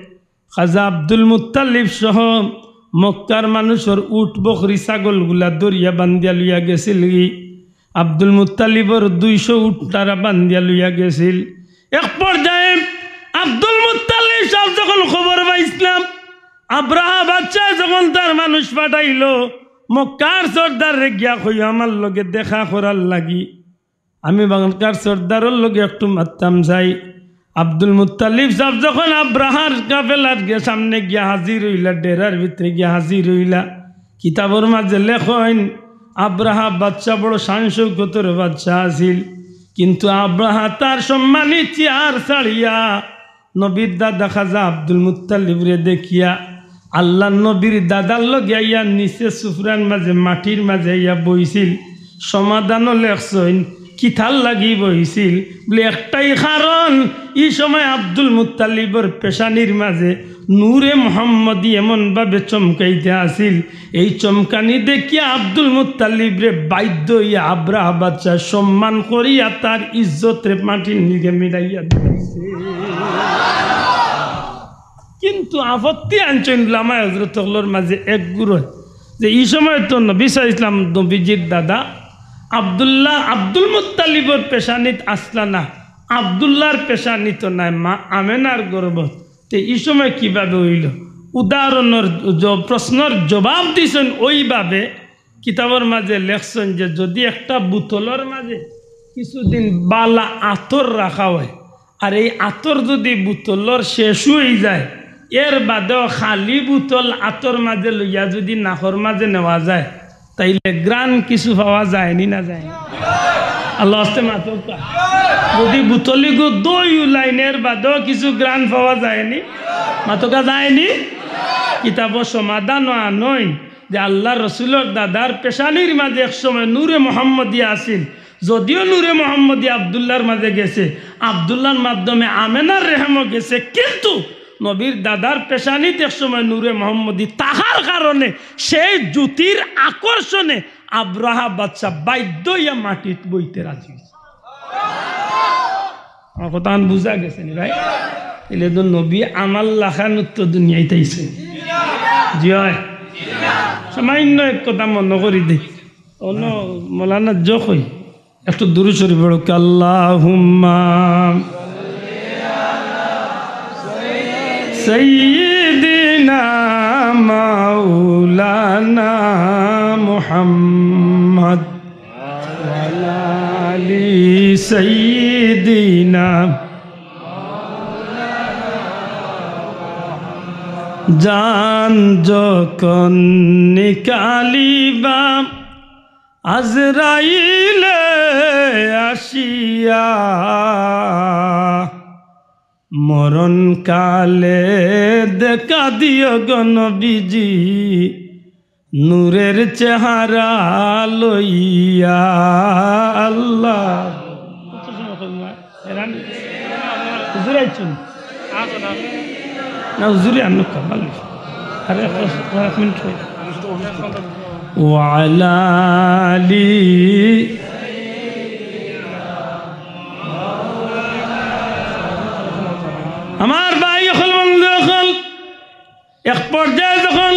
খাজা আব্দুল মুত্তালিব সহ মক্কার মানুষর উট, বকরি, ছাগলগুলা ধরিয়া বান্ধিয়া লইয়া গেছিলগি। আব্দুল মুত্তালিবর দুইশো উট তারা বান্ধিয়া লইয়া গেছিল। এক পর্যায়ে আব্দুল মুত্তালিব সাব যখন খবর পাইছলা, আব্রাহা বাদশায় যখন তার মানুষ পাঠাইলো, মক্কার সর্দাররে গিয়া কইও আমার লগে দেখা করার লাগি, আমি মক্কার সর্দারর লগে একটু মাততাম চাই। আব্দুল মুত্তালিব সাব যখন আব্রাহার কাফেলার গিয়া সামনে গিয়া হাজির অইলা, ডেরার ভিতরে গিয়া হাজির অইলা, কিতাবর মাঝে লেখইন, আব্রাহা বাদশা বড় শান শৌকতর বাদশা আছিল, কিন্তু আব্রাহা তার সম্মানী চেয়ার ছাড়িয়া নবীর দাদা খাজা আব্দুল মুত্তালিবরে দেখিয়া আল্লাহর নবীর দাদার লগে আইয়া নিচে সুফরার মাঝে, মাটির মাঝে আইয়া বইছিল। সমাধানও লেখছইন, কিতার লাগি বইছিল? বলে, একটাই কারণ, ই সময় আব্দুল মুত্তালিবর পেশানির মাঝে নূরে মোহাম্মদী এমনভাবে চমকাইতে আছিল, এই চমকানি দেখিয়া আব্দুল মুত্তালিবরে বাধ্য অইয়া আব্রাহা বাদশা সম্মান করিয়া তার ইজ্জতরে মাটির নিচে মিলাইয়া দিছে। কিন্তু আপত্তি আনছইন উলামায়ে হযরত অকলর মাঝে এক গুরুয়ে, যে ই সময় তো নবী সাল্লাল্লাহু আলাইহি ওয়াসাল্লাম নবীজির দাদা আব্দুল্লাহ, আব্দুল মুত্তালিবর পেশানিত আছলা না, আব্দুল্লাহর পেশানিত নাই, মা আমেনার গর্ভত। তে ই সময় কিভাবে অইল? উদাহরণর জ-, প্রশ্নর জবাব দিছইন ওইভাবে, কিতাবর মাঝে লেখছইন যে যদি একটা বোতলর মাঝে কিছুদিন বালা আতর রাখা হয়, আর এই আতর যদি বোতলর শেষ অই যায়, এর বাদেও খালি বোতল আতর মাঝে লইয়া যদি নাকর মাঝে নেওয়া যায়, তাইলে ঘ্রাণ কিছু পাওয়া যায়নি না যায়নি? আল্লাহ আস্তে মাতউক্কা। যদি বোতলিগু দই উলাইন, এর বাদেও কিছু ঘ্রাণ পাওয়া যায়নি? মাতউক্কা, যায়নি? কিতাবো সমাধান আনইন যে আল্লাহর রসুলর দাদার পেশানির মাঝে এক সময় নূরে মোহাম্মদী আছিল, যদিও নূরে মোহাম্মদী আব্দুল্লাহর মাঝে গেছে, আব্দুল্লাহর মাধ্যমে আমেনার রেহেমও গেছে, কিন্তু নবীর দাদার পেশানিত এক সময় নূরে মোহাম্মদী থাকার কারণে সেই জ্যোতির আকর্ষণে আব্রাহা বাদশা বাধ্য অইয়া মাটিত বইতে রাজি অইছে। আমার কথা বুঝা গেছে নি ভাই? তাইলে তো নবী আমার লাখান উত্তর দুনিয়াত আইছে। জি অয়। সামান্য এক কথা মনো করি দেই। অন্য মৌলানা যখন একটু দুরূদ শরীফ পড়ো, আল্লাহুম্মা সাইয়্যিদিনা মাওলানা মুহাম্মদ ওয়া আলা আলি সাইয়্যিদিনা। জান যখন নিকালিবা আজরাইলে আসিয়া, মরণ কালে দেখা দিও গো নবীজি, নূরের চেহারা লইয়া। আল্লাহ। হুজুর আইছইন? না, হুজুরে আনুক, ভালো। আরে, এক, এক মিনিট হই। ওয়ালা আলি। আমার ভাই অকল, বন্ধু অকল, এক পর্যায়ে যখন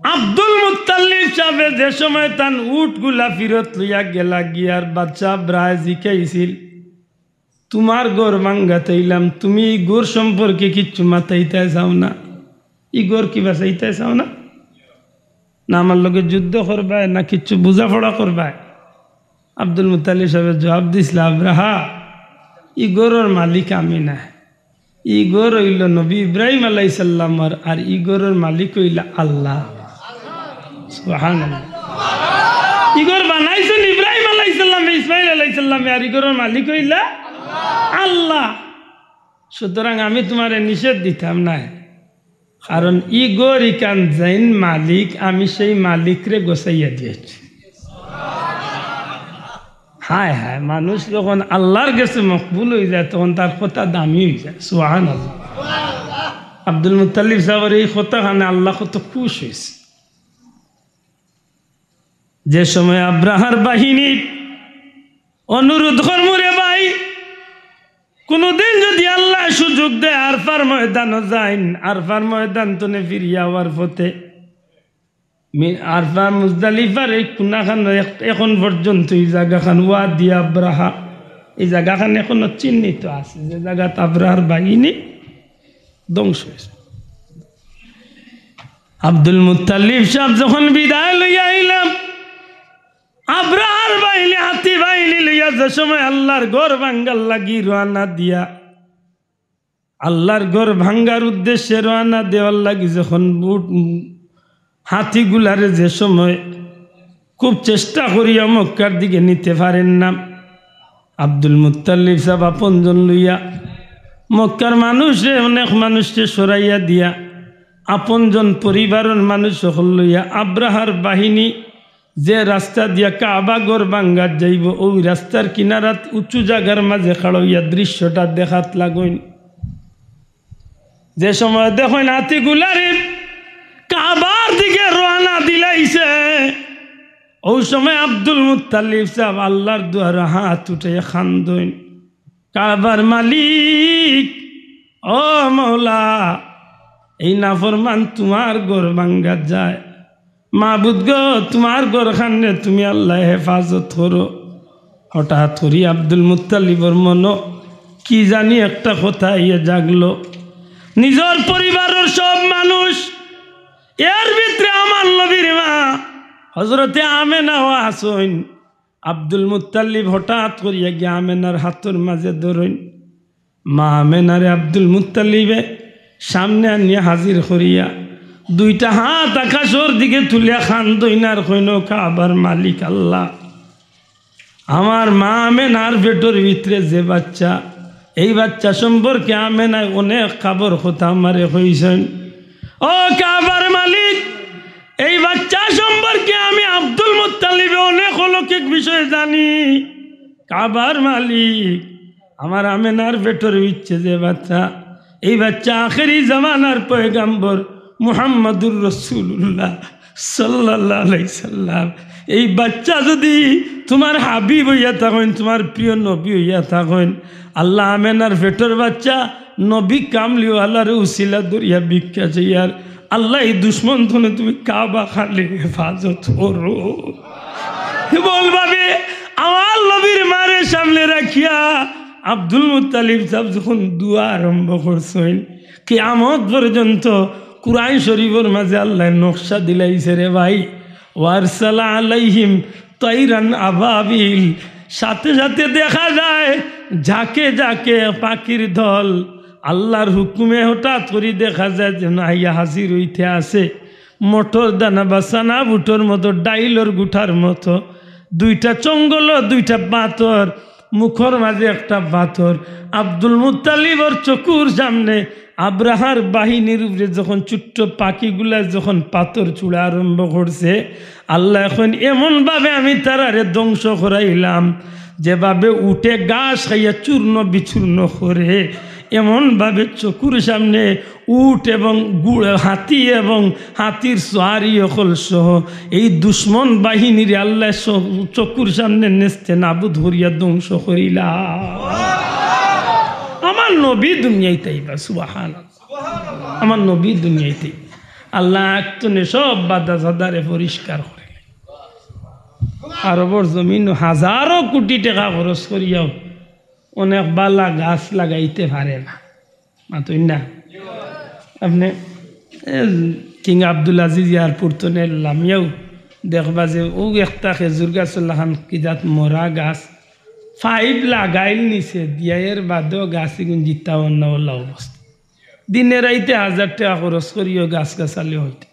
আব্দুল মুত্তালিব সাবে যে সময় তান উটগুলা ফিরত লইয়া গেলা গিয়ার বাদশা আব্রাহায় জিকাইছিল, "তুমার ঘর ভাঙ্গাত আইলাম, তুমি ই ঘর সম্পর্কে কিচ্ছু মাতাইতায় চাও না? ই ঘর কি বাঁচাইতায় চাও না? না আমার লগে যুদ্ধ করবায়, না কিচ্ছু বুঝাপড়া করবায়?" আব্দুল মুত্তালিব সাবে জবাব দিছলা, "আব্রাহা, ই ঘরর মালিক আমি নায়।" ই ঘর অইলো নবী ইব্রাহিম আলাইহিস সালামর, আর ই ঘরর মালিক অইলা আল্লাহ। সুবহানাল্লাহ। ই ঘর বানাইছইন ইব্রাহিম আলাইহিস সালামে, ইসমাইল আলাইহিস সালামে, আর ই ঘরর মালিক অইলা আল্লাহ। সুতরাং আমি তুমারে নিষেধ দিতাম নায়। কারণ ই ঘর ইখান যেইন মালিক, আমি সেই মালিকরে গছাইয়া দিয়াছি। হায় হায়, মানুষ যখন আল্লার গেছে মকবুল অইযায়, তখন তার কথা দামি অইযায়। সুবহানাল্লাহ। আব্দুল মুত্তালিব সাবর ই কথাখানে আল্লা কত খুশ অইছে। যে সময় আব্রাহার বাহিনী অনুরোধ করমু, রে ভাই, কুনুদিন যুদি আল্লায় সুযোগ দেয়, আরফার ময়দানো যাইন, আরফার ময়দান তনে ফিরিয়া আওয়ার পথে মি-, আরফা মুজদালিফার এই কুনাখান এক-, এখন পর্যন্ত ই জাগাখান ওয়াদি আব্রাহা, ই জাগাখান এখনো চিহ্নিত আছে, যে জাগাত আব্রাহার বাহিনী ধ্বংস অইছে। আব্দুল মুত্তালিব সাব যখন বিদায় লইয়া আইলাম, আব্রাহার বাহিনী, হাতি বাহিনী লইয়া যে সময় আল্লার ঘর ভাঙ্গার লাগি রওয়ানা দিয়া, আল্লার ঘর ভাঙ্গার উদ্দেশ্যে রওয়ানা দেওয়ার লাগি যখন উট, হাতিগুলারে যে সময় খুব চেষ্টা করিয়া মক্কার দিকে নিতে পারেন না, আব্দুল মুত্তালিব সাব আপনজন লইয়া মক্কার মানুষরে, অনেক মানুষরে সরাইয়া দিয়া, আপনজন পরিবারর মানুষ সকল লইয়া আব্রাহার বাহিনী যে রাস্তা দিয়া কাবা ঘর ভাঙ্গাত যাইবো, ওই রাস্তার কিনারাত উঁচু জাগার মাঝে খাড়া অইয়া দৃশ্যটা দেখাত লাগইন। যে সময় দেখইন হাতিগুলারে কাবার দিকে রওয়ানা দিলাইছে, ওই সময় আব্দুল মুত্তালিব সাব আল্লার দুয়ারো হাত উঠাইয়া কান্দইন। কাবার মালিক, ও মওলা, এই নাফরমান তুমার ঘর ভাঙ্গাত যায়। মাবুদ গো, তুমার ঘরখানরে তুমি আল্লায় হেফাজত করো। হঠাৎ করি আব্দুল মুত্তালিবর মনো কি জানি একটা কথা আইয়া জাগলো। নিজর পরিবারর সব মানুষ, এর ভিতরে আমার নবীর মা হযরতে আমেনাও আছইন। আব্দুল মুত্তালিব হঠাৎ করিয়া গিয়া আমেনার হাতর মাঝে ধরইন। মা আমেনারে আব্দুল মুত্তালিবে সামনে আনিয়া হাজির করিয়া দুইটা হাত আকাশর দিকে তুলিয়া কান্দইন আর কইন, "ও কাবার মালিক আল্লাহ, আমার মা আমেনার পেটর ভিতরে যে বাচ্চা, এই বাচ্চা সম্পর্কে আমেনায় অনেক খাবর কথা আমারে কইছইন। ও কাবার মালিক, এই বাচ্চা সম্পর্কে আমি আব্দুল মুত্তালিবে অনেক অলৌকিক বিষয় জানি। কাবার মালিক, আমার আমেনার পেটর ভিতরে যে বাচ্চা, এই বাচ্চা আখেরি জামানার পয়গাম্বর মুহাম্মাদুর রাসূলুল্লাহ সাল্লাল্লাহু আলাইহি সাল্লাম। এই বাচ্চা যুদি তুমার হাবিব অইয়া থাকইন, তুমার প্রিয় নবী অইয়া থাকইন, আল্লাহ আমেনার পেটর বাচ্চা নবী কামলিওয়ালারে উসিলা ধরিয়া ভিক্ষা চাইয়ার, আল্লাহ এই দুশমন থনে তুমি কাবা খানরে হেফাজত করো।" হে বল ভাবে, আমার নবীর মারে সামনে রাখিয়া আব্দুল মুত্তালিব সাব যখন দোয়া আরম্ভ করছইন, কিয়ামত পর্যন্ত কুরআন শরীফর মাঝে আল্লায় নকশা দিলাইছে রে ভাই, "ওয়ারসালা আলাইহিম তাইরান আবাবিল।" সাথে সাথে দেখা যায় ঝাঁকে ঝাঁকে পাখির দল, আল্লার হুকুমে হঠাৎ করি দেখা যায় যেন আইয়া হাজির অইতে আছে। মটর দানা বা চানা বুটর মতো, ডাইলর গুঠার মতো, দুইটা চঙ্গল, দুইটা পাথর, মুখর মাঝে একটা পাথর। আব্দুল মুত্তালিবর চকুর সামনে আব্রাহার বাহিনীর উপরে যখন ছোট্ট পাখিগুলা যখন পাথর ছুড়া আরম্ভ করছে, আল্লায় কইন, "এমন ভাবে আমি তারারে ধ্বংস করাইলাম, যেভাবে উটে ঘাস খাইয়া চূর্ণ বিচূর্ণ করে, এমন ভাবে চকুর সামনে উট এবং গুড়, হাতি এবং হাতির সওয়ারি অকল সহ এই দুশমন বাহিনীরে আল্লায় স-, চকুর সামনে নেস্তে নাবুদ করিয়া ধ্বংস করিলা।" আমার নবী দুনিয়াইত আইবা, সুবহানাল্লাহ। আমার নবী দুনিয়াইত আইবা। আল্লায় আগ থনে সব বাধা সাধারে পরিষ্কার করিলা। আরবর জমিন হাজারো কোটি টেকা খরচ করিয়াও অনেক বালা গাছ লাগাইতে পারে না। মাতইন না। আপনে, এ, কিং আব্দুল আজিজ এয়ারপোর্ট থনে লামিয়াও দেখবা যে অউ একটা খেজুর গাছর লাখান কি জাত মরা গাছ, পাইপ লাগাইল নিচে দিয়া, এর বাদেও গাছ ইগুন জিতা অন্য অলা অবস্থা। দিনে রাইতে হাজার টেকা খরচ করিও গাছ গাছালি অইতে।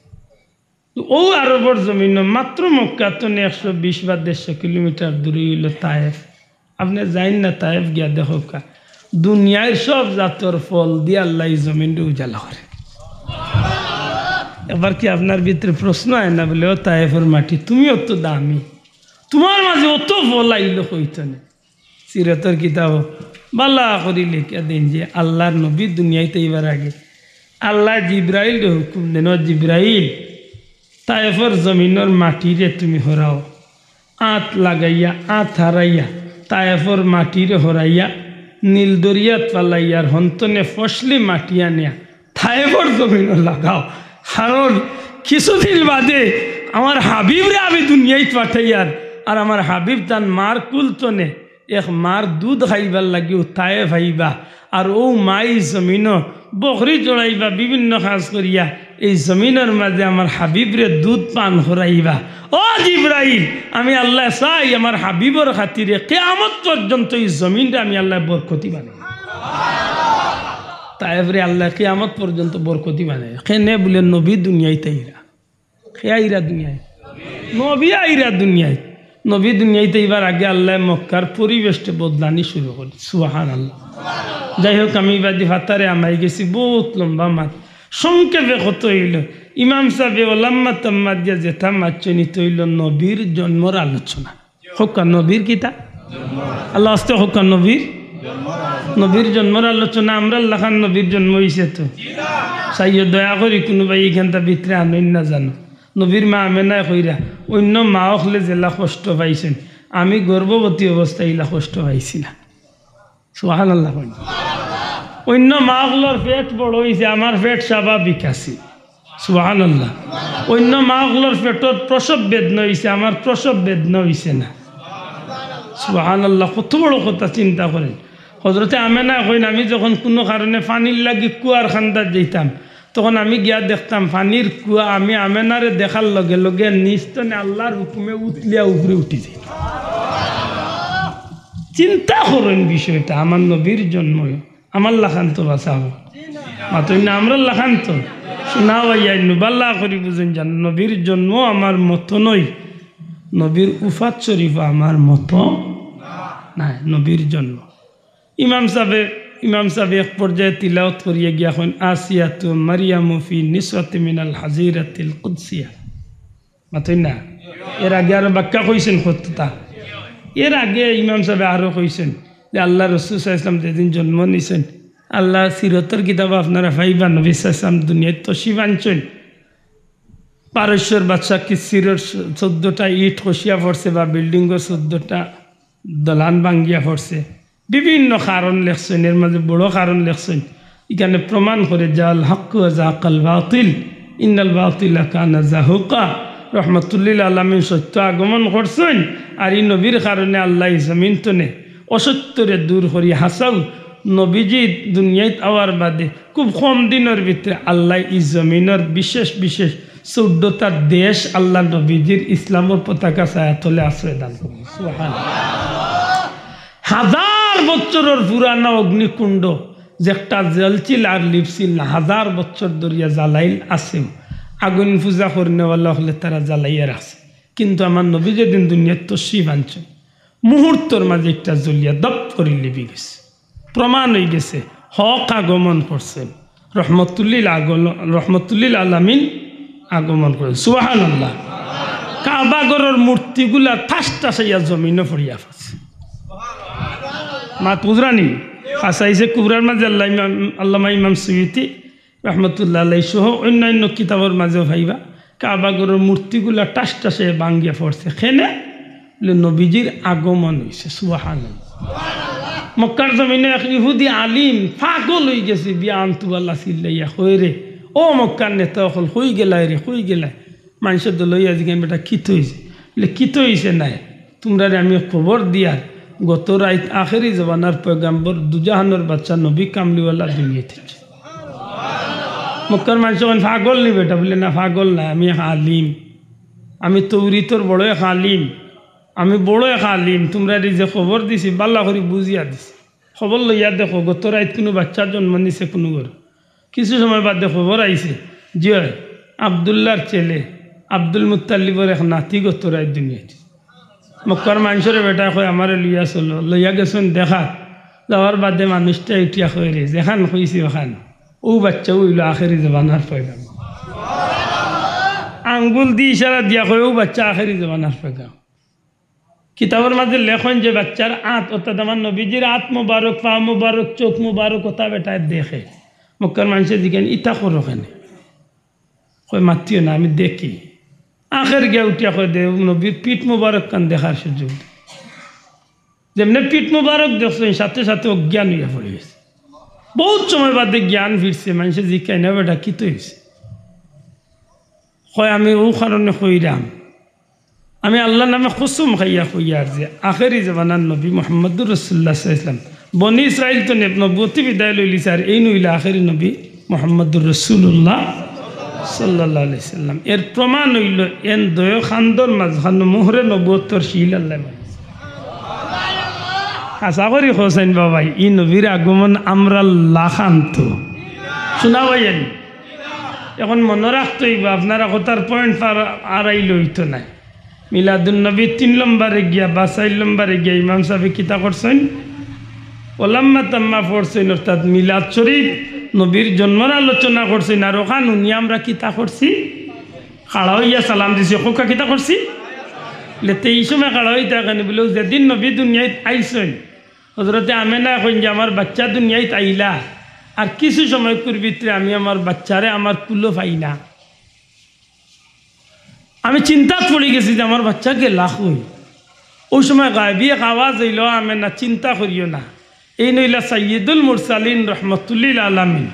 তো অউ আরবর জমিনো মাত্র মক্কা থনে একশো বিশ বা দেড়শো কিলোমিটার দূরে অইলো তায়েফ। আপনে যাইন না তায়েফ গিয়া দেখউক্কা, দুনিয়ার সব জাতর ফল দিয়া আল্লায় ই জমিনরে উজালা করে। একবার কি আপনার ভিতরে প্রশ্ন আয় না বুলে, "ও তায়েফর মাটি, তুমিও তো দামি, তুমার মাঝে অত ফল আইলো কইতনে?" সিরতর কিতাবো বালা করি লেখিয়া দেইন যে আল্লার নবী দুনিয়াইত আইবার আগে আল্লায় জিব্রাইলরে হুকুম দেইন, "ও জিব্রাইল, তায়েফর জমিনর মাটিরে তুমি হরাও।" আত লাগাইয়া, আত হারাইয়া, তায়েফর মাটিরে হরাইয়া, নীল দরিয়াত ফালাইয়া, আর হনতনে ফসলি মাটি আনিয়া তায়েফর জমিনো লাগাও। কারণ কিছুদিন বাদে আমার হাবিবরে আমি দুনিয়াইত পাঠাইয়ার, আর আমার হাবিব তান মার কুলতনে এক মার দুধ খাইবার লাগিও তায়েফ আইবা। আর অউ মাই জমিনো বকরি চড়াইবা, বিভিন্ন কাজ করিয়া এই জমিনর মাঝে আমার হাবিবরে দুধ পান করাইবা। ও জিব্রাইল, আমি আল্লায় চাই আমার হাবিবর খাতিরে কিয়ামত পর্যন্ত এই জমিনরে আমি আল্লায় বরকতি বানাই। তায়েফরে আল্লায় কিয়ামত পর্যন্ত বরকতি বানাই। কেনে বুলে নবী দুনিয়াইত আইরা। কে আইরা দুনিয়াইত? নবী আইরা দুনিয়াইত। নবী দুনিয়াইত আইবার আগে আল্লায় মক্কার পরিবেশটা বদলানি শুরু করি। সুবহানাল্লাহ। যাই হোক, আমি বাদি ফাতারে আমাই গেছি, বউত লম্বা মাত। সংক্ষেপে কত অইলো, ইমাম সাবে ওলাম্মা তাম্মা দিয়া যেটা মাতছইন, ইতা অইলো নবীর জন্মর আলোচনা। কউক্কা নবীর কিতা? আল্লাহ আস্তে কউক্কা নবীর, নবীর জন্মর আলোচনা। আমরার লাখান নবীর জন্ম অইছে তো? চাইও দয়া করি কুনুবায় ইখানতা ভিতরে আনইন না জানো। নবীর মা আমেনায় কইরা, "অইন্য মা অকলে যেলা কষ্ট পাইছইন, আমি গর্ভবতী অবস্থায় ইলা কষ্ট পাইছি না।" সুবহানাল্লাহ কইন। অইন্য মা অকলর পেট বড় অইছে, আমার পেট স্বাভাবিক আছে। সুবহানাল্লাহ। অইন্য মা অকলর পেটর প্রসব বেদনা অইছে, আমার প্রসব বেদনা অইছে না। সুবহানাল্লাহ, কত বড় কথা চিন্তা করেন। হজরতে আমেনায় কইন, "আমি যখন কুনু কারণে পানির লাগি কুয়ার কান্দাত যাইতাম, তখন আমি গিয়া দেখতাম পানির কুয়া, আমি আমেনারে দেখার লগে লগে নিস্তনে আল্লার হুকুমে উতলিয়া উপরে উঠি যাইত।" চিন্তা করইন বিষয়টা, আমার নবীর জন্ম, আমার লাখান তো বাঁচাবো। মাতইন না, আমরার লাখান তো। শোনা ভাইয়া, ইন্নু বালা করি বুঝইন যান, নবীর জন্ম আমার মতো নয়, নবীর উফাত শরীফ আমার মতো নায়, নবীর জন্ম। ইমাম সাবে, ইমাম সাবে এক পর্যায়ে তিলাওয়াত করিয়া গিয়া কইন, "আসিয়াতু মারিয়ামু ফি নিসওয়াতি মিনাল হাজিরাতিল কুদসিয়া।" মাতইন না? এর আগে আরো ব্যাখ্যা কইছইন কততা। এর আগে ইমাম সাবে আরো কইছইন যে আল্লার রসুল সাল্লাল্লাহু আলাইহি ওয়াসাল্লাম যেদিন জন্ম নিছইন, আল্লার সিরতর কিতাব আপনারা পাইবা, নবী সাল্লাল্লাহু আলাইহি ওয়াসাল্লাম দুনিয়াত তশরিফ আনছইন। পারস্যর বাদশা কিসিরর চৌদ্দটা ইট খসিয়া পড়ছে বা বিল্ডিংর চৌদ্দটা দলান ভাঙ্গিয়া পড়ছে। বিভিন্ন কারণ লেখছইন, এর মাঝে বড় কারণ লেখছইন। ইখানে প্রমাণ করে, "জাআল হাক্কু ওয়া জাহাকাল বাতিল, ইন্নাল বাতিলা কানা জাহুকা।" রহমতুল্লিল আলামিন সত্য আগমন করছইন, আর ই নবীর কারণে আল্লায় ই জমিন তনে অসত্যরে দূর করি হাছাউ নবীজি দুনিয়াত আওয়ার বাদে খুব কম দিনর ভিতরে আল্লায় ই জমিনর বিশেষ বিশেষ চৌদ্দটা দেশ আল্লার নবীজির ইসলামর পতাকা ছায়া তলে আশ্রয় দান করইন। সুবহানাল্লাহ। হাজার বছরর পুরানা অগ্নিকুণ্ড, যেটা জ্বলছিল আর লিভছিল না, হাজার বছর ধরিয়া জ্বালাইল আছেও, আগুন পূজা করনেওয়ালা অকলে তারা জ্বালাইয়া রাখছে। কিন্তু আমার নবী যেদিন দুনিয়াত তশরিফ আনছইন, মুহূর্তর মাঝে একটা জ্বলিয়া দপ করি লিভি গেছে। প্রমাণ অইগেছে, হক আগমন করছইন, রহমতুল্লিল আগল-, রহমতুল্লিল আলামিন আগমন করছইন। সুবহানাল্লাহ। কাবা ঘরর মূর্তিগুলা ঠাস ঠাস অইয়া জমিনো পড়িয়া পড়ছে। মাত বুঝরানি? খাসাইসে কুবরার মাঝে আল্লাহ ইমাম, আল্লামা ইমাম সুয়ুতি রহমতুল্লাহ আলাইহি সহ অন্যান্য কিতাবর মাঝেও পাইবা, কাবা ঘরর মূর্তিগুলা ঠাস ঠাস অইয়া ভাঙ্গিয়া পড়ছে। কেনে? বুলে, নবীজির আগমন অইছে। সুবহানাল্লাহ। মক্কার জমিনো এক ইহুদি আলিম পাগল অইগেছে, বিয়া আনতুবাল্লা চিল্লাইয়া কয় রে, "ও মক্কার নেতা অকল, কই গেলায় রে, কই গেলায়?" মানষে দলইয়া জিগাইন, "বেটা, কিতা অইছে?" বুলে, "কিতা অইছে নায়, তুমরারে আমি খবর দিয়ার, গত রাইত আখেরি জমানার পয়গাম্বর দুজাহানর বাদশা নবী কামলিওয়ালা দুনিয়াত আইছে।" মক্কার মানষে কইন, "পাগল নি বেটা?" বুলে, "না, পাগল না, আমি এক আলিম, আমি তৌরিতর বড় এক আলিম, আমি বড় এক আলিম, তুমরারে যে খবর দিছি বালা করি বুঝিয়া দিছি। খবর লইয়া দেখো, গত রাইত কুনু বাচ্চা জন্ম নিছে কুনু ঘরো?" কিছু সময় বাদে খবর আইছে, জি অয়, আব্দুল্লার ছেলে আব্দুল মুত্তালিবর এক নাতি গত রাইত দুনিয়াত। মক্কার মানষরে বেটায় কয়, "আমারে লইয়া চলো।" লইয়া গেছইন দেখাত। যাওয়ার বাদে মানুষটায় উঠিয়া কয় রে, "যেখান কইছি অখান, অউ বাচ্চাউ অইলো আখেরি জমানার পয়গাম্বর।" আঙ্গুল দি ইশারা দিয়া কয়, "ও বাচ্চা, আখেরি জমানার পেগাম।" কিতাবর মাঝে লেখইন যে বাচ্চার আত, অর্থাৎ আমার নবীজির আত মুবারক, পা মুবারক, চউখ মুবারক, অতা বেটায় দেখে। মক্কার মানষে জিগাইন, "ইতা করো কেনে?" কয়, "মাতিও না, আমি দেখি।" আখের গিয়া উঠিয়া কয়, "দে, নবীর পিঠ মুবারক খান দেখার সুযোগ দে।" যেমনে পিঠ মুবারক দেখছইন, সাথে সাথে অজ্ঞান অইয়া পড়ি গেছে। বউত সময় বাদে জ্ঞান ফিরছে, মানষে জিকাইন, "না বেটা, কিতা অইছে?" কয়, "আমি অউ কারণে কইরাম, আমি আল্লার নামে কসম খাইয়া কইয়ার যে আখেরি জমানার নবী মুহাম্মদুর রাসূলুল্লাহ সাল্লাল্লাহু আলাইহি ওয়াসাল্লাম, বনি ইসরাইল তো নে-, নবুয়তি বিদায় লইলিছে, আর এইন অইলা আখেরি নবী মুহাম্মদুর রাসূলুল্লাহ সাল্লাল্লাহু আলাইহি ওয়াসাল্লাম।" এর প্রমাণ অইলো, এন দুইও কান্দর মাঝখানো মোহরে নবুয়তর সিল আল্লায় মারছে। আশা করি হোসেন বাবাই, ই নবীর আগমন আমরার লাখান তো। শুনা ভাইয়ান? এখন মনো রাখতে অইবো, আপনারা কথার point পার-, আড়াইলে অইতো নায়। মিলাদুন নবী তিন নম্বরে গিয়া বা চাইর নম্বরে গিয়া ইমাম সাবে কিতা করছইন? ওলাম্মা তাম্মা পড়ছইন, অর্থাৎ মিলাদ শরীফ, নবীর জন্মর আলোচনা করছইন। আর অখান হুনিয়া আমরা কিতা করছি? খাড়া অইয়া সালাম দিছি। কউক্কা কিতা করছি? লেতে ই সময় খাড়া অইতা কেনে? বুলে, "যেদিন নবী দুনিয়াত আইছইন, হজরতে আমেনায় কইন যে আমার বাচ্চা দুনিয়াত আইলা, আর কিছু সময়কুর ভিতরে আমি আমার বাচ্চারে আমার কুলো পাই না।" আমি চিন্তাত পড়ি গেছি যে আমার বাচ্চা গেলা কই। অউ সময় গায়েবী এক আওয়াজ অইলো, "আমেনা, চিন্তা করিও না।" এইন অইলা সাইয়্যিদুল মুরসালিন রহমতুল্লিল আলামিন।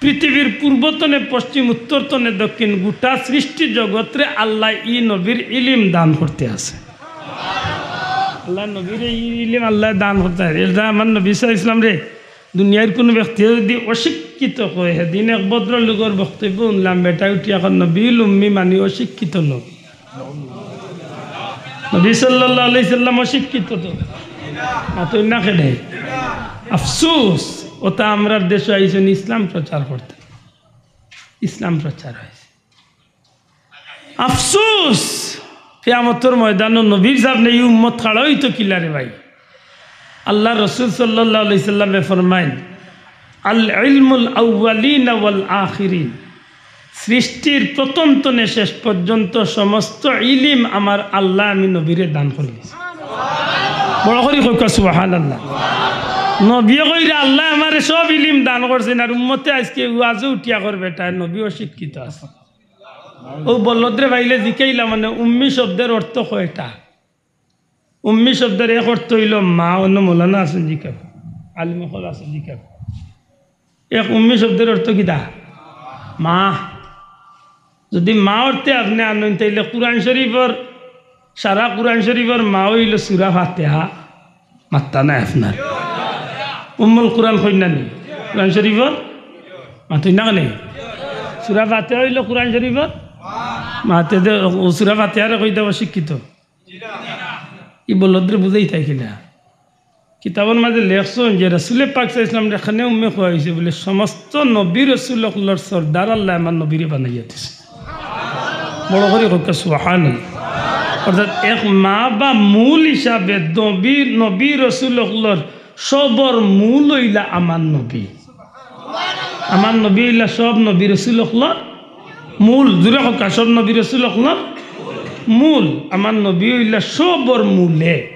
পৃথিবীর পূর্ব তনে পশ্চিম, উত্তর তনে দক্ষিণ, গুটা সৃষ্টি জগতরে আল্লায় ই নবীর ইলিম দান করতে আছে। আল্লায় নবীরে ই ইলিম আল্লায় দান করতে আছে। এটা আমার নবী সাল্লাল্লাহু আলাইহি ওয়াসাল্লামরে দুনিয়ার কুনু ব্যক্তিয়ে যুদি অশিক্ষিত কয়, হেদিন এক ভদ্রলোকর বক্তব্য হুনলাম, বেটায় উঠিয়া কয়, "নবীল উম্মি মানি অশিক্ষিত নবী।" নবী সাল্লাল্লাহু আলাইহি সাল্লাম অশিক্ষিত তো? মাতইন না কেনে? আফসোস, অতা আমরার দেশো আইছইন ইসলাম প্রচার করতে, ইসলাম প্রচার অইছে। আফসোস, কিয়ামতর ময়দানো নবীর সামনে ই উম্মত খাড়া অইতো কিলারে ভাই? আল্লার রসুল সাল্লাল্লাহু আলাইহি সাল্লামে ফরমাইন, "আল ইলমুল আউয়ালিনা ওয়াল আখিরিন।" সৃষ্টির প্রথম তনে শেষ পর্যন্ত সমস্ত ইলিম আমার আল্লায় আমি নবীরে দান করি দিছি। বড় করি কউক্কা সুবহানাল্লাহ। নবীয়ে কইরা, "আল্লায় আমারে সব ইলিম দান করছইন।" আর উম্মতে আইজকে ওয়াজো উঠিয়া কর, "বেটায় নবী অশিক্ষিত আছে।" অউ বলদরে পাইলে জিকাইলা, মানে, উম্মি শব্দের অর্থ কয়টা? উম্মি শব্দের এক অর্থ অইলো মা, অন্য মৌলানা আছইন জিকাউক, আলিম অকল আছইন জিকাউক। এক উম্মি শব্দের অর্থ কিতা? মা। যুদি মা অর্থে আপনে আনইন, তাইলে কুরআন শরীফর, সারা কুরআন শরীফর মা অইলো সূরা ফাতিহা। মাত্তা নাই আপনার। উম্মুল কুরআন কইন না নি? কুরআন শরীফর? মাতইন না কেনে? সূরা ফাতিহা অইলো কুরআন শরীফর? মাতে দে, অউ সূরা ফাতিহারে কইতা অশিক্ষিত। ই বলদরে বুঝাইতা কিলা? কিতাবর মাঝে লেখছইন যে রাসুলে পাক সাল্লাল্লাহু আলাইহি ওয়াসাল্লামরে কেনে উম্মে কওয়া অইছে বুলে, সমস্ত নবী রসুল অকলর সর্দার আল্লায় আমার নবীরে বানাইয়া দিছে। বড় করি কউক্কা সুবহানাল্লাহ। অর্থাৎ এক মা বা মূল হিসাবে নবী, নবী রসুল অকলর সবর মূল অইলা আমার নবী। আমার নবী অইলা সব নবী রসুল অকলর মূল। জুরে কউক্কা, সব নবী রসুল অকলর মূল। আমার নবী অইলা সবর মূলে।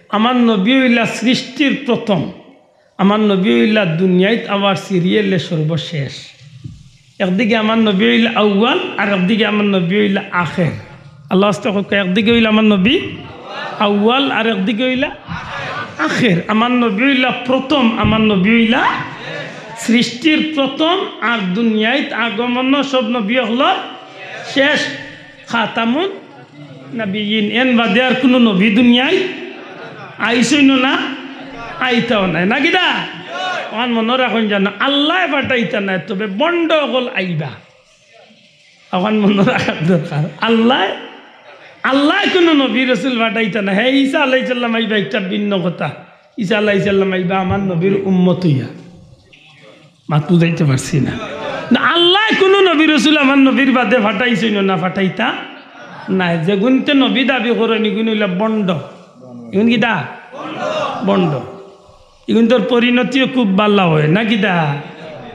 আমার নবী অইলা সৃষ্টির প্রথম। আমার নবী অইলা দুনিয়াত আওয়ার সিরিয়ালে সর্বশেষ। একদিকে আমার নবী অইলা আউয়াল, আর একদিকে আমার নবী অইলা আখের। আল্লার ওয়াস্তে কউক্কা, একদিকে অইলা আমার নবী আউয়াল, আর একদিকে অইলা আখের। আমার নবী অইলা প্রথম, আমার নবী অইলা সৃষ্টির প্রথম, আর দুনিয়াত আগমন সব নবী অকলর শেষ। খাতামুন নবিয়্যিন, এন বাদে আর কুনু নবী দুনিয়াত আইছইনও না, আইতাও নায়, না কিতা? অখান মনো রাখইন যেন, আল্লায় পাঠাইতা নায়, তবে ভন্ড অকল আইবা। অখান মনো রাখার দরকার। আল্লায়, আল্লায় কুনু নবী রসুল পাঠাইতা নায়। হে, ঈসা আলাইহিস সালাম আইবা, একটা ভিন্ন কথা। ঈসা আলাইহিস সালাম আইবা আমার নবীর উম্মত অইয়া। মাত বুঝাইতে পারছি না। না, আল্লায় কুনু নবী রসুল আমার নবীর বাদে পাঠাইছইনও না, পাঠাইতা নায়। যেগুনতে নবী দাবি করইন, ইগুন অইলা ভন্ড। ইগুন কিতা? ভন্ড। ইগুনতর পরিণতিও খুব ভালা অয়, না কিতা?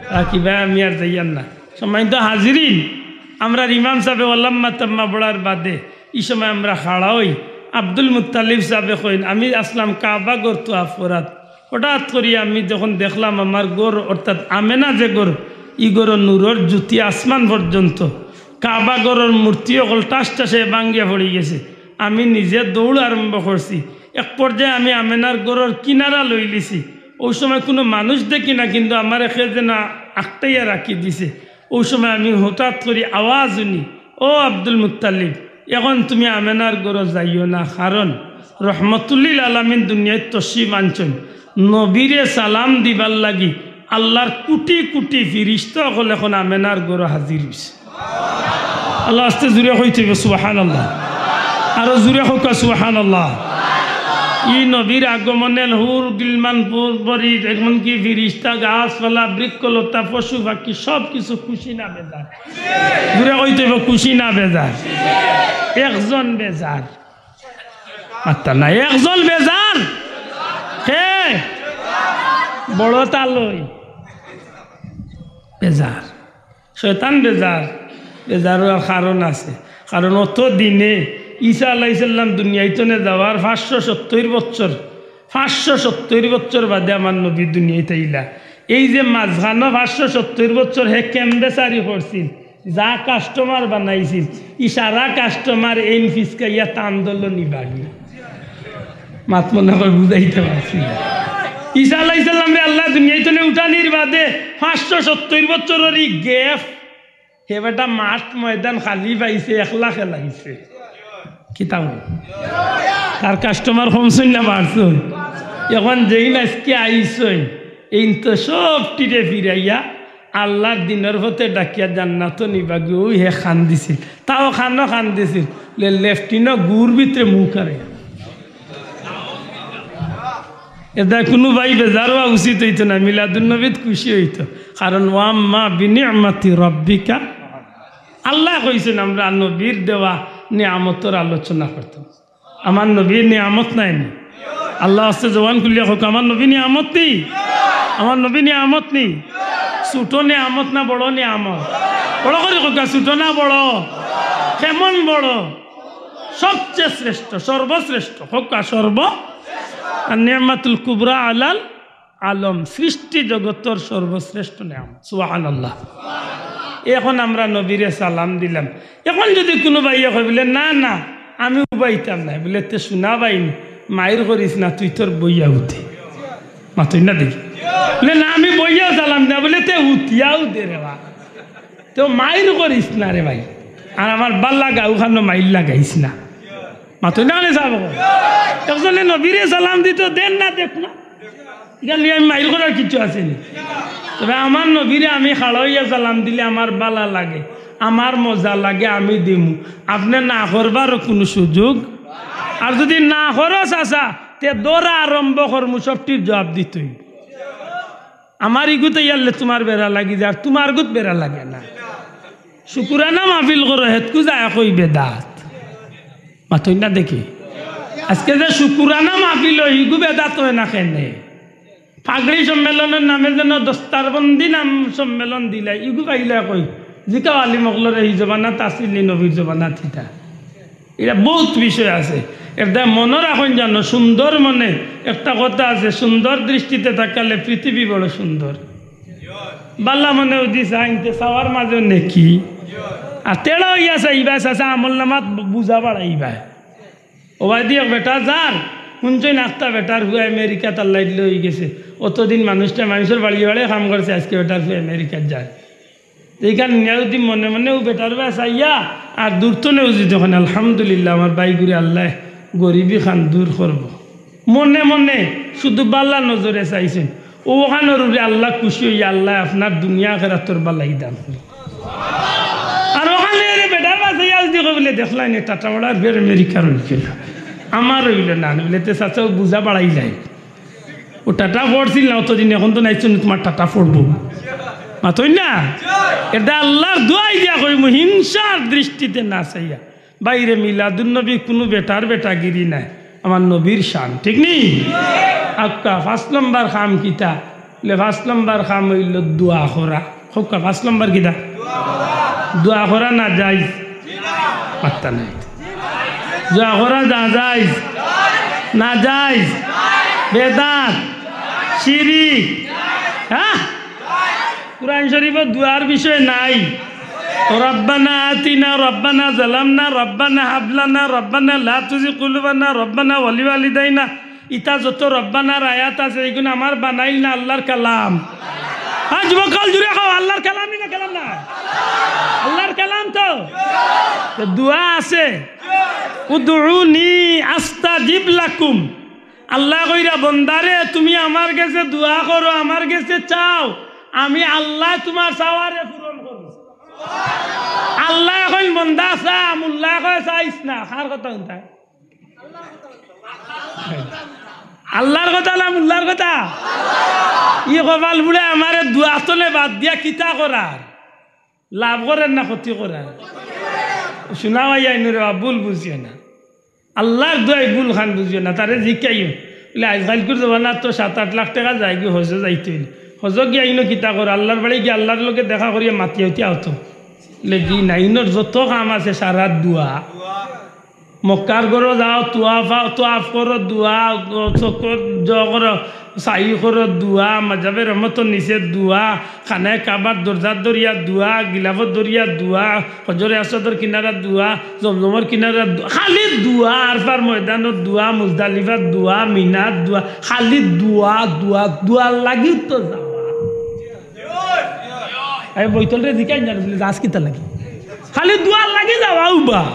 রাখি ভাই, আমি আর যাইয়ার না। সম্মানিত হাজিরিন, আমরার ইমাম সাবে ওয়ালাম্মা তাম্মা পড়ার বাদে ই সময় আমরা খাড়া অই। আব্দুল মুত্তালিব সাবে কইন, "আমি আছলাম কাবা ঘর তওয়াফ করাত। হঠাৎ করি আমি যখন দেখলাম আমার ঘর, অর্থাৎ আমেনা যে ঘর, ই ঘরর নূরর জ্যোতি আসমান পর্যন্ত, কাবা ঘরর মূর্তি অকল ঠাস ঠাসে ভাঙ্গিয়া পড়ি গেছে। আমি নিজে দৌড় আরম্ভ করছি। এক পর্যায়ে আমি আমেনার ঘরর কিনারা লইলিছি। অউ সময় কুনু মানুষ দেখি না, কিন্তু আমারে কে যেন আটকাইয়া রাখি দিছে।" অউ সময় আমি হঠাৎ করি আওয়াজ হুনি, "ও আব্দুল মুত্তালিব, এখন তুমি আমেনার ঘরো যাইও না, কারণ রহমতুল্লিল আলামিন দুনিয়াত তশরিফ আনছইন। নবীরে সালাম দিবার লাগি আল্লার কুটি কুটি ফিরিস্তা অকল এখন আমেনার ঘরো হাজির অইছে।" আল্লাহ আস্তে জুরে কইতে অইবো, সুবহানাল্লাহ। আরো জুরে কউক্কা, সুবহানাল্লাহ। ই নবীর আগমনে হুর গিলমান পু-, পরি, এমনকি ফিরিস্তা, গাছপালা, বৃক্ষলতা, পশু পাখি সব কিছু খুশি না বেজার? জুরে কইতে অইবো, খুশি না বেজার? একজন বেজার। মাত্তা না, একজন বেজার। কে? বড় তালই বেজার। শয়তান বেজার। বেজার অওয়ার কারণ আছে। কারণ অত দিনে ঈসা আলাইহিস সালাম দুনিয়াইত থনে যাওয়ার পাঁচশো সত্তইর বছর, পাঁচশো সত্তইর বছর বাদে আমার নবী দুনিয়াইত আইলা। এই যে মাঝখানো পাঁচশো সত্তইর বছর হে কেমনে সারি করছিল, যা কাস্টমার বানাইছিল, ই সারা কাস্টমার এইন ফিসকাইয়া টান দিলো নিবাগি। মাত মনে কয় বুঝাইতে পারছি না। ঈসা আলাইহিস সালামরে আল্লায় দুনিয়াইত থনে উঠানির বাদে পাঁচশো সত্তইর বছরর ই গ্যাপ, হে বেটা মাঠ ময়দান খালি পাইছে, একলা খেলাইছে। কিতা কও? তার কাস্টমার কমছইন না বাড়ছইন? এখন যেইন আইজকে আইছইন, এইন তো সবটিরে ফিরাইয়া আল্লার দিনর পথে ডাকিয়া জান্নাতো নিবাগি, অউ হে কান্দিছিল। তাও কানো কান্দিছিল, লে-, লেফটিনো গুর ভিতরে মুখ হারাইয়া। এরদায় কুনু ভাই বেজার অওয়া উচিত অইতো না, মিলাদুন নবীত খুশি অইতো। কারণ ওয়াম্মা বিনি'মাতি রাব্বিকা, আল্লায় কইছইন আমরা নবীর দেওয়া নিয়ামতর আলোচনা করতাম। আমার নবী নিয়ামত নায় নি? আল্লাহ আস্তে জবান খুলিয়া কউক্কা, আমার নবী নিয়ামত নি? আমার নবী নিয়ামত নি? ছোট নিয়ামত না বড় নিয়ামত? বড় করি কউক্কা, ছোট না বড়? কেমন বড়? সবচেয়ে শ্রেষ্ঠ, সর্বশ্রেষ্ঠ। কউক্কা সর্ব, আর নিয়ামাতুল কুবরা আলাল আলম, সৃষ্টি জগতর সর্বশ্রেষ্ঠ নিয়ামত। সুবহানাল্লাহ। এখন আমরা নবীরে সালাম দিলাম। এখন যদি কুনু ভাইয়ে কয় বুলে, "না, না, আমি উবাইতাম নায়," বুলে, "তে হুনা ভাই, মাইর করিস না, তুই তোর বইয়া উঠে।" মাতইন না দেখি। বুলে, "না, আমি বইয়া সালাম না," বুলে, "তে উঠিয়াউ দে রে বা।" তো মাইর করিস না রে ভাই, আর আমার বালা গাউ খানো মাইর লাগাইস না। মাতইন না কেনে সাব? একজনে নবীরে সালাম দিতো, দেন না, দেখ না। ইখান লইয়া আমি মাইর করার কিচ্ছু আছে নি? তবে আমার নবীরে আমি খাড়া অইয়া সালাম দিলে আমার বালা লাগে, আমার মজা লাগে, আমি দিমু। আপনে না করবারও কুনু সুযোগ। আর যদি না করো চাচা, তে দৌড়া আরম্ভ করমু, সবটির জবাব দিতে অইবো। আমার ইগুত আইয়ারলে তুমার বেড়া লাগি যায়, আর তুমার গুত বেড়া লাগে না। শুকুরানা মাহফিল করো, হেতকু যায় কই বেদাত। মাতইন না দেখি। আইজকে যে শুকুরানা মাহফিল অয়, ইগু বেদাত অয় না কেনে? পাগড়ি সম্মেলনর নামে যেন দস্তারবন্দি নাম সম্মেলন দিলা, ইগু পাইলা কই? জিকাও আলিম অকলরে, ই জমানাত আছিল নি নবীর জমানাত ইতা? ইটা বউত বিষয় আছে। এরদায় মনো রাখইন জানো, সুন্দর মনে একটা কথা আছে, সুন্দর দৃষ্টিতে তাকালে পৃথিবী বড় সুন্দর। বালা মনে যদি চাইন তে চাওয়ার মাঝেও নেকি। আর তেড়া অইয়া চাইবা, চাচা আমলনামাত বুঝা বাড়াইবা। অবায়দি এক বেটা যার, হুনছইন আখতা বেটার পুয়া আমেরিকাত আল্লায় দিলে অইগেছে। অতদিন মানুষটা মানুষর বাড়িয়ে বাড়িয়ে কাম করছে, আইজকে বেটার পুয়া আমেরিকাত যায়। ইখান নিয়া যদি মনে মনে অউ বেটার বায় চাইয়া, আর দূর থনেও যদি কইন, "আলহামদুলিল্লাহ, আমার ভাইগুরে আল্লায় গরিবি খান দূর করবো।" মনে মনে শুধু বালা নজরে চাইছইন, অউ অখানর উপরে আল্লাহ খুশি অইয়া আল্লায় আপনার দুনিয়া আখেরাতর বালাই দান করইন। আর অখান এরে বেটার বায় চাইয়া যদি কয় বুলে, "দেখলায় নি, টাটা বেটার পুয়ার আমেরিকার অইগেলো, আমার অইলো না।" বুলে, "তে চাচা অউ বুঝা বাড়াইলায়।" অউ টাটা পড়ছিল না অতদিন, এখন তো নাইছো নি, তুমার টাটা পড়বো। মাতইন না? এরদায় আল্লার দুয়াই দিয়া কইমু, হিংসার দৃষ্টিতে না চাইয়া। ভাইরে, মিলাদুন নবী কুনু বেটার বেটাগিরি নায়, আমার নবীর শান, ঠিক নি? আক্কা, পাঁচ নম্বর কাম কিতা? বুলে, পাঁচ নম্বর কাম অইলো দোয়া করা। কউক্কা, পাঁচ নম্বর কিতা? দোয়া করা নাজাইজ? মাত্তা নাই। দোয়া করা নাজাইজ? নাজাইজ। বেদাত, শিরিক। হ্যাঁ, কোরআন শরীফো দোয়ার বিষয় নাই। রব্বানা আতিনা, রব্বানা জালামনা, রব্বানা হাবলানা, রব্বানা লা তুজি কুলুবানা, রব্বানা ওয়ালি ওয়ালিদাইনা। ইতা যত রব্বানার আয়াত আছে, ইগুন আমার বানাইল না আল্লাহর কালাম? হ্যাঁ, যুবক অকল জুরে কও, আল্লাহর কালাম নি না কালাম না? আল্লাহর কালাম তো। তো দোয়া আছে, উদউনি আস্তাজিব লাকুম। আল্লায় কইরা, বন্দারে, তুমি আমার গেছে দোয়া করো, আমার গেছে চাও, আমি আল্লায় তুমার চাওয়ারে পূরণ করমু। আল্লায় কইন, বন্দা চা, মুল্লায় কয় চাইস না। কার কথা হুনতায়? আল্লাহর কথা না মুল্লার কথা? ই কপাল পুড়া, আমারে দোয়া তনে বাদ দিয়া কিতা করার? লাভ করের না ক্ষতি করের? শুনা ভাই, আইনু রে বাবা, ভুল বুঝিও না। আল্লাহর দোয়াই ভুল খান বুঝিও না, তারে জিকাইও। বলে, আজকালকুর জমানাত তো সাত আট লাখ টেকা যায়গি হজো যাইতে অইলে। হজো গিয়া ইনো কিতা কর? আল্লাহর বাড়ি গিয়া আল্লাহর লগে দেখা করিয়া মাতিয়া উতিয়া আওতো। বলে, জি না, ইনোর যত কাম আছে সারা দোয়া। মক্কার ঘরো যাও, তুয়াফ, তুয়াফ করো, দোয়া, চক্কর জ করো, সাই করো, দোয়া, মাজাবে রহমতর নিচে দোয়া, খানায়ে কাবার দরজাত ধরিয়া দোয়া, গিলাফত ধরিয়া দোয়া, হজরে আসওয়াদর কিনারাত দোয়া, জমজমর কিনারাত দোয়া, খালি দোয়া, আরফার ময়দানত দোয়া, মুজদালিফাত দোয়া, মিনাত দোয়া, খালি দোয়া, দোয়া, দোয়ার লাগিউ তো যাওয়া। এই বৈতলরে জিকাই না, বলে, "যাস কিতা লাগি?" খালি দোয়ার লাগি যাওয়া উবা।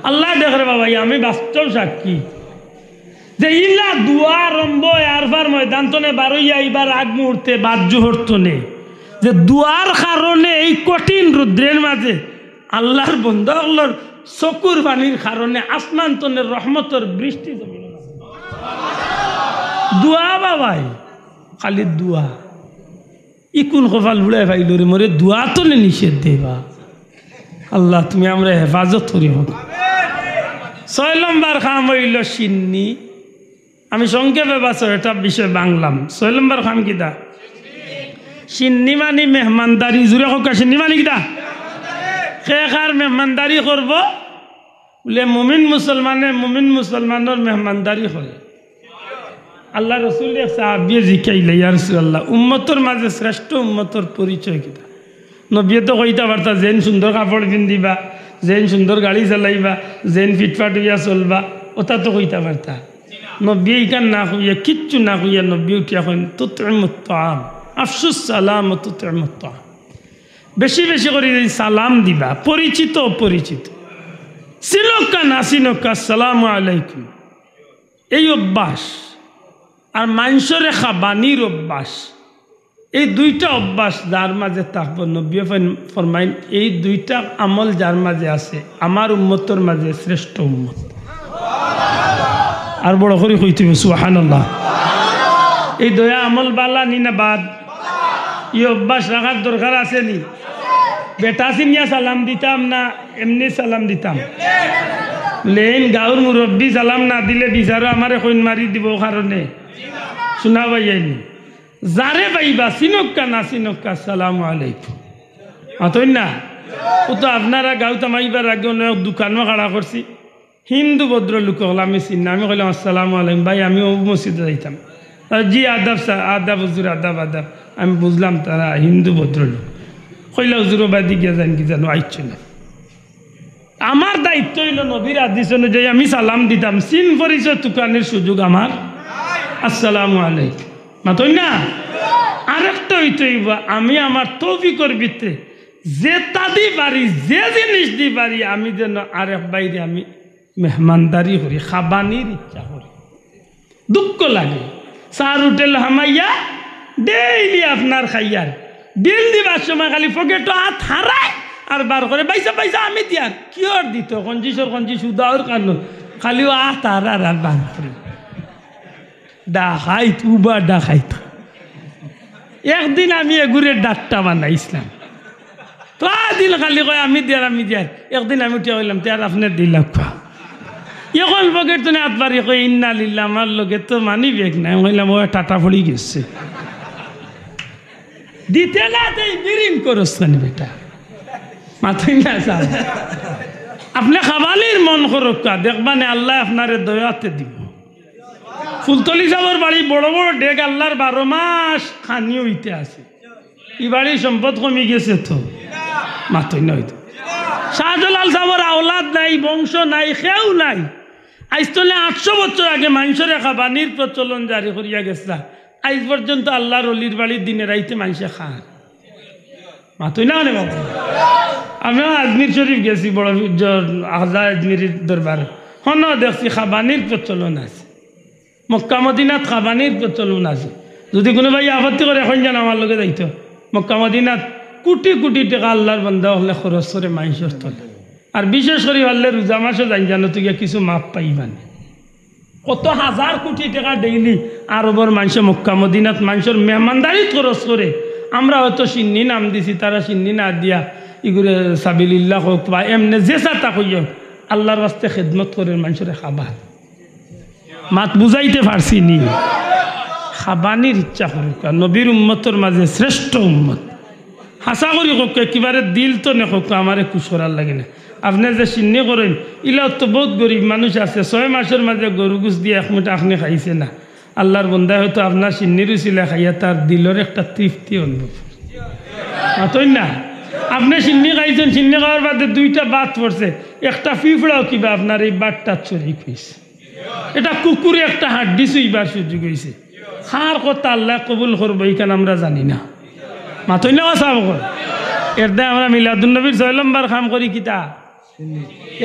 আল্লায় দেখরে বাবা, আমি বাস্তব সাক্ষী। যে ইলা দোয়া আরম্ভ অয়, আরফার ময়দান তনে বারইয়া আইবার আগ মুহূর্তে বাদ জোহর তনে, যে দোয়ার কারণে এই কঠিন রৌদ্রের মাঝে আল্লাহর বন্দা অকলর চকুর পানির কারণে আসমান তনে রহমতর বৃষ্টি জমিন। দোয়া বাবাই, খালি দোয়া। ই কুন কপাল পুড়ায় পাইলো রে, মোরে দোয়া তনে নিষেধ দেবা। আল্লাহ, তুমি আমরারে হেফাজত করিও। ছয় নম্বর কাম অইলো শিন্নি। আমি সংক্ষেপে বাস এটা বিষয় ভাঙলাম। ছয় নম্বর কাম কিতা? শিন্নি মানি মেহমানদারি। জুরে কউক্কা, শিন্নি মানি কিতা? কে কার মেহমানদারি করবো? বলে, মুমিন মুসলমানে মুমিন মুসলমানর মেহমানদারি করে। আল্লাহর রসুলরে এক সাহাবিয়ে জিকাইলা, "ইয়া রাসূলুল্লাহ, উম্মতর মাঝে শ্রেষ্ঠ উম্মতর পরিচয় কিতা?" নবীয়ে তো কইতা পারতা, "যেইন সুন্দর কাপড় পিন্দিবা, যেইন সুন্দর গাড়ি চালাইবা, যেইন ফিটফাট অইয়া চলবা," ওটা তো কইতা পারতা। নবীয়ে ইখান না কইয়া, কিচ্ছু না কইয়া নবীয়ে উঠিয়া কইন, "তুতইমুত তাআম, আফশুস সালাম ওয়া তুতইমুত তাআম।" বেশি বেশি করি সালাম দিবা, পরিচিত অপরিচিত, চিনউক্কা না চিনউক্কা, "আসসালামু আলাইকুম।" এই অভ্যাস আর মানষরে খাবানির অভ্যাস, এই দুইটা অভ্যাস যার মাঝে থাকবো, নবীয়ে ফরমাইন, এই দুইটা আমল যার মাঝে আছে, আমার উম্মতর মাঝে শ্রেষ্ঠ উম্মত। আর বড় করি কইতে অইবো, সুবহানাল্লাহ। এই দুইটা আমল বালা নি না বাদ? ই অভ্যাস রাখার দরকার আছে নি? বেটা চিনিয়া সালাম দিতাম না এমনি সালাম দিতাম? লেইন গাউর মুরব্বি সালাম না দিলে বিচারো আমারে কইন মারি দিবো কারণে। শুনা পাইয়াইনি? যারে পাইবা, চিনউক্কা না চিনউক্কা, "আসসালামু আলাইকুম।" মাতইন না? ও তো আপনারা গাউত আইবার আগে অনো এক দোকানো খাড়া করছি। হিন্দু ভদ্রলোক অকল আমি চিনি না। আমি কইলাম, "আসসালামু আলাইকুম ভাই, আমি অউ মসজিদো যাইতাম।" "জি আদাব স্যার, আদাব হুজুর, আদাব, আদাব।" আমি বুঝলাম তারা হিন্দু ভদ্রলোক। কইলা, "হুজুর, অবায়দি গিয়া যাইন, কি জানো আইছে না।" আমার দায়িত্ব অইলো নবীর হাদিস অনুযায়ী আমি সালাম দিতাম, চিন পরিচয় তুকানির সুযোগ আমার। "আসসালামু আলাইকুম।" মাতইন না? আরেকটা অইতে অইবো, আমি আমার তৌফিকর ভিতরে যেতা দি পারি, যে জিনিস দি পারি, আমি যেন আরেক ভাইরে আমি মেহমানদারি করি, খাবানির ইচ্ছা করি। দুঃখ লাগে। চার হোটেল হামাইয়া ডেইলি আপনার খাইয়ার। বিল দিবার সময় খালি পকেটো আত হারায় আর বার করে, "পয়সা, পয়সা আমি দিয়ার।" কিওর দিতো? কঞ্জুসর কঞ্জুস উদাওর কারণ। খালি অউ আত হারার আর বার করে। ডাকাইত, উবা ডাকাইত। একদিন আমি এগুরে ডাট্টা বানাইছলাম। তো দিন খালি কয়, "আমি দিয়ার, আমি দিয়ার।" একদিন আমি উঠিয়া কইলাম, "তে আর আপনে দিলাউক্কা।" অখন পকেট তনে আত বাড়ি কয়, "ইন্না লিল্লাহ, আমার লগে তো মানি ব্যাগ নাই।" আমি কইলাম, "ও টাটা পড়ি গেছে।" দিতে না দেই বিরিং করস কেনে বেটা? মাতইন না সাব। আপনে খাবানির মন করউক্কা, দেখবা নে আল্লায় আপনারে দয়াতে দিবো। ফুলতলি সাবর বাড়ি বড় বড় ডেগ, আল্লার বারো মাস খানি অইতে আছে। ই বাড়ির সম্পদ কমি গেছে তো, মাতইন না অইতো। শাহজালাল সাবর আওলাদ নাই, বংশ নাই, কেউ নাই। আইজ তলে আটশো বছর আগে মানষরে খাবানির প্রচলন জারি করিয়া গেছলা। আইজ পর্যন্ত আল্লার অলির বাড়িত দিনে রাইতে মানষে খার। মাতইন না কেনে বাবা? আমিও আজমির শরীফ গেছি, বড় পীর জ-, আজমির দরবার। হনো দেখছি খাবানির প্রচলন আছে, মক্কা মদিনাত খাবানির প্রচলন আছে। যদি কুনু ভাই আপত্তি করে, কইন যেন আমার লগে যাইতো। মক্কা মদিনাত কুটি কুটি টেকা আল্লার বান্দা অকলে খরচ করে মানষর তলে। আর বিশেষ করি পারলে রোজা মাসো যাইন যেন, তুই গিয়া কিছু মাফ পাইবা নে। কত হাজার কুটি টেকা ডেইলি আরবর মানষে মক্কা মদিনাত মানষর মেহমানদারিত খরচ করে। আমরা অয়তো শিন্নি নাম দিছি, তারা শিন্নি না দিয়া ইগুরে সাবিলিল্লাহ কউক বা এমনে যেছা তা কইয়া আল্লার ওয়াস্তে খেদমত করের, মানষরে খাবার। মাত বুঝাইতে পারছি নি? খাবানির ইচ্ছা করউক্কা, নবীর উম্মতর মাঝে শ্রেষ্ঠ উম্মত। হাছা করি কউক্কা, একেবারে দিল তনে কউক্কা, আমারে খুশ করার লাগি না। আপনে যে শিন্নি করইন, ইলা তো বউত গরিব মানুষ আছে, ছয় মাসর মাঝে গরু গুস দিয়া এক মুঠা আখনি খাইছে না। আল্লার বন্দায় অয়তো আপনার শিন্নির উছিলায় খাইয়া তার দিলর একটা তৃপ্তি অনুভব। মাতইন না? আপনে শিন্নি খাইছইন, শিন্নি খাওয়ার বাদে দুইটা বাত পড়ছে, একটা ফিফড়াও কিবা আপনার এই বাতটাত শরিক অইছে। এটা কুকুরে একটা হাড্ডি চুইবার সুযোগ অইছে। কার কথা আল্লায় কবুল করবো, ইখান আমরা জানি না। মাতইন না, ও সাব অকল। এর দায় আমরা মিলাদুন নবীর ছয় নম্বর কাম করি কিতা?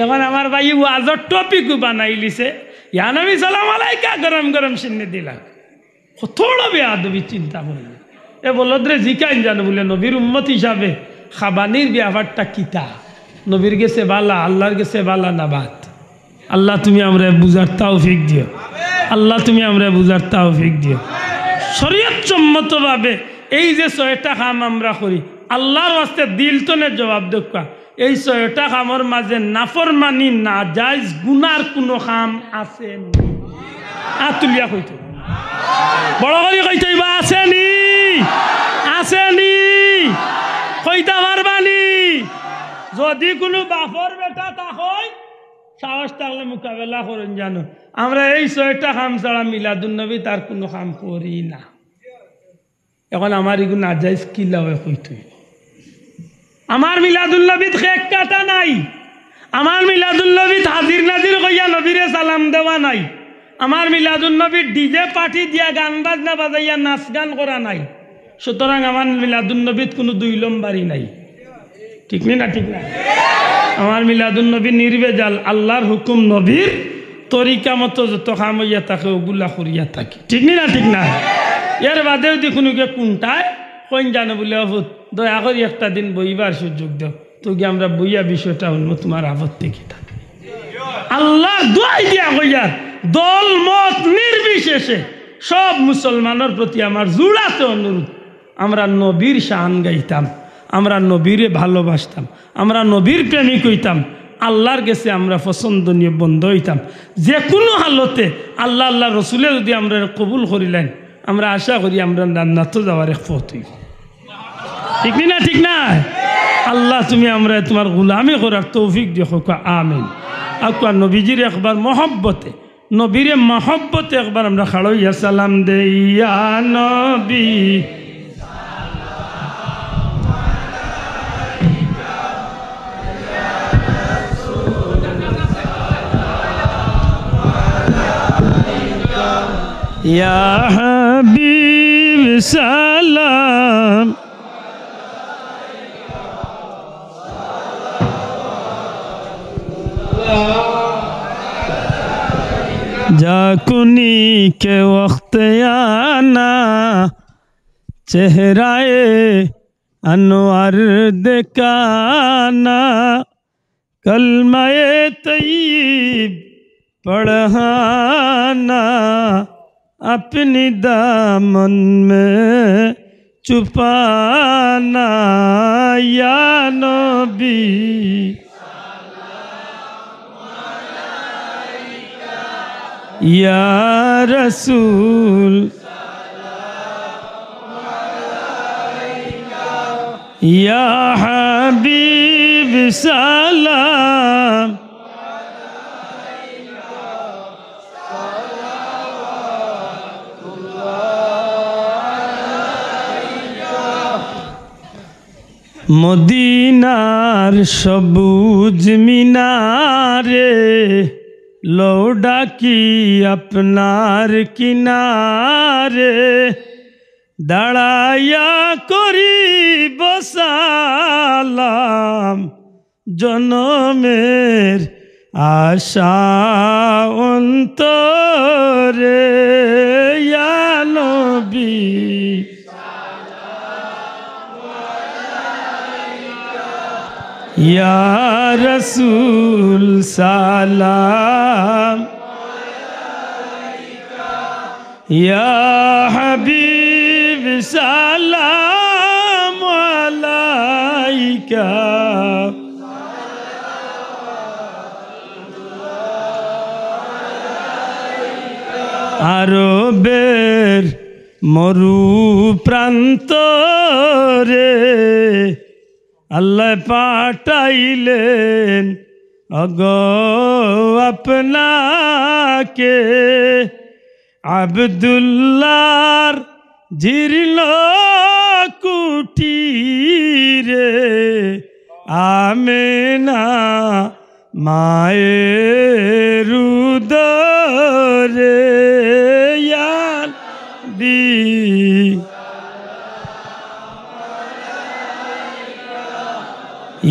অখন আমার ভাই ওয়াজর টপিকও বানাইলিছে, ইয়া নবী সালাম আলাইকা, গরম গরম শিন্নি দিলা। কত বড় বেয়াদবি চিন্তা করি। এ বলদরে জিকাইন জানো বুলে, নবীর উম্মত হিসাবে খাবানির ব্যাপারটা কিতা? নবীর গেছে বালা, আল্লার গেছে বালা না বাদ? আল্লাহ, তুমি আমরারে বুঝার তৌফিক দিও। আল্লাহ, তুমি আমরারে বুঝার তৌফিক দিও। শরীয়ত সম্মতভাবে এই যে ছয়টা কাম আমরা করি, আল্লার ওয়াস্তে দিল তনে জবাব দেউক্কা। এই ছয়টা কামর মাঝে নাফরমানি, নাজাইজ, গুনার কুনু কাম আছে নি? আত তুলিয়া কইতো। বড় করি কইতো, ইবা আছে নি? আছে নি? কইতা পারবা নি? যদি কুনু বাপর বেটা থাকইন, সাহস থাকলে মোকাবেলা করইন জানো। আমরা এই ছয়টা কাম ছাড়া মিলাদুন নবীত আর কুনু কাম করি না। অখন আমার ইগু নাজাইজ কিলা অয় কইতো? আমার মিলাদুন নবীত কেক কাটা নাই, আমার মিলাদুন নবীত হাজির নাজির কইয়া নবীরে সালাম দেওয়া নাই, আমার মিলাদুন নবীত ডিজে পার্টি দিয়া গান বাজনা বাজাইয়া নাচ গান করা নাই। সুতরাং আমার মিলাদুন নবীত কুনু দুই লম্বারি নাই। ঠিক নি না? ঠিক না? আমার মিলাদুন নবী নির্ভেজাল, আল্লার হুকুম, নবীর তরিকা মতো যত কাম অইয়া থাকে, অগুলা করিয়া থাকি। ঠিক নি না? ঠিক না? এর বাদে যদি কুনুগিয়ে কুনটায় কইন জানো বুলে, "ও পুত, দয়া করি একটা দিন বইবার সুযোগ দেও।" তো গিয়া আমরা বইয়া বিষয়টা হুনমু, তুমার আপত্তি কিতা? আল্লার দোয়াই দিয়া কইয়ার, দল মত নির্বিশেষে সব মুসলমানর প্রতি আমার জুড়াতে অনুরোধ, আমরা নবীর শান গাইতাম, আমরা নবীরে ভালোবাসতাম, আমরা নবীর প্রেমিক অইতাম, আল্লার গেছে আমরা পছন্দনীয় বন্দা অইতাম। যে কুনু হালতে আল্লা, আল্লার রসুলে যদি আমরারে কবুল করিলাইন, আমরা আশা করি আমরা জান্নাতো যাওয়ার এক পথ অইবো। ঠিক নি না? ঠিক না? আল্লাহ, তুমি আমরারে তুমার গুলামি করার তৌফিক দিও, কউক্কা আমিন। আউক্কা নবীজির একবার মহব্বতে, নবীরে মহব্বতে একবার আমরা খাড়া অইয়া সালাম দেই, ইয়া নবী। ইয়া হাবিব সালাম। جا کنی کہ وقت آنا، چہرہ انور دکھانا، کلمہ طیب پڑھانا، اپنی دامن میں چھپانا، یا نبی، یا رسول، یا حبیب۔ সালাম। মদিনার সবুজ মিনারে, লও ডাকি আপনার কিনারে, দাঁড়াইয়া করিব সালাম। জনমের আশা অন্তরে, ইয়া নবী। ইয়া রাসূল সালাম, ইয়া হাবিব সালাম আলাইকা। আরবের মরু প্রান্তরে আল্লাহ পাঠাইলেন ওগো আপনাকে, আব্দুল্লাহর জীর্ণ কুটিরে আমেনা মায়ের উদরে, ইয়া নবী।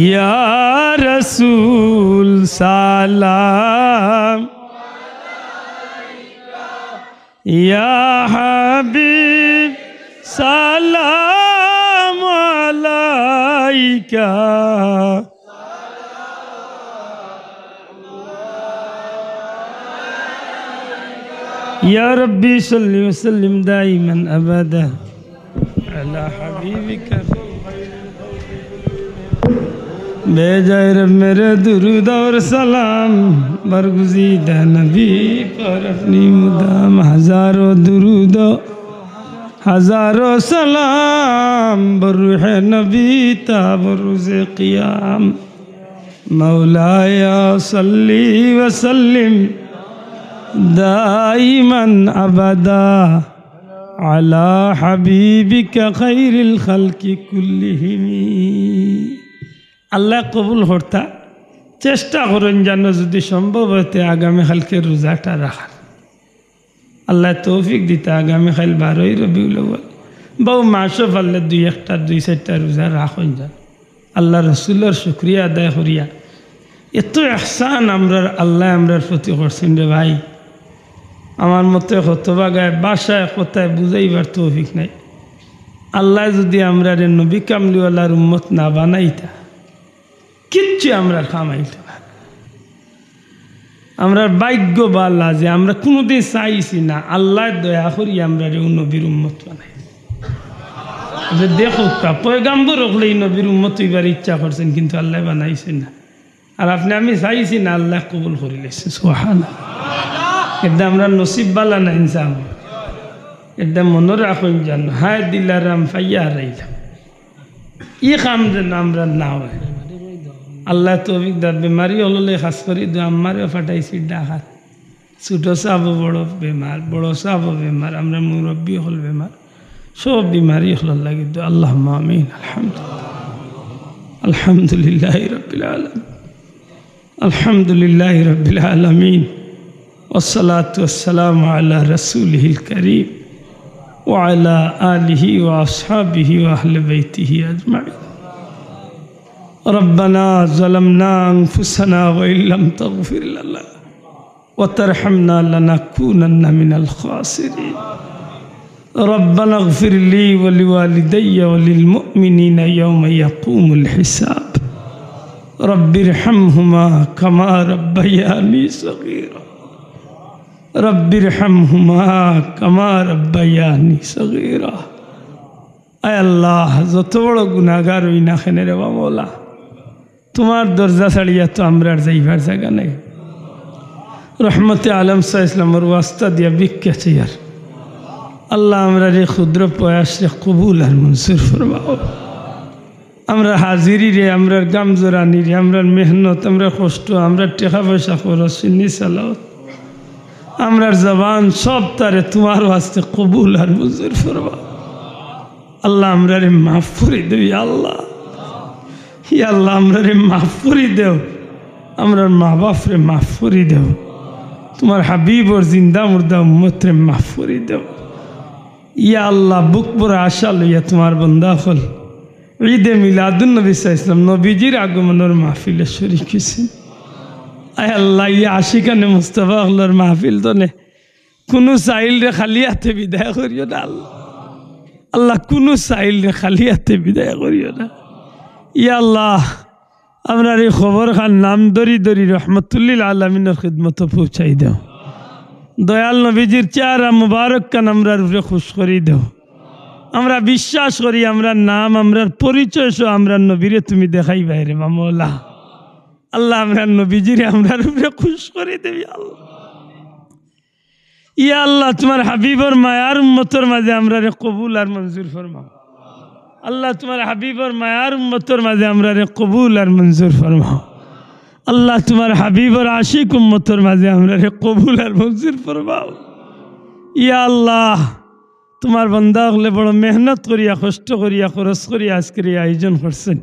ইয়া রাসূল সালাম, ইয়া হাবিব সালাম আলাইকা। ইয়া রাব্বি সাল্লি ওয়া সাল্লিম দাইমান আবাদা আলা হাবিবিকা। ভেজা হে রব মেরে দুরুদ অর সালাম, বরগুজিদা নবী পর আপনি মুদাম। হাজারো দুরুদ, হাজারো সালাম, বর রুহে নবী তা বরোজে কিয়াম। مولاي صل وسلم دائما أبدا على حبيبك خير الخلق كلهم। আল্লাহ কবুল করতা। চেষ্টা করইন যেন যদি সম্ভব অয় তে আগামী কালকে রোজাটা রাখার। আল্লাহ তৌফিক দিতা, আগামী কাইল বারোই রবিউল আউয়াল। বাউ মাসও পারলে দুই একটা, দুই চাইরটা রোজা রাখইন যেন। আল্লাহ রসুলর শুকরিয়া আদায় করিয়া, এত ইহসান আমরার আল্লাহ আমরার প্রতি করছেন রে ভাই। আমার মতে হতভাগায় ভাষায় কথায় বুঝাইবার তৌফিক নাই। আল্লাহ যদি আমরারে নবী কামলিওয়ালার উম্মত না বানাইতা, কিচ্ছু আমরার কাম আইতো না। আমরার ভাগ্য ভালা যে আমরা কুনুদিন চাইছি না, আল্লায় দয়া করি আমরারে অউ নবীর উম্মত বানাইছে। আপনে দেখউক্কা, পয়গাম্বর অকলে ই নবীর উম্মত অইবার ইচ্ছা করছেন, কিন্তু আল্লায় বানাইছে না। আর আপনে আমি চাইছি না, আল্লায় কবুল করি লাইছে। সুবহানাল্লাহ। এরদায় আমরার নসিব ভালা না ইনসান। এরদায় মনো রাখইন যেন, হায় দিলারাম পাইয়া হারাইলাম। ই কাম যেন আমরার না অয়। আল্লায় তৌফিক দেউক। বেমারি অকলরে খাছ করি দোয়া, আম্মারেও পাঠাইছি ঢাকাত। ছোট সাবও বড় বেমার, বড় সাবও বেমার, আমরার মুরব্বি অকল বেমার, সব বেমারি অকলর লাগি দোয়া। আল্লাহুম্মা আমিন। আলহামদুলিল্লাহ। আলহামদুলিল্লাহি রাব্বিল আলামিন। الحمد لله رب العالمين، والصلاة والسلام على رسوله الكريم وعلى آله وأصحابه وأهل بيته أجمعين. ربنا ظلمنا أنفسنا وإن لم تغفر لنا وترحمنا لنكونن من الخاسرين. ربنا اغفر لي ولوالدي وللمؤمنين يوم يقوم الحساب. رب ارحمهما كما ربياني صغيرا. رب ارحمهما كما ربياني صغيرا. আয় আল্লাহ, যত বড় গুনাগার অই না কেনে রে বা মওলা, তুমার দরজা ছাড়িয়া তো আমরার যাইবার জাগা নাই। রহমতে আলম সাল্লাল্লাহু আলাইহি ওয়াসাল্লামর ওয়াস্তা দিয়া ভিক্ষা চাইয়ার। আল্লাহ, আমরার ই ক্ষুদ্র প্রয়াসরে কবুল আর মঞ্জুর ফরমাও। আমরার হাজিরিরে, আমরার গামজরানিরে, আমরার মেহনত, আমরার কষ্ট, আমরার টেকা পয়সা খরচ, সুন্নি সালাওয়াত, আমরার জবান, সব তারে তুমার ওয়াস্তে কবুল আর মঞ্জুর ফরমাও। আল্লাহ, আমরারে মাফ করি দেও, ইয়া আল্লাহ। ইয়া আল্লাহ, আমরারে মাফ করি দেও, আমরার মা বাফরে মাফ করি দেও, তুমার হাবিবর জিন্দা মুর্দা উম্মতরে মাফ করি দেও। ইয়া আল্লাহ, বুক ভরা আশা লইয়া তুমার বন্দা অকল ঈদে মিলাদুন নবী সাল্লাল্লাহু আলাইহি ওয়াসাল্লাম, নবীজির আগমনর মাহফিলো শরিক অইছইন। আয় আল্লাহ, ই আশিকানে মুস্তাফা অকলর মাহফিল তনে কুনু সাইলরে খালি আতে বিদায় করিও না আল্লাহ। আল্লাহ, কুনু সাইলরে খালি আতে বিদায় করিও না। ইয়া আল্লাহ, আমরার ই খবরখান নাম ধরি ধরি রহমতুল্লিল আলামিনর খিদমতো পৌঁছাই দেও। দয়াল নবীজির চেহারা মুবারকখান আমরার উপরে খুশ করি দেও। আমরা বিশ্বাস করি, আমরার নাম, আমরার পরিচয় সহ আমরার নবীরে তুমি দেখাইবায় রে বা মওলা। আল্লাহ, আমরার নবীজিরে আমরার উপরে খুশ করি দেও, ইয়া আল্লাহ। ইয়া আল্লাহ, তুমার হাবিবর মায়ার উম্মতর মাঝে আমরারে কবুল আর মঞ্জুর ফরমাও। আল্লাহ, তুমার হাবিবর মায়ার উম্মতর মাঝে আমরারে কবুল আর মঞ্জুর ফরমাও। আল্লাহ, তুমার হাবিবর আশিক উম্মতর মাঝে আমরারে কবুল আর মঞ্জুর ফরমাও। ইয়া আল্লাহ, তুমার বন্দা অকলে বড় মেহনত করিয়া, কষ্ট করিয়া, খরচ করিয়া আজকের ই আয়োজন করছইন।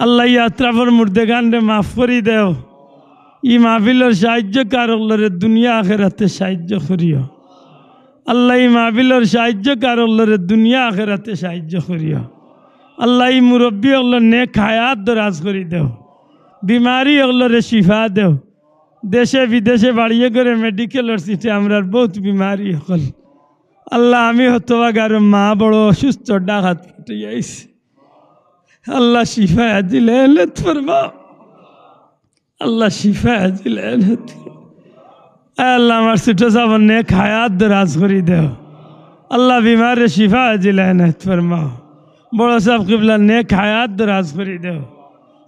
আল্লাহ, ই আতরাফর মুর্দেগানরে মাফ করি দেও। ই মাহফিলর সাহায্যকার অকলরে দুনিয়া আখেরাতে সাহায্য করিও। আল্লাহ, ই মাহফিলর সাহায্যকার অকলরে দুনিয়া আখেরাতে সাহায্য করিও। আল্লাহ, ই মুরব্বি অকলর নেক হায়াত দরাজ করি দেও। বিমারি অকলরে শিফা দেও। দেশে বিদেশে বাড়িয়ে ঘরে মেডিকেলর সিটে আমরার বউত বিমারি অকল। আল্লাহ, আমি হতভাগার মা বড় অসুস্থ, ঢাকাত পাঠাইয়া আইছি। আল্লাহ, শিফা আজিল এনায়েত ফরমাও। আল্লাহ, শিফা আজিল এনায়েত ফরমাও। আয় আল্লাহ, আমার ছোট সাবর নেক হায়াত দরাজ করি দেও। আল্লাহ, বিমারে শিফা আজিল এনায়েত ফরমাও। বড় সাব কিবলা নেক হায়াত দরাজ করি দেও।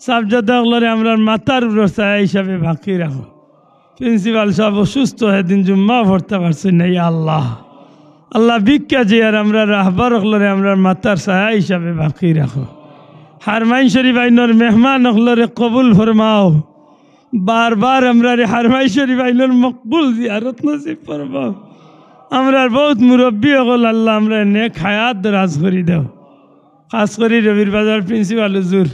সাবজাদা অকলরে আমরার মাথার উপর ছায়া হিসাবে বাকি রাখো। প্রিন্সিপাল সাব অসুস্থ, হেদিন জুম্মা পড়তা পারছইন না, ইয়া আল্লাহ। আল্লাহ, ভিক্ষা চাইয়ার আমরার রাহবার অকলরে আমরার মাথার ছায়া হিসাবে বাকি রাখো। হারমাইন শরীফ আইনর মেহমান অকলরে কবুল ফরমাও। বারবার আমরারে হারমাইন শরীফ আইনর মকবুল জিয়ারত নসিব ফরমাও। আমরার বউত মুরব্বি অকল আল্লাহ, আমরারে নেক হায়াত দরাজ করি দেও। খাস করি রবির বাজার প্রিন্সিপাল হুজুর,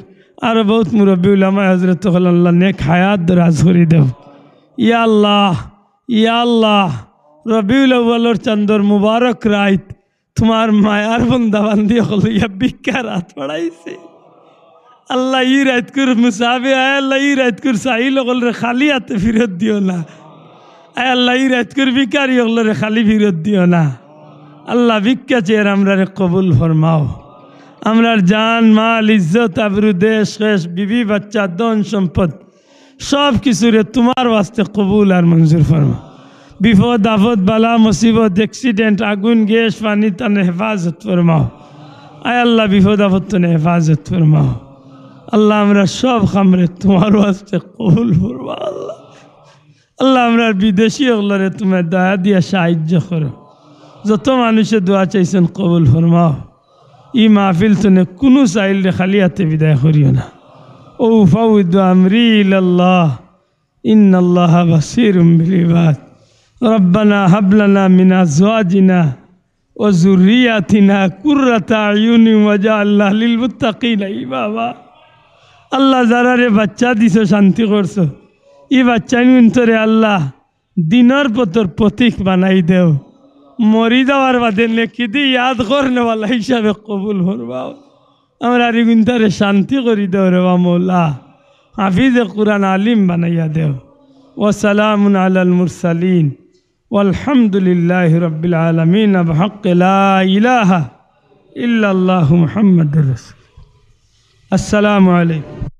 আরো বউত মুরব্বি উলামায়ে হজরত অকল আল্লাহ নেক হায়াত দরাজ করি দেও। ইয়া আল্লাহ, ইয়া আল্লাহ, রবিউল আউয়ালর চান্দর মুবারক রাইত তুমার মায়ার বন্দা বান্দি অকল ইয়া ভিক্ষার আত বাড়াইছে। আল্লাহ, ই রাইতকুর মুসাফির, আয় আল্লাহ, ই রাইতকুর সাইল অকলরে খালি আতে ফিরত দিও না। আয় আল্লাহ, ই রাইতকুর ভিখারি অকলরে খালি ফিরত দিও না। আল্লাহ, ভিক্ষা চাইয়ার আমরারে কবুল ফরমাও। আমরার জান, মাল, ইজ্জত, আবরু, দেশ, খেশ, বিবি, বাচ্চা, ধন, সম্পদ, সব কিছুরে তুমার ওয়াস্তে কবুল আর মঞ্জুর ফরমাও। বিপদ, আপদ, বালা, মুসিবত, accident, আগুন, গ্যাস, পানি তনে হেফাজত ফরমাও। আয় আল্লাহ, বিপদ, আপদ তনে হেফাজত ফরমাও। আল্লাহ, আমরার সব কামরে তুমার ওয়াস্তে কবুল ফরমাও। আল্লাহ, আল্লাহ, আমরার বিদেশি অকলরে তুমি দয়া দিয়া সাহায্য করো। যত মানুষে দোয়া চাইছইন কবুল ফরমাও। ই মাহফিল তনে কুনু সাইলরে খালি আতে বিদায় করিও না। وأفوض أمري إلى الله إن الله بصير بالعباد ربنا هب لنا من أزواجنا وذرياتنا قرة أعين واجعلنا للمتقين إماما। আল্লাহ, যারারে বাচ্চা দিছো, শান্তি করছো, ই বাচ্চাইনগুইন্তরে আল্লাহ দিনর পথর পথিক বানাই দেও। মরি যাওয়ার বাদে নেকি দি ইয়াদ করনেওয়ালা হিসাবে কবুল ফরমাও। আমরার ইগুইন্তরে শান্তি করি দেও রে বা মৌলা। হাফিজে কুরআন আলিম বানাইয়া দেও। وسلام على المرسلين والحمد لله رب العالمين بحق لا إله إلا الله محمد رسول। السلام عليكم।